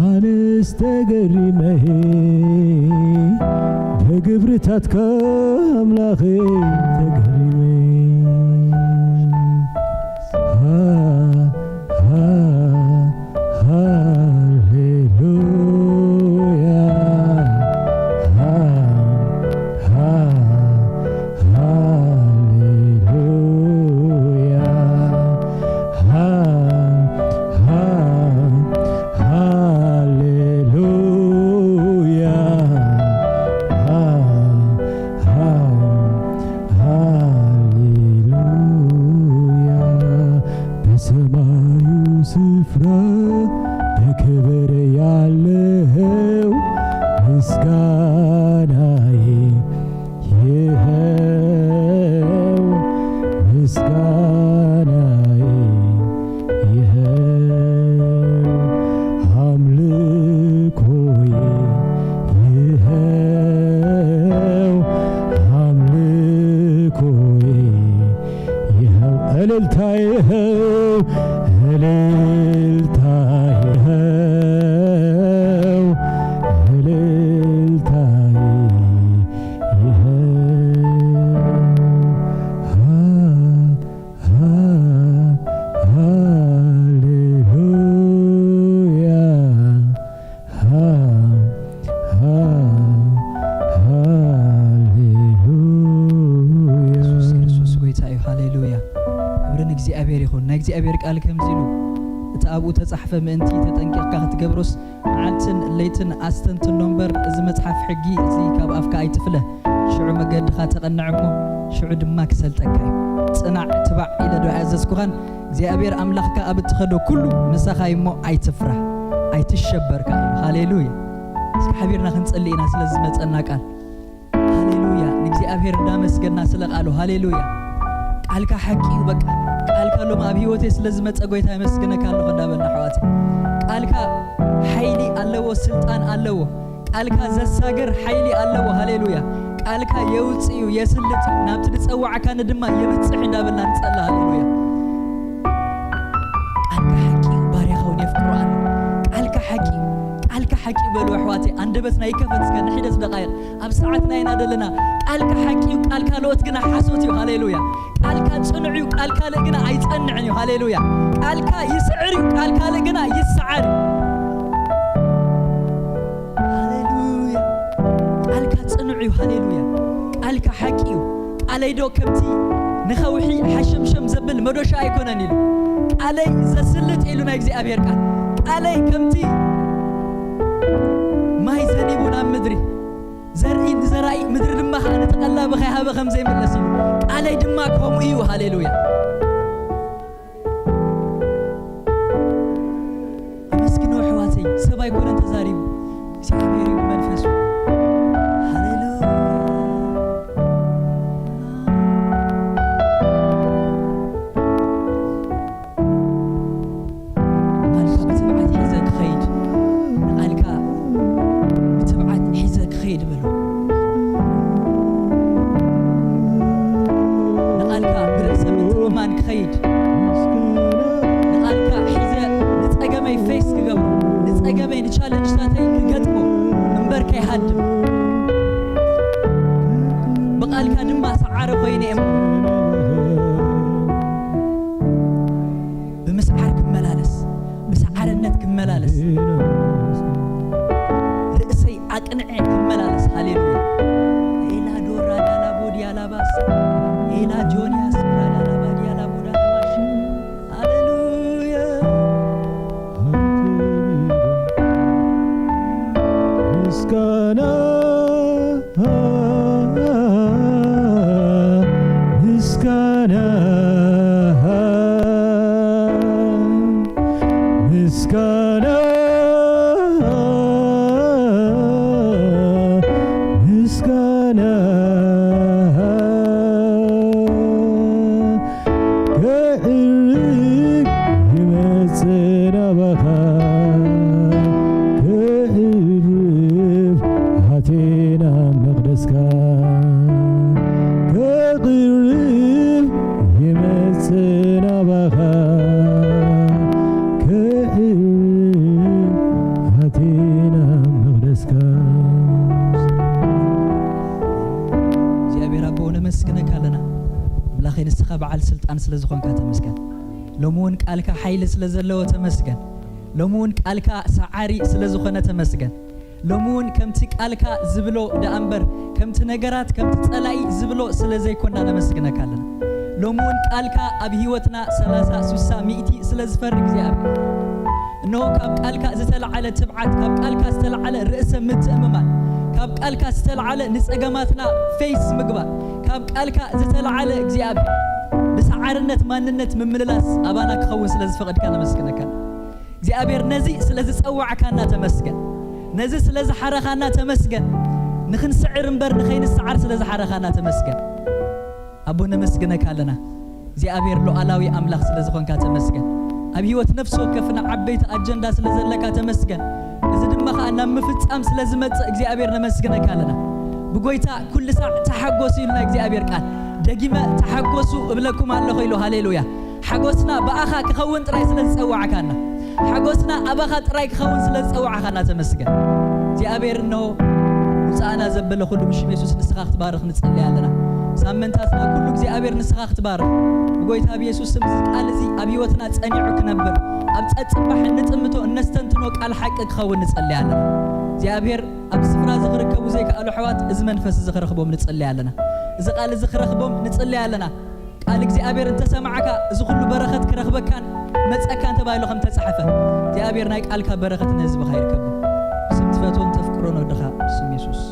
ኣነስ ተገሪመ፣ በግብርታትካ ኣምላኸ ተገሪመ። ሃ-፣ ሃ-፣ ሃሌሉያ፣ ሃ-፣ ሃ-፣ ሃሌሉያ፣ ሃ-፣ ሃ-፣ ሃሌሉያ፣ ሃ-፣ ሃ-፣ ሃሌሉያ። በሰማዩ ስፍራ በክብር ያለው ምስጋናዬ ይኸው፣ ምስጋናዬ ይኸው፣ አምልኮዬ ይኸው፣ አምልኮዬ ይኸው፣ እልልታዬ ይኸው፣ እልልታዬ ይኸው፣ እልልታዬ ይኸው። ሃ-፣ ሃ-፣ ሃሌሉያ። ሃ-፣ ሃ-፣ ሃሌሉያ። ኢየሱስ ክርስቶስ ጎይታ እዩ። ሃሌሉያ። ክብሪ ንእግዚኣብሔር ይኹን። ናይ እግዚኣብሔር ቃል ከምዚ ኢሉ፣ እቲ ኣብኡ ተጻሕፈ ምእንቲ ተጠንቂቕካ ክትገብሮስ፣ መዓልትን ለይትን ኣስተንትኖ እምበር፣ እዚ መጽሓፍ ሕጊ እዚ ካብ ኣፍካ ኣይትፍለ። ሽዑ መገድኻ ተቐንዕ እሞ፣ ሽዑ ድማ ክሰልጠካ እዩ። ጽናዕ፣ ትባዕ ኢለ ዶ ኣያዘዝኩኻን? እግዚኣብሔር ኣምላኽካ ኣብ እትኸዶ ኩሉ ምሳኻ እዩ እሞ፣ ኣይትፍራህ፣ ኣይትሸበር ከኣ እዩ። ሃሌሉያ። እስኪ ሓቢርና ክንጸሊ ኢና ስለ ዝመጸና ቃል። ሃሌሉያ። ንእግዚኣብሔር እንዳመስገና ስለ ቃሉ። ሃሌሉያ። ቃልካ ሓቂ እዩ። በቃ ቃልካ ሎም ኣብ ህይወተይ ስለ ዝመጸ ጎይታ የመስግነካ ኣለኹ እንዳበልና ኣሕዋተይ። ቃልካ ሓይሊ ኣለዎ፣ ስልጣን ኣለዎ። ቃልካ ዘሳግር ሓይሊ ኣለዎ። ሃሌሉያ። ቃልካ የውፅእ እዩ፣ የስልጥ እዩ፣ ናብቲ ዝፀዋዕካኒ ድማ የብፅሕ እንዳበልና ንፀሊ። ሃሌሉያ። ቃልካ ሓቂ እዩ፣ ባርያኻ እውን የፍቅሮ ኣሎ። ቃልካ ሓቂ እዩ፣ ቃልካ ሓቂ እዩ። በሉ ኣሕዋተይ፣ ኣንደበትና ይከፈት እስከ ንሒደት ደቃይቕ። ኣብ ሰዓትና ኢና ዘለና። ቃልካ ሓቂ እዩ፣ ቃል ካልኦት ግና ሓሶት እዩ። ሃሌሉያ። ቃልካ ጽኑዕ እዩ፣ ቃል ካልእ ግና ኣይጸንዕን እዩ። ሃሌሉያ። ቃልካ ይስዕር እዩ፣ ቃል ካልእ ግና ይስዓር እዩ። ሃሌሉያ። ቃልካ ጽኑዕ እዩ። ሃሌሉያ። ቃልካ ሓቂ እዩ። ቃለይ ዶ ከምቲ ንኸውሒ ሓሸምሸም ዘብል መዶሻ ኣይኮነን ኢሉ። ቃለይ ዘስልጥ ኢሉ ናይ እግዚኣብሔር ቃል። ቃለይ ከምቲ ማይ ዘኒቡ ናብ ምድሪ፣ ዘርኢ ንዘራኢ፣ ምድሪ ድማ ኸዓ ነቲ ቀላቢ ከይሃበ ከም ዘይምለስ እዩ። ቃለይ ድማ ከምኡ እዩ። ሃሌሉያ። ኣመስግኖ ኣሕዋተይ፣ ሰብ ኣይኮነን ተዛሪቡ፣ እግዚኣብሔር እዩ ብመንፈሱ። ሃሌሉያ። ቃልካ ብትብዓት ሒዘ ክኸይድ፣ ንቃልካ ብትብዓት ሒዘ ክኸይድ በሎ። ንቃልካ ብርእሰ ምትእምማን ክኸይድ፣ ንቃልካ ሒዘ ንጸገመይ ፌስ ክገብሮ፣ ንጸገመይ ንቻለንጅታተይ ክገጥሞ እምበር ከይሃድም፣ ብቃልካ ድማ ሰዓሪ ኮይነ እየ። ብምስዓር ክመላለስ፣ ብሰዓርነት ክመላለስ፣ ርእሰይ ኣቅንዐ ክመላለስ። ሃሌሉያ። ኤላ ዶራ ዳላ ቦዲያ ላባስ፣ ኤላ ጆንያስ ራዳ ላባዲያ ላቦዳ ላባሽ። ሃሌሉያ። ምስጋና፣ ምስጋና፣ ምስጋና፣ ምስጋና ከዕርግ ይመጽእ ናባኻ፣ ከዕርግ ሃቴና መቕደስካ፣ ከዕርግ ይመጽእ ናባኻ፣ ከዕርግ ሃቴና መቕደስካ። እግዚኣብሔር ኣቦ፣ ነመስግነካ ኣለና። ኣምላኸይ፣ ንስኻ በዓል ስልጣን ስለ ዝኾንካ ተመስገን። ሎሚ እውን ቃልካ ሓይሊ ስለ ዘለዎ ተመስገን። ሎሚ እውን ቃልካ ሰዓሪ ስለ ዝኾነ ተመስገን። ሎሚ እውን ከምቲ ቃልካ ዝብሎ ደኣ እምበር፣ ከምቲ ነገራት፣ ከምቲ ጸላኢ ዝብሎ ስለ ዘይኮንና ነመስግነካ ኣለና። ሎሚ እውን ቃልካ ኣብ ህይወትና ሰላሳ፣ ስሳ፣ ሚእቲ ስለ ዝፈሪ እግዚኣብሔር፣ እንሆ ካብ ቃልካ ዝተለዓለ ትብዓት፣ ካብ ቃልካ ዝተለዓለ ርእሰ ምትእምማን፣ ካብ ቃልካ ዝተለዓለ ንጸገማትና ፌስ ምግባር፣ ካብ ቃልካ ዝተለዓለ እግዚኣብሔር ብሰዓርነት ማንነት ምምልላስ ኣባና ክኸውን ስለ ዝፈቐድካ ነመስግነካ። እግዚኣብሔር ነዚ ስለ ዝጸዋዕካና ተመስገን። ነዚ ስለ ዝሓረኻና ተመስገን። ንኽንስዕር እምበር ንኸይንስዓር ስለ ዝሓረኻና ተመስገን። ኣቦ ነመስግነካ ኣለና። እግዚኣብሔር ሉዓላዊ ኣምላኽ ስለ ዝኾንካ ተመስገን። ኣብ ህይወት ነፍሲ ወከፍና ዓበይቲ ኣጀንዳ ስለ ዘለካ ተመስገን። እዚ ድማ ኸዓ ናብ ምፍጻም ስለ ዝመጽእ እግዚኣብሔር ነመስግነካ ኣለና። ብጎይታ ኩሉ ሳዕ ተሓጎሱ ኢልና እግዚኣብሔር ቃል። ደጊመ ተሓጎሱ እብለኩም ኣለኹ ኢሉ። ሃሌሉያ። ሓጎስና ብኣኻ ክኸውን ጥራይ ስለ ዝጸዋዕካና፣ ሓጎስና ኣባኻ ጥራይ ክኸውን ስለ ዝጸዋዕካና ተመስገን። እግዚኣብሔር እንሆ ውጻእና ዘበለ ኩሉ ብሽም የሱስ ንስኻ ክትባርኽ ንጸሊ ኣለና። ሳምንታትና ኩሉ እግዚኣብሔር ንስኻ ክትባርኽ። ብጎይታ ብየሱስ ስም እዚ ቃል እዚ ኣብ ህይወትና ጸኒዑ ክነብር፣ ኣብ ጸጽባሕ እንጥምቶ እነስተንትኖ ቃል ሓቂ ክኸውን ንጸሊ ኣለና። እግዚኣብሔር ኣብ ስፍራ እዚ ክርከቡ ዘይከኣሉ ኣሕዋት እዚ መንፈስ እዚ ክረኽቦም ንጸሊ ኣለና። እዚ ቃል እዚ ክረኽቦም ንጸሊ ኣለና። ቃል እግዚኣብሔር እንተሰማዕካ፣ እዚ ኩሉ በረኸት ክረኽበካን መጸካን ተባሂሉ ከም ተጻሕፈ፣ እግዚኣብሔር ናይ ቃልካ በረኸት ንህዝብኻ ይርከቦ። ብስም ትፈትዎን ተፍቅሮን ወድኻ፣ ብስም የሱስ።